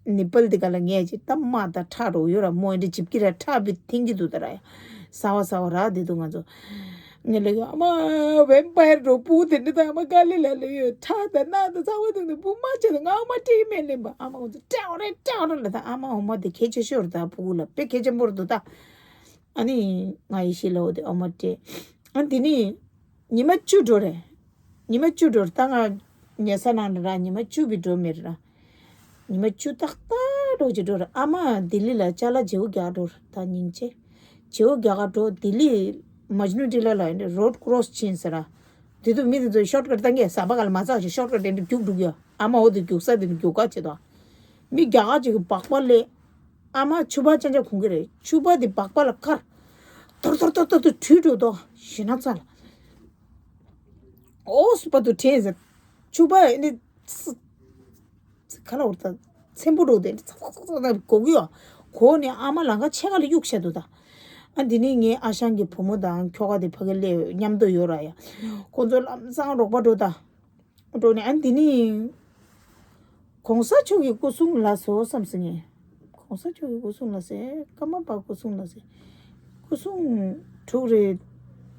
ནི་པལ་དེ་ག་ལ་ངས་ཅི་ད་མ་ད་ཁྲག་རོ་ཡོད་ར་མོ་འདི་ཇིབ་ཀི་ར་ཁྲག་བི་ཐིང་གི་འདུག་ད་ར་ཡ། ས་བ་ས་བ་ར་དེ་འདུག་ང་ཚོ། ངས་ལས་ཀྱི་ཨ་མ་བེམ་པའེར་འགྲོ་སྤུ་གུ་དེ་འདྲ་ད་ཨ་མ་དཀའ་ལས་ལ་ལས་ཡོད་ཁྲག་ད་ན་ད་ཚ་བ་དེ་འདུག་སྤུ་མ་ཆེ་ད་ང་ཨ་མ་སྤྲད་མེད་ལེན་པ་ཨ་མ་ང་ཚོ་སྤྲད་འོ་རེད་སྤྲད་འོ་རེད་ལ་ད་ཨ་མ་འོ་མ་དེ་གལ་ཆེ་ཤོས་རེད་ད་སྤུ་གུ་ལ་དཔེ་གལ་ཆེན་པོ་རེད་འདུག་ད། ཨ་ནི་ང་ཡི་ཤི་ལ་འོ་དེ་ཨ་མ་སྤྲད་ཨ་དེ་ནི། ཉི་མ་བཅུ་འགྲོ་རེད། ཉི་མ་བཅུ་འགྲོ་རེད་ད་ང་ཉལ་ས་ནང་ལ་ར་ཉི་མ་བཅུ་བི་འགྲོ་མེད་ར། ཉི་མ་བཅུ་ཏག་ཏག་འགྲོ་ཅི་འགྲོ་རེད་ཨ་མ་ལྡི་ལི་ལ་ཅ་ལག་བརྗེ་པོ་རྒྱག་འགྲོ་རེད་ད་སྙིང་རྗེ། བརྗེ་པོ་རྒྱག་ག་འགྲོ་ལྡི་ལི་མཇ་ནུ་ཊི་ལ་ལ་ཡིན་རེད་རོ་ཌི་ཀོ་རོ་སི་ཕྱིན་ཟེར་ར། དེ་དུས་མི་དེ་ཚོས་ཤོཊ་ཀཊ་བཏང་གས་ཟམ་པ་ག་ལ་མ་ཚགས་ཤིག་ཤོཊ་ཀཊ་དེ་འདྲ་རྒྱུག་འགྲོ་གི་ཡོད་ཨ་མ་འོ་དེ་རྒྱུག་ས་དེ་འདྲ་རྒྱུག་ག་བྱེད་དོ། མི་རྒྱ་གར་ཅིག་གི་སྦག་སྦག་ལས། ཨ་མ་ཕྱུ་པ་ཅན་ཅན་གོན་གི་རེད། ཕྱུ་པ་དེ་སྦག་སྦག་ལ་ཁར། ཐོར་ཐོར་ཐོར་ཐོར་བྲུས་འགྲོ་དོ་ཞེ་ན་ཚ་ལ། ཨོ་སི་པ་དུ་དྲན་ཟེར། ཕྱུ་པ་ཨེ་ནི། ཁ་ལ་འུར་ད། ཚེམ་པོ་འགྲོ་དེ་ཚ་ཚ་ཚ་ཚ་གོ་གི་ཡོ། གོ་ནི་ཨ་མ་ལང་ཀ་ཆེ་ག་ལ་གཡུག་བཤད་དུ་ད། ཨ་འདི་ནི་ངའི་ཨ་ཞང་གི་བུ་མོ་དང་ཁྱོ་ག་དེ་ཕ་གི་ལས་མཉམ་དུ་ཡོད་ར་ཡ། ཁོ་ཚོ་ལམ་སང་རོགས་པ་འགྲོ་ད། འགྲོ་ནས་ཨ་འདི་ནི། གོང་ས་མཆོག་གི་སྐུ་གསུང་ལ་སོ་བསམ་སི་ངས། གོང་ས་མཆོག་གི་སྐུ་གསུང་ལ་སེ་ཀརྨ་པ་སྐུ་གསུང་ལ་སེ། སྐུ་གསུང་དྲུག་རེ།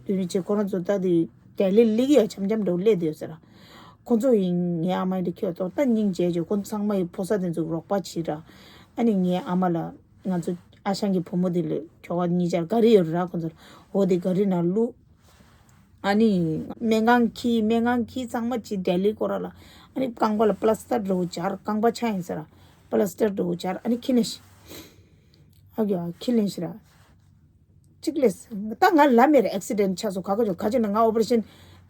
དུས་རིང་ཆེ་ཁོ་རང་ཚོ་ལྟ་དུས་དེ་ལི་ལི་གི་ཡ་འཆམ་འཆམ་འགྲོ་སླེབས་དུས་ཟེར་ར། ཁོ་ཚོ་ཡིན་ངའི་ཨ་མ་ཡིན་དུ་ཁྱོད་ཐོག་ད་སྙིང་རྗེ་ཅོ་ཁོ་ཚང་མ་ཡི་ཕོ་ས་དེ་ཚོ་རོགས་པ་བྱེད་ར། ཨ་ནི་ངའི་ཨ་མ་ལ་ང་ཚོ་ཨ་ཞང་གི་བུ་མོ་དེ་ལ་ཁྱོ་ག་གཉིས་ཆར་ག་རི་ཡོད་ར་ཁོ་ཚོ་ལ་འོ་དེ་ག་རི་ནང་བླུགས། ཨ་ནི། སྨན་ཁང་ཁྱི་སྨན་ཁང་ཁྱི་ཚང་མ་ཅི་ལྡི་ལི་སྐོར་ལ། ཨ་ནི་རྐང་པ་ལ་པ་ལ་སི་ཊར་འགྲོ་འཆར་རྐང་པ་ཆག་ཡིན་ཟེར། པ་ལ་སི་ཊར་འགྲོ་འཆར་ཨ་ནི་ཁྱི་ལེན་ཤི། ཨ་གི་ཨ་ཁྱི་ལེན་ཤི་ར། གཅིག་ལས། ད་ང་ལ་མེར་ཨེག་སི་ཌེན་ཊི་ཆགས་སོང་ག་ག་ཇོ་ག་ཇོ་ན་ང་ཨོ་པ་རེ་ཤན་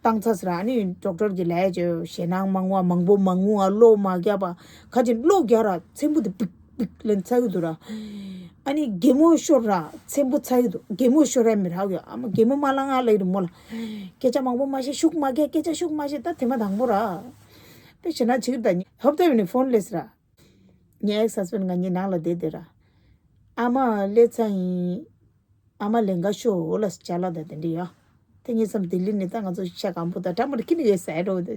བཏང་ཚར་ཟེར་ཨ་ནི་ཌོག་ཊར་གི་ལས་ཇོ་ཞེད་སྣང་མང་བ་མང་པོ་མང་བ་གློ་མ་རྒྱབ་པ་ག་ཇོ་གློ་རྒྱག་ར་ཚེམ་བུ་དེ་པིག་པིག་ལན་ཚ་གི་འདུག་ར། ཨ་ནི་གད་མོ་ཤོར་ར་ཚེམ་པོ་ཚ་གི་འདུག་གད་མོ་ཤོར་ར་མི་རག་གི་ཨ་མ་གད་མོ་མ་ལང་ང་ལ་ཡི་རི་མོ་ལ། སྐད་ཆ་མང་པོ་མ་བཤད་ཤུགས་མ་རྒྱག་སྐད་ཆ་ཤུགས་མ་བཤད་ད་དེ་མ་དང་པོ་ར། པེ་ཞེ་ན་ཆིག་ད་ནི་ཧོབ་ཏེ་བི་ནི་ཕོན་ལེས་ར། ངའི་ཨེག་སི་ཧས་བེན་ང་གཉིས་ནང་ལ་བསྡད་དེ་ར། ཨ་མ་ལས་ཚ་ཡིན། ཨ་མ་ལེན་ག་ཤོག་ལ་ཅ་ལག་དང་དེ་འདྲ་ཡོད། དེ་ངས་བསམ་ལྡི་ལི་ནས་ད་ང་ཚོ་ཤ་སྐམ་པོ་དང་འདྲ་མི་འདྲ་ཁྱེར་ནས་ཡོད་ཟེར་འགྲོ་དེ།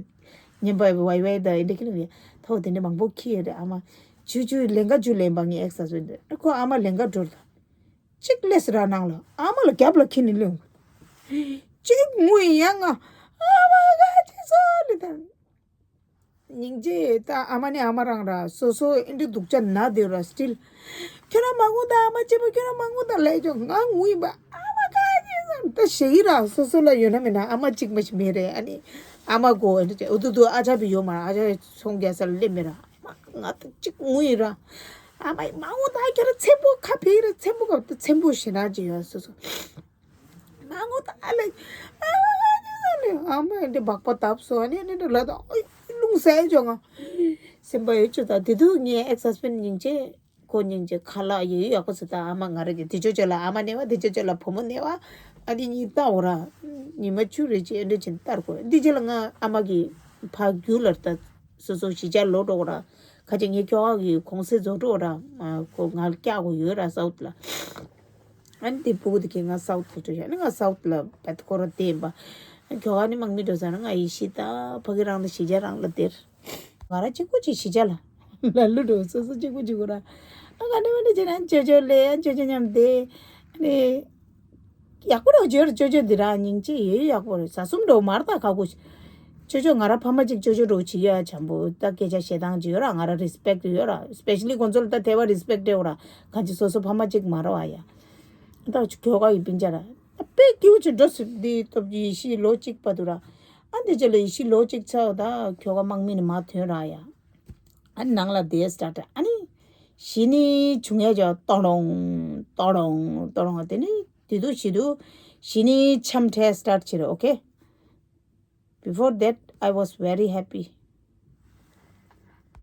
ཉན་པ་ཝའི་ཝའི་དང་ཨེ་འདྲ་ཁྱེར་ནས་ཡོད་ཐོག་དེ་འདྲ་མང་པོ་ཁྱེར་ཡོད་རེད་ཨ་མ། ཇུ་ཇུ་ལེན་ག་ཇུ་ལེན་པ་ངའི་ཨེག་སི་ཧས་བེན་དེ་ཁོ་ཨ་མ་ལེན་ག་འགྲོ་ད། གཅིག་ལས་ར་ནང་ལ་ཨ་མ་ལ་རྒྱབ་ལ་ཁྱེར་ནས་ལེན། གཅིག་ངུ་ཡང་ང་ཨ་མ་ག་ཅི་སོ་ལི་དང་། སྙིང་རྗེ་ད་ཨ་མ་ནི་ཨ་མ་རང་ར་སོ་སོ་ཨེ་འདྲ་སྡུག་ཅག་ན་དེ་ར་སི་ཊིལ། ཁྱོད་རང་མ་ངུ་ད་ཨ་མ་གཅེས་པོ་ཁྱོད་རང་མ་ངུ་ད་ལས་ཅོ་ང་ངུ་ཡིན་པ་ཨ་མ་ག་ཅི་སམ་ད་ཞེ་ཡི་ར་སོ་སོ་ལ་ཡོད་ན་མེད་ན་ཨ་མ་གཅིག་མ་ཞིག་མེད་རེད་ཨ་ནི། ཨ་མ་གོ་ཨེ་འདྲ་ཅེ་ཨུ་དུ་དུ་ཨ་ཅག་བི་ཡོད་མ་ར་ཨ་ཅག་ཚོང་རྒྱག་ས་ལ་སླེབས་མེད་ར་ཨ་མ་ང་ད་གཅིག་ངུ་ཡིན་ར། ཨ་མ་མ་ངུ་ད་ཁྱོད་རང་ཚེམ་པོ་ཁ་ཕེ་ར་ཚེམ་པོ་ག་ད་ཚེམ་པོ་ཞེ་ན་ཅི་ཡོད་སོ་སོ། མ་ངུ་ད་ལེ། ཨ་མ་འདི་སྦག་པ་བཏབ་སོང་ཨ་ནི་ཨ་ནི་འདི་ལ་ད་ཨོ་རླུང་ཟ་ཡ་ཅོ་ང་། སེམས་པ་ཡོད་ཅོ་ད་དེ་དུས་ངའི་ཨེག་སི་ཧས་བེན་སྙིང་རྗེ། ཁོ་སྙིང་རྗེ་ཁ་ལག་ཡོད་ཡོད་ཡག་པོ་ཟེར་ད་ཨ་མ་ང་རེ་གི་དེ་ཅོ་ཅོ་ལ་ཨ་མ་ནེ་བ་དེ་ཅོ་ཅོ་ལ་བུ་མོ་ནེ་བ། ཨ་ནི་གཉིས་ལྟ་འོ་ར། ཉི་མ་བཅུ་རེ་ཅི་ཨེ་འདྲ་ཅིན་ལྟར་གོ་འདི་རྗེས་ལ་ང་ཨ་མ་གི་ཕ་རྒྱུད་ལ་ད་སོ་སོ་གཞིས་ཆགས་ལོག་འགྲོ་འོ་ར། ཁ་ཅིག་ངའི་ཁྱོ་ག་གི་གུང་སེང་རྫོགས་འགྲོ་འོ་ར། ཁོ་ང་སྐྱག་གོ་ཡོད་ར་སའུ་ཐི་ལ། ཨ་ནི་དེ་སྤུ་གུ་དེ་གས་ང་སའུ་ཐི་ལ་འགྲོ་ཡ་ནི་ང་སའུ་ཐི་ལ་བད་ཁོ་ར་བསྡད་ཡིན་པ། ཨ་ཁྱོ་ག་ནི་དམག་མི་འགྲོ་ས་ན་ང་ཡེ་ཤི་ད་ཕ་གི་རང་ད་གཞིས་ཆགས་རང་ལ་སྟེར། ང་ར་གཅིག་པུ་གཅིག་གཞིས་ཆགས་ལ་ལ་ལུ་འགྲོ་སོ་སོ་གཅིག་པུ་གཅིག་གོ་ར། ཨ་ང་ནི་མ་ནི་ཅི་ན་ཅོ་ཅོ་ལེ་ཨ་ཅོ་ཅོ་མཉམ་བསྡད། ཨ་ནི་ཡག་པོ་ར་ཅོ་ཅོ་འདི་ར་སྙིང་རྗེ་ཡོད་ཡག་པོ་རེད་ཟ་གསུམ་འགྲོ་མར་ད་ཁ་ཁུ། ཅོ་ཅོ་ང་ར་ཕ་མ་གཅིག་ཅོ་ཅོ་འགྲོ་བྱེད་ཡ་བྱམས་པོ་ད་སྐད་ཆ་བཤད་སྟངས་ཅིག་ཡོད་ར་ང་ར་རི་སི་པེག་ཡོད་ར་སི་པེ་ཤ་ལི་ཁོང་ཚོ་ལ་ད་དེ་བ་རི་སི་པེག་ཡོད་ར་གང་ཅི་སོ་སོ་ཕ་མ་གཅིག་མ་ར་བ་ཡ། ད་ཁྱོ་ག་ཡི་སྤུན་ཆ་ར་ད་དཔེ་སྐྱིད་པོ་ཅིག་འགྲོ་སྲིད་འདི་སྟོབས་ཀྱི་ཡེ་ཤི་ལོ་གཅིག་བར་དུ་ར་ཨ་འདི་ཅི་ལ་ཡེ་ཤི་ལོ་གཅིག་ཚར་ད་ཁྱོ་ག་དམག་མི་ནི་མ་ཐོན་ར་ཡ། ཨ་ནི་ནང་ལ་བསྡད་སི་ཊར་ཊི་ཨ་ནི་གཞི་ནི་བྱུང་ཡ་ཅོ་ཏོ་ལོང་ཏོ་ལོང་ཏོ་ལོང་དེ་ནི་དེ་དུས་གཞི་དུས་གཞི་ནི་འཆམ་ཁྲལ་སི་ཊར་ཊི་བྱེད་རེད་ཨོ་ཁེ། Before that, I was very happy.